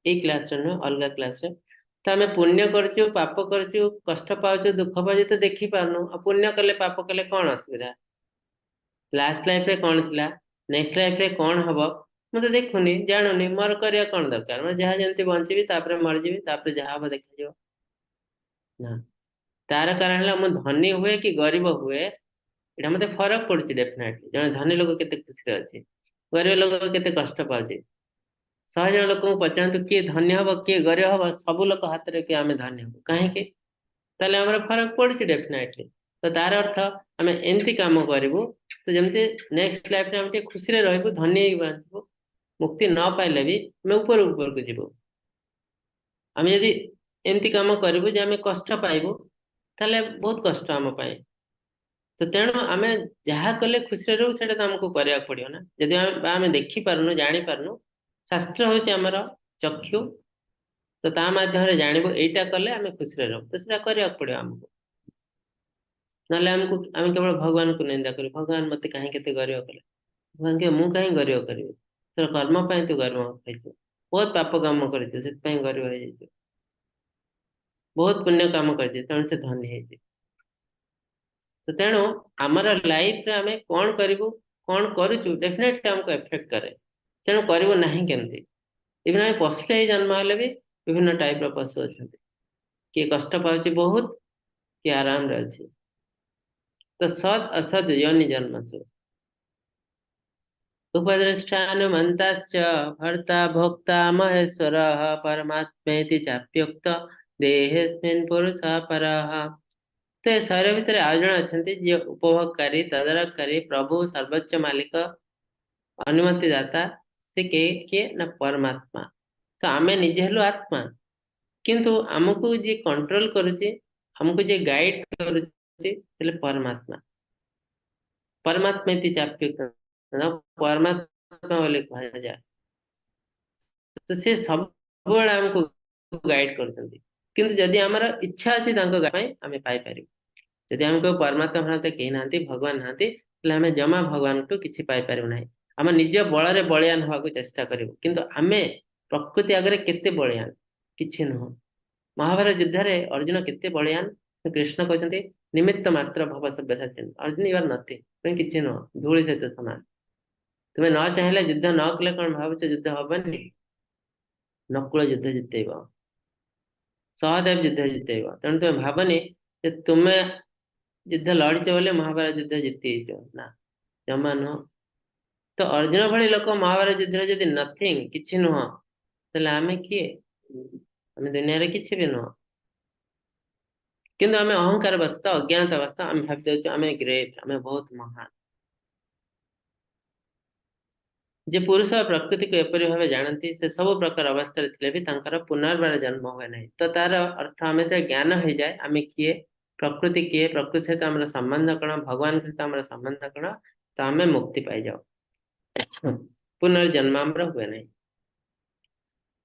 ଏଇ କ୍ଲାସରେ ନୁହେଁ, ଅଲଗା କ୍ଲାସରେ, ତ ଆମେ ପୁଣ୍ୟ କରୁଛୁ, ପାପ କରୁଛୁ, କଷ୍ଟ ପାଉଛୁ, ଦୁଃଖ ପାଉଛୁ, ତ ଦେଖିପାରୁନୁ। ଆଉ ପୁଣ୍ୟ କଲେ, ପାପ କଲେ କଣ ଅସୁବିଧା? ଲାଷ୍ଟ ଲାଇଫରେ କଣ ଥିଲା, ନେକ୍ସଟ ଲାଇଫରେ କଣ ହବ, ମୁଁ ତ ଦେଖୁନି, ଜାଣୁନି, ମୋର କରିବା କଣ ଦରକାର? ମୁଁ ଯାହା ଯେମିତି ବଞ୍ଚିବି, ତାପରେ ମରିଯିବି, ତାପରେ ଯାହା ହବ ଦେଖାଯିବ ନା। ତାର କାରଣ ହେଲା ମୁଁ ଧନୀ ହୁଏ କି ଗରିବ ହୁଏ, ଏଇଟା ମତେ ଫରକ ପଡୁଛି ଡେଫିନେଟଲି। ଜଣେ ଧନୀ ଲୋକ କେତେ ଖୁସିରେ ଅଛି, ଗରିବ ଲୋକ କେତେ କଷ୍ଟ ପାଉଛି। 100 ଜଣ ଲୋକଙ୍କୁ ପଚାରନ୍ତୁ କିଏ ଧନୀ ହବ, କିଏ ଗରିବ ହବ, ସବୁ ଲୋକ ହାତରେ କିଏ ଆମେ ଧନୀ ହବୁ। କାହିଁକି? ତାହେଲେ ଆମର ଫରକ ପଡୁଛି ଡେଫିନେଟଲି। ତ ତାର ଅର୍ଥ ଆମେ ଏମିତି କାମ କରିବୁ ତ ଯେମିତି ନେକ୍ସଟ ଲାଇଫରେ ଆମେ ଟିକେ ଖୁସିରେ ରହିବୁ, ଧନୀ ହେଇକି ବଞ୍ଚିବୁ। ମୁକ୍ତି ନ ପାଇଲେ ବି ଆମେ ଉପରକୁ ଉପରକୁ ଯିବୁ। ଆମେ ଯଦି ଏମିତି କାମ କରିବୁ ଯେ ଆମେ କଷ୍ଟ ପାଇବୁ, ତାହେଲେ ବହୁତ କଷ୍ଟ ଆମ ପାଇଁ। ତ ତେଣୁ ଆମେ ଯାହା କଲେ ଖୁସିରେ ରହୁ, ସେଇଟା ତ ଆମକୁ କରିବାକୁ ପଡିବ ନା। ଯଦି ଆମେ ବା ଆମେ ଦେଖିପାରୁନୁ, ଜାଣିପାରୁନୁ, ଶାସ୍ତ୍ର ହଉଛି ଆମର ଚକ୍ଷୁ। ତ ତା ମାଧ୍ୟମରେ ଜାଣିବୁ ଏଇଟା କଲେ ଆମେ ଖୁସିରେ ରହୁ, ତ ସେଇଟା କରିବାକୁ ପଡିବ ଆମକୁ। ନହେଲେ ଆମେ କେବଳ ଭଗବାନଙ୍କୁ ନିନ୍ଦା କରିବୁ, ଭଗବାନ ମତେ କାହିଁକି ଏତେ ଗରିବ କଲେ? ଭଗବାନ କହିବେ, ମୁଁ କାହିଁ ଗରିବ କରିବି? ତୋର କର୍ମ ପାଇଁ ତୁ ଗରିବ ହେଇଛୁ। ବହୁତ ପାପ କାମ କରିଛୁ, ସେଥିପାଇଁ ଗରିବ ହେଇଯାଇଛୁ। ବହୁତ ପୁଣ୍ୟ କାମ କରିଛୁ, ତେଣୁ ସେ ଧନୀ ହେଇଛି। ତ ତେଣୁ ଆମର ଲାଇଫରେ ଆମେ କଣ କରିବୁ, କଣ କରୁଛୁ, ଡେଫିନେଟଲି ଆମକୁ ଏଫେକ୍ଟ କରେ। ତେଣୁ କରିବୁ ନାହିଁ କେମିତି? ଇଭେନ ଆମେ ପଶୁଟେ ହେଇ ଜନ୍ମ ହେଲେ ବି ବିଭିନ୍ନ ଟାଇପର ପଶୁ ଅଛନ୍ତି। କିଏ କଷ୍ଟ ପାଉଛି ବହୁତ, କିଏ ଆରାମରେ ଅଛି। ତ ସତ୍ ଅସତ୍ ୟୋନି ଜନ୍ମସୁ ଉପଦ୍ରଷ୍ଟାନୁମନ୍ତାଶ୍ଚ ଭର୍ତ୍ତା ଭୋକ୍ତା ମହେଶ୍ୱରଃ ପରମାତ୍ମେତି ଚାପ୍ୟୁକ୍ତ ଦେହେସ୍ମିନ୍ ପୁରୁଷ ପରଃ। ତ ଏ ଶରୀର ଭିତରେ ଆଉ ଜଣେ ଅଛନ୍ତି, ଯିଏ ଉପଭୋଗକାରୀ, ତଦାରଖକାରୀ, ପ୍ରଭୁ, ସର୍ବୋଚ୍ଚ ମାଲିକ, ଅନୁମତି ଦାତା। ସେ କିଏ? କିଏ ନା ପରମାତ୍ମା। ତ ଆମେ ନିଜେ ହେଲୁ ଆତ୍ମା, କିନ୍ତୁ ଆମକୁ ଯିଏ କଣ୍ଟ୍ରୋଲ କରୁଛି, ଆମକୁ ଯିଏ ଗାଇଡ କରୁଛି, ହେଲେ ପରମାତ୍ମା। ପରମାତ୍ମେତି ଚାପ୍ୟୁକ୍ତ, ପରମାତ୍ମା ବୋଲି କୁହାଯାଏ। ତ ସେ ସବୁବେଳେ ଆମକୁ ଗାଇଡ କରୁଛନ୍ତି। କିନ୍ତୁ ଯଦି ଆମର ଇଚ୍ଛା ଅଛି ତାଙ୍କ ପାଇଁ ଆମେ ପାଇପାରିବୁ। ଯଦି ଆମେ କହିବୁ ପରମାତ୍ମା ନାହାନ୍ତି, କେହି ନାହାନ୍ତି, ଭଗବାନ ନାହାନ୍ତି, ତାହେଲେ ଆମେ ଜମା ଭଗବାନଠୁ କିଛି ପାଇପାରିବୁ ନାହିଁ। ଆମ ନିଜ ବଳରେ ବଳିଆନ ହବାକୁ ଚେଷ୍ଟା କରିବୁ, କିନ୍ତୁ ଆମେ ପ୍ରକୃତି ଆଗରେ କେତେ ବଳିଆନ, କିଛି ନୁହଁ। ମହାଭାରତ ଯୁଦ୍ଧରେ ଅର୍ଜୁନ କେତେ ବଳିଆନ, କୃଷ୍ଣ କହିଛନ୍ତି ନିମିତ୍ତ ମାତ୍ର ଭବ ସବ୍ୟସାଚିନ୍। ଅର୍ଜୁନ you R Nothing, ତୁମେ କିଛି ନୁହଁ, ଧୂଳି ସହିତ ସମାନ। ତୁମେ ନ ଚାହିଁଲେ ଯୁଦ୍ଧ ନ କଲେ କଣ ଭାବୁଛ ଯୁଦ୍ଧ ହବନି? ନକୁଳ ଯୁଦ୍ଧ ଜିତେଇବ, ସହଦେବ ଯୁଦ୍ଧ ଜିତେଇବ। ତେଣୁ ତୁମେ ଭାବନି ଯେ ତୁମେ ଯୁଦ୍ଧ ଲଢିଛ ବୋଲି ମହାଭାରତ ଯୁଦ୍ଧ ଜିତିଯାଇଛ, ନା ଜମା ନୁହଁ। ତ ଅର୍ଜୁନ ଭଳି ଲୋକ ମହାଭାରତ ଯୁଦ୍ଧରେ ଯଦି ନଥିଙ୍ଗ, କିଛି ନୁହଁ, ତାହେଲେ ଆମେ କିଏ? ଆମେ ଦୁନିଆରେ କିଛି ବି ନୁହଁ। କିନ୍ତୁ ଆମେ ଅହଙ୍କାର ବଶତଃ, ଅଜ୍ଞାନତା ବଶତଃ ଆମେ ଭାବି ଦଉଛୁ ଆମେ ଗ୍ରେଟ୍, ଆମେ ବହୁତ ମହାନ। ଯେ ପୁରୁଷ ପ୍ରକୃତିକୁ ଏପରି ଭାବେ ଜାଣନ୍ତି, ସେ ସବୁ ପ୍ରକାର ଅବସ୍ଥାରେ ଥିଲେ ବି ତାଙ୍କର ପୁନର୍ବାର ଜନ୍ମ ହୁଏ ନାହିଁ। ତ ତାର ଅର୍ଥ ଆମେ ତ ଜ୍ଞାନ ହେଇଯାଏ ଆମେ କିଏ, ପ୍ରକୃତି କିଏ, ପ୍ରକୃତି ସହିତ ଆମର ସମ୍ବନ୍ଧ କଣ, ଭଗବାନଙ୍କ ସହିତ ଆମର ସମ୍ବନ୍ଧ କଣ, ତ ଆମେ ମୁକ୍ତି ପାଇଯାଉ, ପୁନର୍ଜନ୍ମ ଆମର ହୁଏ ନାହିଁ।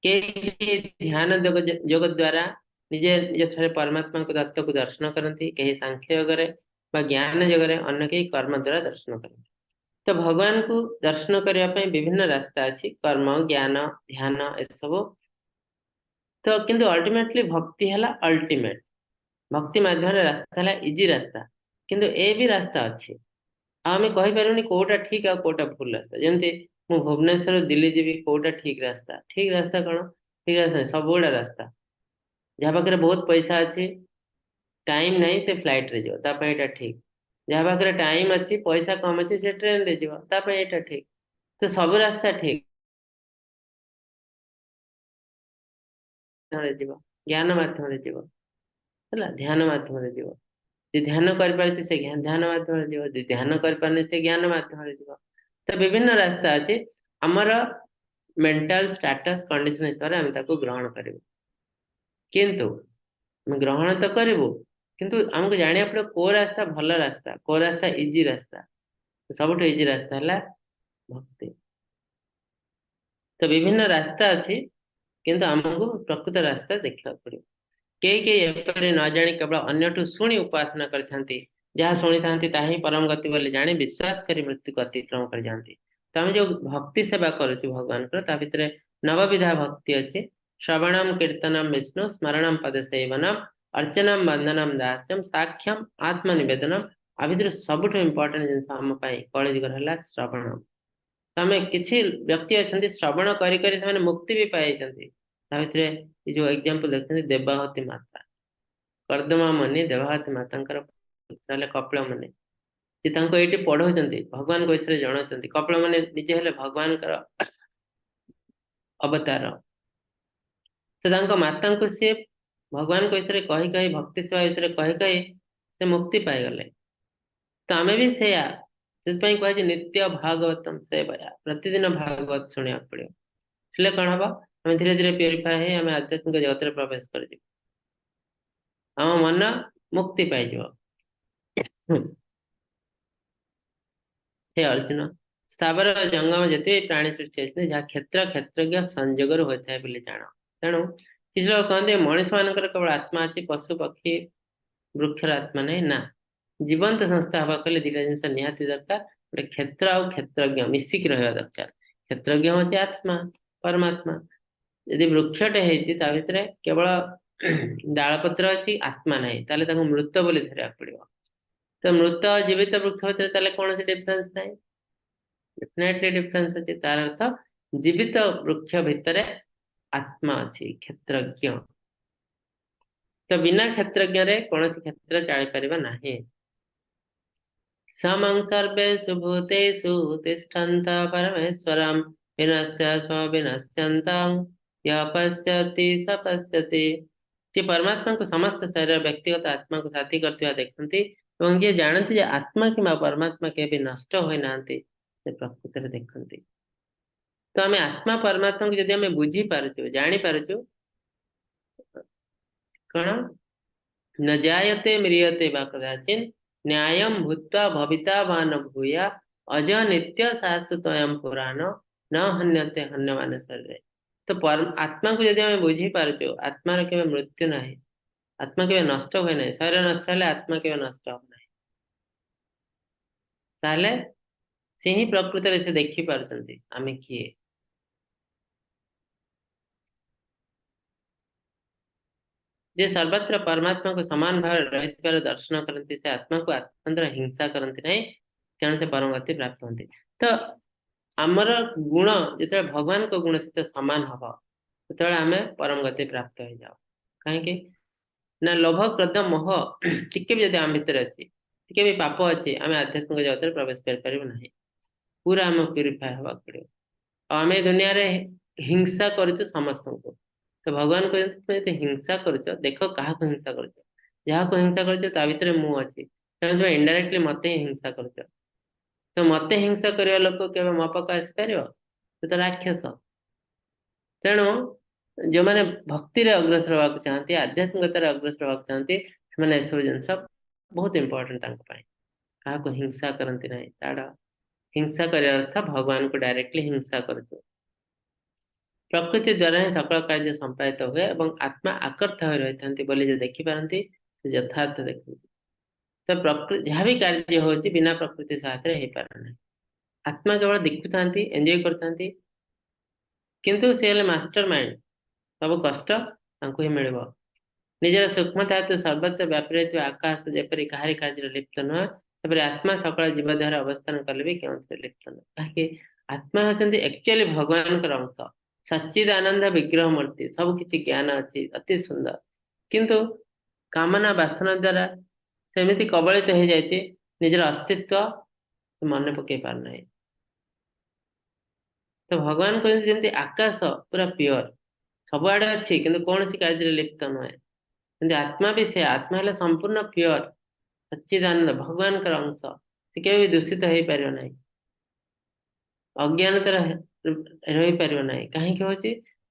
କେହି ଧ୍ୟାନ ଯୋଗ ଦ୍ଵାରା ନିଜେ ନିଜ ଠାରେ ପରମାତ୍ମାଙ୍କ ତତ୍ତ୍ୱକୁ ଦର୍ଶନ କରନ୍ତି, କେହି ସାଂଖ୍ୟ ଯୋଗରେ ବା ଜ୍ଞାନ ଯୋଗରେ, ଅନ୍ୟ କେହି କର୍ମ ଦ୍ଵାରା ଦର୍ଶନ କରନ୍ତି। ତ ଭଗବାନଙ୍କୁ ଦର୍ଶନ କରିବା ପାଇଁ ବିଭିନ୍ନ ରାସ୍ତା ଅଛି, କର୍ମ, ଜ୍ଞାନ, ଧ୍ୟାନ ଏସବୁ। ତ କିନ୍ତୁ ଅଲ୍ଟିମେଟଲି ଭକ୍ତି ହେଲା ଅଲ୍ଟିମେଟ। ଭକ୍ତି ମାଧ୍ୟମରେ ରାସ୍ତା ହେଲା ଇଜି ରାସ୍ତା, କିନ୍ତୁ ଏ ବି ରାସ୍ତା ଅଛି। ଆଉ ଆମେ କହିପାରିବୁନି କୋଉଟା ଠିକ ଆଉ କୋଉଟା ଭୁଲ ରାସ୍ତା। ଯେମିତି ମୁଁ ଭୁବନେଶ୍ୱରରୁ ଦିଲ୍ଲୀ ଯିବି, କୋଉଟା ଠିକ ରାସ୍ତା? ଠିକ ରାସ୍ତା କଣ? ଠିକ ରାସ୍ତା ନାହିଁ, ସବୁଗୁଡା ରାସ୍ତା। ଯାହା ପାଖରେ ବହୁତ ପଇସା ଅଛି, ଟାଇମ ନାହିଁ, ସେ ଫ୍ଲାଇଟ ରେ ଯିବ, ତା ପାଇଁ ଏଇଟା ଠିକ। ଯାହା ପାଖରେ ଟାଇମ ଅଛି, ପଇସା କମ ଅଛି, ସେ ଟ୍ରେନ ରେ ଯିବ, ତା ପାଇଁ ଏଇଟା ଠିକ। ତ ସବୁ ରାସ୍ତା ଠିକ ଯିବ, ଜ୍ଞାନ ମାଧ୍ୟମରେ ଯିବ, ହେଲା, ଧ୍ୟାନ ମାଧ୍ୟମରେ ଯିବ। ଯେ ଧ୍ୟାନ କରିପାରୁଛି ସେ ଧ୍ୟାନ ମାଧ୍ୟମରେ ଯିବ, ଯେ ଧ୍ୟାନ କରିପାରୁନି ସେ ଜ୍ଞାନ ମାଧ୍ୟମରେ ଯିବ। ତ ବିଭିନ୍ନ ରାସ୍ତା ଅଛି। ଆମର ମେଣ୍ଟାଲ ଷ୍ଟାଟସ କଣ୍ଡିସନ ହିସାବରେ ଆମେ ତାକୁ ଗ୍ରହଣ କରିବୁ। କିନ୍ତୁ ଆମେ ଗ୍ରହଣ ତ କରିବୁ, କିନ୍ତୁ ଆମକୁ ଜାଣିବାକୁ ପଡିବ କୋଉ ରାସ୍ତା ଭଲ ରାସ୍ତା, କୋଉ ରାସ୍ତା ଇଜି ରାସ୍ତା। ସବୁଠୁ ଇଜି ରାସ୍ତା ହେଲା ଭକ୍ତି। ତ ବିଭିନ୍ନ ରାସ୍ତା ଅଛି, କିନ୍ତୁ ଆମକୁ ପ୍ରକୃତ ରାସ୍ତା ଦେଖିବାକୁ ପଡିବ। କେହି କେହି ଏପରି ନ ଜାଣି କେବଳ ଅନ୍ୟଠୁ ଶୁଣି ଉପାସନା କରିଥାନ୍ତି। ଯାହା ଶୁଣିଥାନ୍ତି ତାହା ହିଁ ପରମ ଗତି ବୋଲି ଜାଣି ବିଶ୍ୱାସ କରି ମୃତ୍ୟୁକୁ ଅତିକ୍ରମ କରିଯାଆନ୍ତି। ତ ଆମେ ଯୋଉ ଭକ୍ତି ସେବା କରୁଛୁ ଭଗବାନଙ୍କର, ତା ଭିତରେ ନବବିଧା ଭକ୍ତି ଅଛି। ଶ୍ରବଣମ କୀର୍ତ୍ତନମ ବିଷ୍ଣୁ ସ୍ମରଣମ ପଦ ସେବନମ ଅର୍ଚ୍ଚନମ ବନ୍ଦନମ ଦାସ୍ୟମ ସାକ୍ଷ୍ୟମ ଆତ୍ମନିବେଦନମ। ଆ ଭିତରୁ ସବୁଠୁ ଇମ୍ପୋର୍ଟାଣ୍ଟ ଜିନିଷ ଆମ ପାଇଁ କଳିଯୁଗର ହେଲା ଶ୍ରବଣ। ତ ଆମେ କିଛି ବ୍ୟକ୍ତି ଅଛନ୍ତି ଶ୍ରବଣ କରି କରି ସେମାନେ ମୁକ୍ତି ବି ପାଇଯାଇଛନ୍ତି। ତା ଭିତରେ ଏ ଯୋଉ ଏକ୍ଜାମ୍ପଲ ଦେଖୁଛନ୍ତି ଦେବାହୂତି ମାତା, କର୍ଦ୍ଦମା ମୁନି ଦେବାହୂତି ମାତାଙ୍କର ପୁତ୍ର ହେଲେ କପିଳ ମୁନି। ସେ ତାଙ୍କୁ ଏଇଠି ପଢଉଛନ୍ତି, ଭଗବାନଙ୍କ ବିଷୟରେ ଜଣାଉଛନ୍ତି। କପିଳ ମୁନି ନିଜେ ହେଲେ ଭଗବାନଙ୍କର ଅବତାର। ତ ତାଙ୍କ ମାତାଙ୍କୁ ସିଏ ଭଗବାନଙ୍କ ବିଷୟରେ କହି କହି, ଭକ୍ତି ସେବା ବିଷୟରେ କହି କହି ସେ ମୁକ୍ତି ପାଇଗଲେ। ତ ଆମେ ବି ସେଇଆ। ସେଥିପାଇଁ କୁହାଯାଇଛି ନିତ୍ୟ ଭାଗବତମ ସେବୟା, ପ୍ରତିଦିନ ଭାଗବତ ଶୁଣିବାକୁ ପଡିବ। ହେଲେ କଣ ହବ, ଆମେ ଧୀରେ ଧୀରେ ପ୍ୟୁରିଫାଏ ହେଇ ଆମେ ଆଧ୍ୟାତ୍ମିକ ଜଗତରେ ପ୍ରବେଶ କରିଯିବୁ, ଆମ ମନ ମୁକ୍ତି ପାଇଯିବ। ହେ ଅର୍ଜୁନ, ସ୍ଥାବର ଜଙ୍ଗମ ଯେତେ ପ୍ରାଣୀ ସୃଷ୍ଟି ହେଇଛନ୍ତି, ଯାହା କ୍ଷେତ୍ର କ୍ଷେତ୍ରଜ୍ଞ ସଂଯୋଗରୁ ହୋଇଥାଏ ବୋଲି ଜାଣ। ତେଣୁ କିଛି ଲୋକ କହନ୍ତି ମଣିଷ ମାନଙ୍କର କେବଳ ଆତ୍ମା ଅଛି, ପଶୁ ପକ୍ଷୀ ବୃକ୍ଷର ଆତ୍ମା ନାହିଁ। ନା, ଜୀବନ୍ତ ସଂସ୍ଥା ହବାକୁ ହେଲେ ଦିଟା ଜିନିଷ ନିହାତି ଦରକାର, ଗୋଟେ କ୍ଷେତ୍ର ଆଉ କ୍ଷେତ୍ରଜ୍ଞ ମିଶିକି ରହିବା ଦରକାର। କ୍ଷେତ୍ରଜ୍ଞ ହଉଛି ଆତ୍ମା, ପରମାତ୍ମା। ଯଦି ବୃକ୍ଷଟେ ହେଇଛି ତା ଭିତରେ କେବଳ ଡାଳ ପତ୍ର ଅଛି, ଆତ୍ମା ନାହିଁ, ତାହେଲେ ତାକୁ ମୃତ ବୋଲି ଧରିବାକୁ ପଡିବ। ତ ମୃତ ଜୀବିତ ବୃକ୍ଷ ଭିତରେ ତାହେଲେ କୌଣସି ଡିଫରେନ୍ସ ନାହିଁ, ଡେଫିନେଟଲି ଡିଫରେନ୍ସ ଅଛି। ତାର ଅର୍ଥ ଜୀବିତ ବୃକ୍ଷ ଭିତରେ ଆତ୍ମା ଅଛି, କ୍ଷେତ୍ରଜ୍ଞ। ତ ବିନା କ୍ଷେତ୍ରଜ୍ଞରେ କୌଣସି କ୍ଷେତ୍ର ଚାଳିପାରିବ ନାହିଁ। ସମଂ ସର୍ବେଷୁ ଭୂତେଷୁ ତିଷ୍ଠନ୍ତ ପରମେଶ୍ୱରಂ ବିନଶ୍ୟ ସ୍ୱବିନଶ୍ୟନ୍ତଂ ୟଃ ପଶ୍ୟତି ସ ପଶ୍ୟତି। ଯିଏ ପରମାତ୍ମାଙ୍କୁ ସମସ୍ତ ଶରୀର ବ୍ୟକ୍ତିଗତ ଆତ୍ମାକୁ ସାଥୀ କରିଥିବା ଦେଖନ୍ତି ଏବଂ ଯିଏ ଜାଣନ୍ତି ଯେ ଆତ୍ମା କିମ୍ବା ପରମାତ୍ମା କେବେ ନଷ୍ଟ ହୋଇନାହାନ୍ତି, ସେ ପ୍ରକୃତରେ ଦେଖନ୍ତି। ତ ଆମେ ଆତ୍ମା ପରମାତ୍ମାକୁ ଯଦି ଆମେ ବୁଝିପାରୁଛୁ, ଜାଣିପାରୁଛୁ, କଣ ନ ଜାୟତେ ମ୍ରିୟତେ ବା କଦାଚିନ୍ ନ୍ୟାୟಂ ଭୂତ୍ୱା ଭବିତା ବା ନ ଭୂୟା ଅଜ ନିତ୍ୟ ଶାଶ୍ୱତୟಂ ପୁରାଣ ନ ହନ୍ୟତେ ହନ୍ୟମାନ ଶରୀରେ। ତ ଆତ୍ମାକୁ ଯଦି ଆମେ ବୁଝିପାରୁଛୁ, ଆତ୍ମାର କେବେ ମୃତ୍ୟୁ ନାହିଁ, ଆତ୍ମା କେବେ ନଷ୍ଟ ହୁଏ ନାହିଁ। ଶରୀର ନଷ୍ଟ ହେଲେ ଆତ୍ମା କେବେ ନଷ୍ଟ ହବ ନାହିଁ। ତାହେଲେ ସେ ହିଁ ପ୍ରକୃତରେ ସେ ଦେଖି ପାରୁଛନ୍ତି ଆମେ କିଏ। ଯେ ସର୍ବତ୍ର ପରମାତ୍ମାକୁ ସମାନ ଭାବରେ ରହିଥିବାର ଦର୍ଶନ କରନ୍ତି, ସେ ଆତ୍ମାକୁ ଆତ୍ମା ଦ୍ୱାରା ହିଂସା କରନ୍ତି ନାହିଁ, ତେଣୁ ସେ ପରମ ଗତି ପ୍ରାପ୍ତ ହୁଅନ୍ତି। ତ ଆମର ଗୁଣ ଯେତେବେଳେ ଭଗବାନଙ୍କ ଗୁଣ ସହିତ ସମାନ ହବ, ସେତେବେଳେ ଆମେ ପରମ ଗତି ପ୍ରାପ୍ତ ହେଇଯାଉ। କାହିଁକି ନା ଲୋଭ, କ୍ରୋଧ, ମୋହ ଟିକେ ବି ଯଦି ଆମ ଭିତରେ ଅଛି, ଟିକେ ବି ପାପ ଅଛି, ଆମେ ଆଧ୍ୟାତ୍ମିକ ଜଗତରେ ପ୍ରବେଶ କରିପାରିବୁ ନାହିଁ। ପୁରା ଆମେ ପ୍ୟୁରିଫାଏ ହବାକୁ ପଡିବ। ଆଉ ଆମେ ଦୁନିଆରେ ହିଂସା କରୁଛୁ ସମସ୍ତଙ୍କୁ। ତ ଭଗବାନ କହିଛନ୍ତି, ତୁମେ ଯଦି ହିଂସା କରୁଛ, ଦେଖ କାହାକୁ ହିଂସା କରୁଛ। ଯାହାକୁ ହିଂସା କରୁଛ ତା ଭିତରେ ମୁଁ ଅଛି, ତେଣୁ ତୁମେ ଇନଡାଇରେକ୍ଟଲି ମତେ ହିଁ ହିଂସା କରୁଛ। ତ ମତେ ହିଂସା କରିବା ଲୋକ କେବେ ମୋ ପାଖକୁ ଆସିପାରିବ? ସେ ତ ରାକ୍ଷସ। ତେଣୁ ଯୋଉମାନେ ଭକ୍ତିରେ ଅଗ୍ରସର ହବାକୁ ଚାହାନ୍ତି, ଆଧ୍ୟାତ୍ମିକତାରେ ଅଗ୍ରସର ହବାକୁ ଚାହାନ୍ତି, ସେମାନେ ଏସବୁ ଜିନିଷ ବହୁତ ଇମ୍ପୋର୍ଟାଣ୍ଟ ତାଙ୍କ ପାଇଁ। କାହାକୁ ହିଂସା କରନ୍ତି ନାହିଁ। ତାର ହିଂସା କରିବାର ଅର୍ଥ ଭଗବାନଙ୍କୁ ଡାଇରେକ୍ଟଲି ହିଂସା କରୁଛୁ। ପ୍ରକୃତି ଦ୍ୱାରା ହିଁ ସକଳ କାର୍ଯ୍ୟ ସମ୍ପାଦିତ ହୁଏ ଏବଂ ଆତ୍ମା ଆକର୍ତ୍ତା ହୋଇ ରହିଥାନ୍ତି ବୋଲି ଯେ ଦେଖିପାରନ୍ତି, ସେ ଯଥାର୍ଥ ଦେଖନ୍ତି। ତ ଯାହା ବି କାର୍ଯ୍ୟ ହଉଛି ବିନା ପ୍ରକୃତି ସହାୟତାରେ ହେଇପାରେ ନାହିଁ। ଆତ୍ମା କେବଳ ଦେଖୁଥାନ୍ତି, ଏନ୍ଜୟ କରିଥାନ୍ତି, କିନ୍ତୁ ସେ ହେଲେ ମାଷ୍ଟର ମାଇଣ୍ଡ। ସବୁ କଷ୍ଟ ତାଙ୍କୁ ହିଁ ମିଳିବ। ନିଜର ସୂକ୍ଷ୍ମ ଧାତୁ ସର୍ବତ୍ର ବ୍ୟାପି ରହିଥିବା ଆକାଶ ଯେପରି କାହାରି କାର୍ଯ୍ୟରେ ଲିପ୍ତ ନୁହେଁ, ସେପରି ଆତ୍ମା ସକଳ ଜୀବ ଦେହରେ ଅବସ୍ଥାନ କଲେ ବି କେଉଁଥିରେ ଲିପ୍ତ ନୁହେଁ। କାହିଁକି ଆତ୍ମା ହେଉଛନ୍ତି ଆକ୍ଚୁଆଲି ଭଗବାନଙ୍କର ଅଂଶ, ସଚ୍ଚିଦାନନ୍ଦ ବିଗ୍ରହ ମୂର୍ତ୍ତି, ସବୁ କିଛି ଜ୍ଞାନ ଅଛି, ଅତି ସୁନ୍ଦର। କିନ୍ତୁ କାମନା ବାସନା ଦ୍ୱାରା ସେମିତି କବଳିତ ହେଇଯାଇଛି, ନିଜର ଅସ୍ତିତ୍ୱ ମନେ ପକେଇ ପାରୁନାହିଁ। ତ ଭଗବାନ କହୁଛନ୍ତି ଯେମିତି ଆକାଶ ପୁରା ପିଓର ସବୁଆଡେ ଅଛି, କିନ୍ତୁ କୌଣସି କାର୍ଯ୍ୟରେ ଲିପ୍ତ ନୁହେଁ, କିନ୍ତୁ ଆତ୍ମା ବି ସେ, ଆତ୍ମା ହେଲା ସମ୍ପୂର୍ଣ୍ଣ ପିଓର ସଚ୍ଚିଦାନନ୍ଦ ଭଗବାନଙ୍କର ଅଂଶ, ସେ କେବେ ବି ଦୂଷିତ ହେଇପାରିବ ନାହିଁ, ଅଜ୍ଞାନତାର ରହିପାରିବ ନାହିଁ। କାହିଁକି ହଉଛି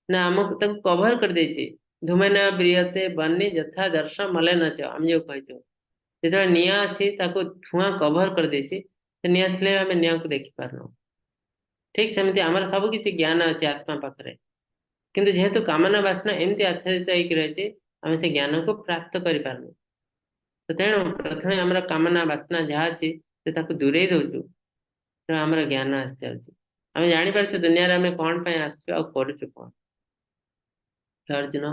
ନା ଆମକୁ ତାକୁ କଭର କରିଦେଇଛି। ଧୂମେନ ବ୍ରିୟତେ ବନ୍ନି ଯଥା ଦର୍ଶ ମଲେନ ଚ, ଆମେ ଯୋଉ କହିଛୁ ଯେତେବେଳେ ନିଆଁ ଅଛି ତାକୁ ଧୂଆଁ କଭର କରିଦେଇଛି, ସେ ନିଆଁ ଥିଲେ ଆମେ ନିଆଁକୁ ଦେଖିପାରୁନୁ। ଠିକ ସେମିତି ଆମର ସବୁ କିଛି ଜ୍ଞାନ ଅଛି ଆତ୍ମା ପାଖରେ, କିନ୍ତୁ ଯେହେତୁ କାମନା ବାସନା ଏମିତି ଆଚ୍ଛାଦିତ ହେଇକି ରହିଛି, ଆମେ ସେ ଜ୍ଞାନକୁ ପ୍ରାପ୍ତ କରିପାରୁନୁ। ତ ତେଣୁ ପ୍ରଥମେ ଆମର କାମନା ବାସନା ଯାହା ଅଛି ସେ ତାକୁ ଦୂରେଇ ଦଉଛୁ, ତେଣୁ ଆମର ଜ୍ଞାନ ଆସିଯାଉଛି। ଆମେ ଜାଣିପାରୁଛୁ ଦୁନିଆରେ ଆମେ କଣ ପାଇଁ ଆସିଛୁ ଆଉ କରୁଛୁ କଣ। ଅର୍ଜୁନ,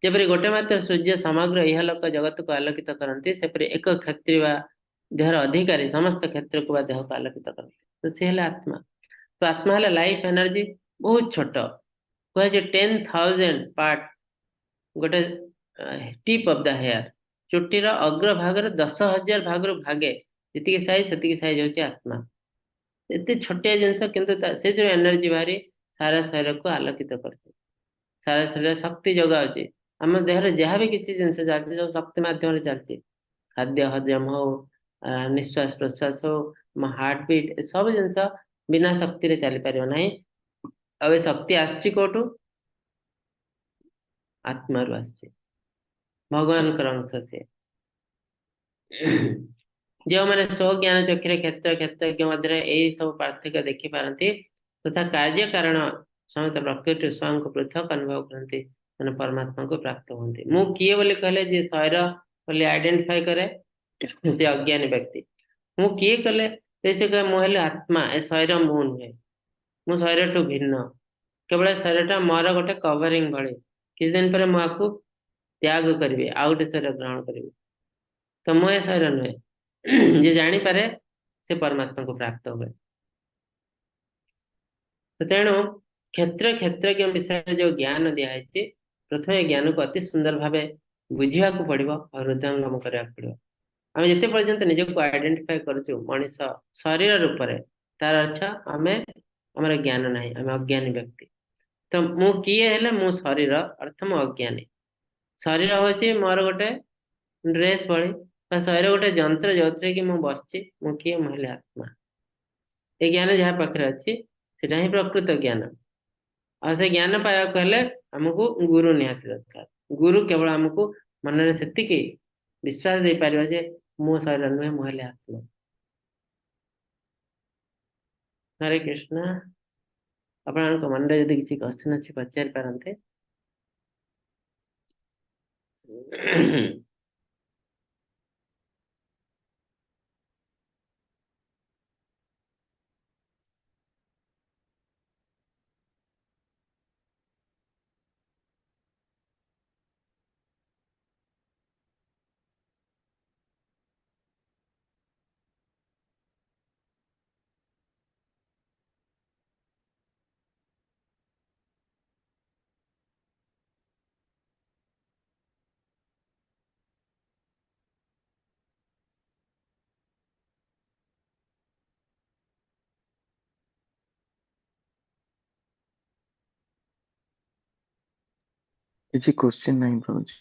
ଯେପରି ଗୋଟେ ମାତ୍ର ସୂର୍ଯ୍ୟ ସମଗ୍ର ଇହଲୋକ ଜଗତକୁ ଆଲୋକିତ କରନ୍ତି, ସେପରି ଏକ କ୍ଷତ୍ରିୟ ବା ଦେହର ଅଧିକାରୀ ସମସ୍ତ କ୍ଷେତ୍ରକୁ ବା ଦେହକୁ ଆଲୋକିତ କରନ୍ତି। ତ ସେ ହେଲେ ଆତ୍ମା। ତ ଆତ୍ମା ହେଲା ଲାଇଫ ଏନର୍ଜି, ବହୁତ ଛୋଟ, କୁହାଯାଏ 10,000 ପାର୍ଟ ଗୋଟେ ଟିପ୍ ଅଫ the hair, ଚୁଟିର ଅଗ୍ର ଭାଗରେ 10,000 ଭାଗରୁ ଭାଗେ ଯେତିକି ସାଇଜ ସେତିକି ସାଇଜ ହଉଛି ଆତ୍ମା। ଏତେ ଛୋଟିଆ ଜିନିଷ, କିନ୍ତୁ ସେଥିରୁ ଏନର୍ଜି ବାହାରି ସାରା ଶରୀରକୁ ଆଲୋକିତ କରୁଛି, ସାରା ଶରୀର ଶକ୍ତି ଯୋଗାଉଛି। ଆମ ଦେହରେ ଯାହା ବି କିଛି ଜିନିଷ ଚାଲିଛି ସବୁ ଶକ୍ତି ମାଧ୍ୟମରେ ଚାଲିଛି। ଖାଦ୍ୟ ହଜମ ହଉ, ନିଶ୍ୱାସ ପ୍ରଶ୍ୱାସ ହଉ, ଆମ ହାର୍ଟ ବିଟ୍, ସବୁ ଜିନିଷ ବିନା ଶକ୍ତିରେ ଚାଲିପାରିବ ନାହିଁ। ଆଉ ଏ ଶକ୍ତି ଆସୁଛି କୋଉଠୁ? ଆତ୍ମାରୁ ଆସୁଛି, ଭଗବାନଙ୍କର ଅଂଶ ସିଏ। ଯେଉଁମାନେ ସ୍ୱଜ୍ଞାନ ଚକ୍ଷୁରେ କ୍ଷେତ୍ର କ୍ଷେତ୍ରଜ୍ଞ ମଧ୍ୟରେ ଏଇ ସବୁ ପାର୍ଥକ୍ୟ ଦେଖିପାରନ୍ତି ତଥା କାର୍ଯ୍ୟ କାରଣ ସମେତ ପ୍ରକୃତି ସ୍ୱୟଂକୁ ପୃଥକ ଅନୁଭବ କରନ୍ତି, ସେମାନେ ପରମାତ୍ମାକୁ ପ୍ରାପ୍ତ ହୁଅନ୍ତି। ମୁଁ କିଏ ବୋଲି କହିଲେ ଯିଏ ଶରୀର ବୋଲି ଆଇଡେଣ୍ଟିଫାଇ କରେ ସେ ଅଜ୍ଞାନୀ ବ୍ୟକ୍ତି। ମୁଁ କିଏ କଲେ ସେ କହେ ମୁଁ ହେଲି ଆତ୍ମା, ଏ ଶରୀର ମୁଁ ନୁହେଁ, ମୁଁ ଶରୀରଠୁ ଭିନ୍ନ, କେବଳ ଶରୀରଟା ମୋର ଗୋଟେ କଭରିଂ ଭଳି, କିଛି ଦିନ ପରେ ମୁଁ ଆକୁ ତ୍ୟାଗ କରିବି, ଆଉ ଗୋଟେ ଶରୀର ଗ୍ରହଣ କରିବି, ତ ମୁଁ ଏ ଶରୀର ନୁହେଁ। ଯିଏ ଜାଣିପାରେ ସେ ପରମାତ୍ମାକୁ ପ୍ରାପ୍ତ ହୁଏ। ତେଣୁ କ୍ଷେତ୍ର କ୍ଷେତ୍ରଜ୍ଞ ବିଷୟରେ ଯୋଉ ଜ୍ଞାନ ଦିଆହେଇଛି, ପ୍ରଥମେ ଏ ଜ୍ଞାନକୁ ଅତି ସୁନ୍ଦର ଭାବେ ବୁଝିବାକୁ ପଡିବ ଆଉ ହୃଦୟଙ୍ଗମ କରିବାକୁ ପଡିବ। ଆମେ ଯେତେ ପର୍ଯ୍ୟନ୍ତ ନିଜକୁ ଆଇଡେଣ୍ଟିଫାଏ କରୁଛୁ ମଣିଷ ଶରୀର ରୂପରେ, ତାର ଅର୍ଥ ଆମର ଜ୍ଞାନ ନାହିଁ, ଆମେ ଅଜ୍ଞାନୀ ବ୍ୟକ୍ତି। ତ ମୁଁ କିଏ ହେଲେ ମୁଁ ଶରୀର, ଅର୍ଥ ମୁଁ ଅଜ୍ଞାନୀ। ଶରୀର ହଉଛି ମୋର ଗୋଟେ ଡ୍ରେସ ଭଳି, ବା ଶରୀର ଗୋଟେ ଯନ୍ତ୍ର ଯୋଉଥିରେ କି ମୁଁ ବସିଛି। ମୁଁ କିଏ? ମୁଁ ହେଲି ଆତ୍ମା। ଏ ଜ୍ଞାନ ଯାହା ପାଖରେ ଅଛି ସେଟା ହିଁ ପ୍ରକୃତ ଜ୍ଞାନ। ଆଉ ସେ ଜ୍ଞାନ ପାଇବାକୁ ହେଲେ ଆମକୁ ଗୁରୁ ନିହାତି ଦରକାର। ଗୁରୁ କେବଳ ଆମକୁ ମନରେ ସେତିକି ବିଶ୍ୱାସ ଦେଇପାରିବ ଯେ ମୁଁ ଶରୀର ନୁହେଁ, ମୁଁ ହେଲି ଆତ୍ମା। ହରେ କୃଷ୍ଣ। ଆପଣଙ୍କ ମନରେ ଯଦି କିଛି କ୍ୱେଶ୍ଚନ ଅଛି ପଚାରି ପାରନ୍ତି। କିଛି କ୍ୱେଶ୍ଚିନ୍ ନାହିଁ ପ୍ରଭୁଜୀ।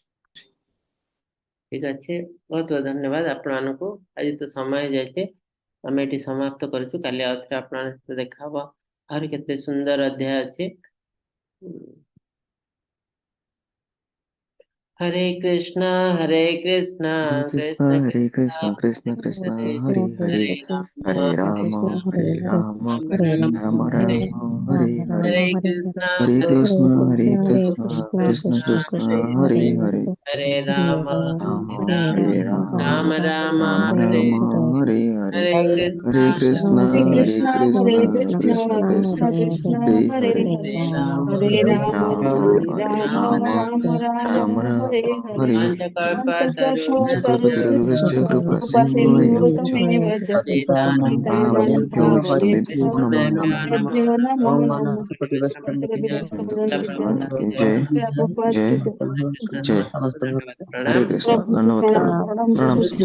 ଠିକ ଅଛି, ବହୁତ ବହୁତ ଧନ୍ୟବାଦ ଆପଣମାନଙ୍କୁ। ଆଜି ତ ସମୟ ହେଇଯାଇଛି, ଆମେ ଏଠି ସମାପ୍ତ କରୁଛୁ। କାଲି ଆଉ ଥରେ ଆପଣଙ୍କ ସହିତ ଦେଖା ହବ। ଆହୁରି କେତେ ସୁନ୍ଦର ଅଧ୍ୟାୟ ଅଛି। ହରେ କୃଷ୍ଣ ହରେ କୃଷ୍ଣ ହରେ କୃଷ୍ଣ କୃଷ୍ଣ ହରେ କୃଷ୍ଣ କୃଷ୍ଣ କୃଷ୍ଣ କୃଷ୍ଣ ହରେ ହରେ ହରେ, ହରେ ରାମ ହରେ ରାମ ହରେ ହରେ ରାମ ରାମ ରାମ ରାମ ହରେ ରାମ ହରେ ହରେ, ହରେ କୃଷ୍ଣ ହରେ ହରେ କୃଷ୍ଣ ହରେ କୃଷ୍ଣ କୃଷ୍ଣ କୃଷ୍ଣ କୃଷ୍ଣ କୃଷ୍ଣ ହରେ ହରେ ହରେ, ହରେ ରାମ ରାମ ହରେ ହରେ ରାମ ରାମ ରାମ ରାମ ରାମ ହରେ ରାମ ହରେ ହରେ, ହରେ କୃଷ୍ଣ ହରେ କୃଷ୍ଣ ହରେ ହରେ କୃଷ୍ଣ କୃଷ୍ଣ ହରେ କୃଷ୍ଣ କୃଷ୍ଣ କୃଷ୍ଣ କୃଷ୍ଣ କୃଷ୍ଣ ହରେ ହରେ ହରେ, ହରେ, ହରେ ରାମ ହରେ ହରେ ରାମ ରାମ ହରେ ହରେ ରାମ ରାମ ରାମ ରାମ ରାମ ହରେ ରାମ ହରେ। ହରେ ହରେ। ପଞ୍ଚକଳ୍ପତରୁଭ୍ୟଶ୍ଚ ପଞ୍ଚକଳ୍ପତରୁଭ୍ୟଶ୍ଚ କୃପା କୃପା ସିନ୍ଧୁ ସିନ୍ଧୁ ଏବ ଚ ତମେବ ଚ ପତିତାନାଂ ପତିତାନାଂ ପାବନେଭ୍ୟୋ ପାବନେଭ୍ୟୋ ବୈଷ୍ଣବେଭ୍ୟୋ ନମೋ ନମଃ। ବୈଷ୍ଣବେଭ୍ୟୋ ନମୋ ନମଃ। ଜୟ ଜୟ ଜୟ। ଧନ୍ୟବାଦ ହରେ ପ୍ରଣାମ। କୃଷ୍ଣ। ପ୍ରଭୁଜୀ ଧନ୍ୟବାଦ ପ୍ରଣାମ ପ୍ରଣାମ ପ୍ରଣାମ ପ୍ରଣାମ ପ୍ରଭୁଜୀ। ସମସ୍ତଙ୍କୁ।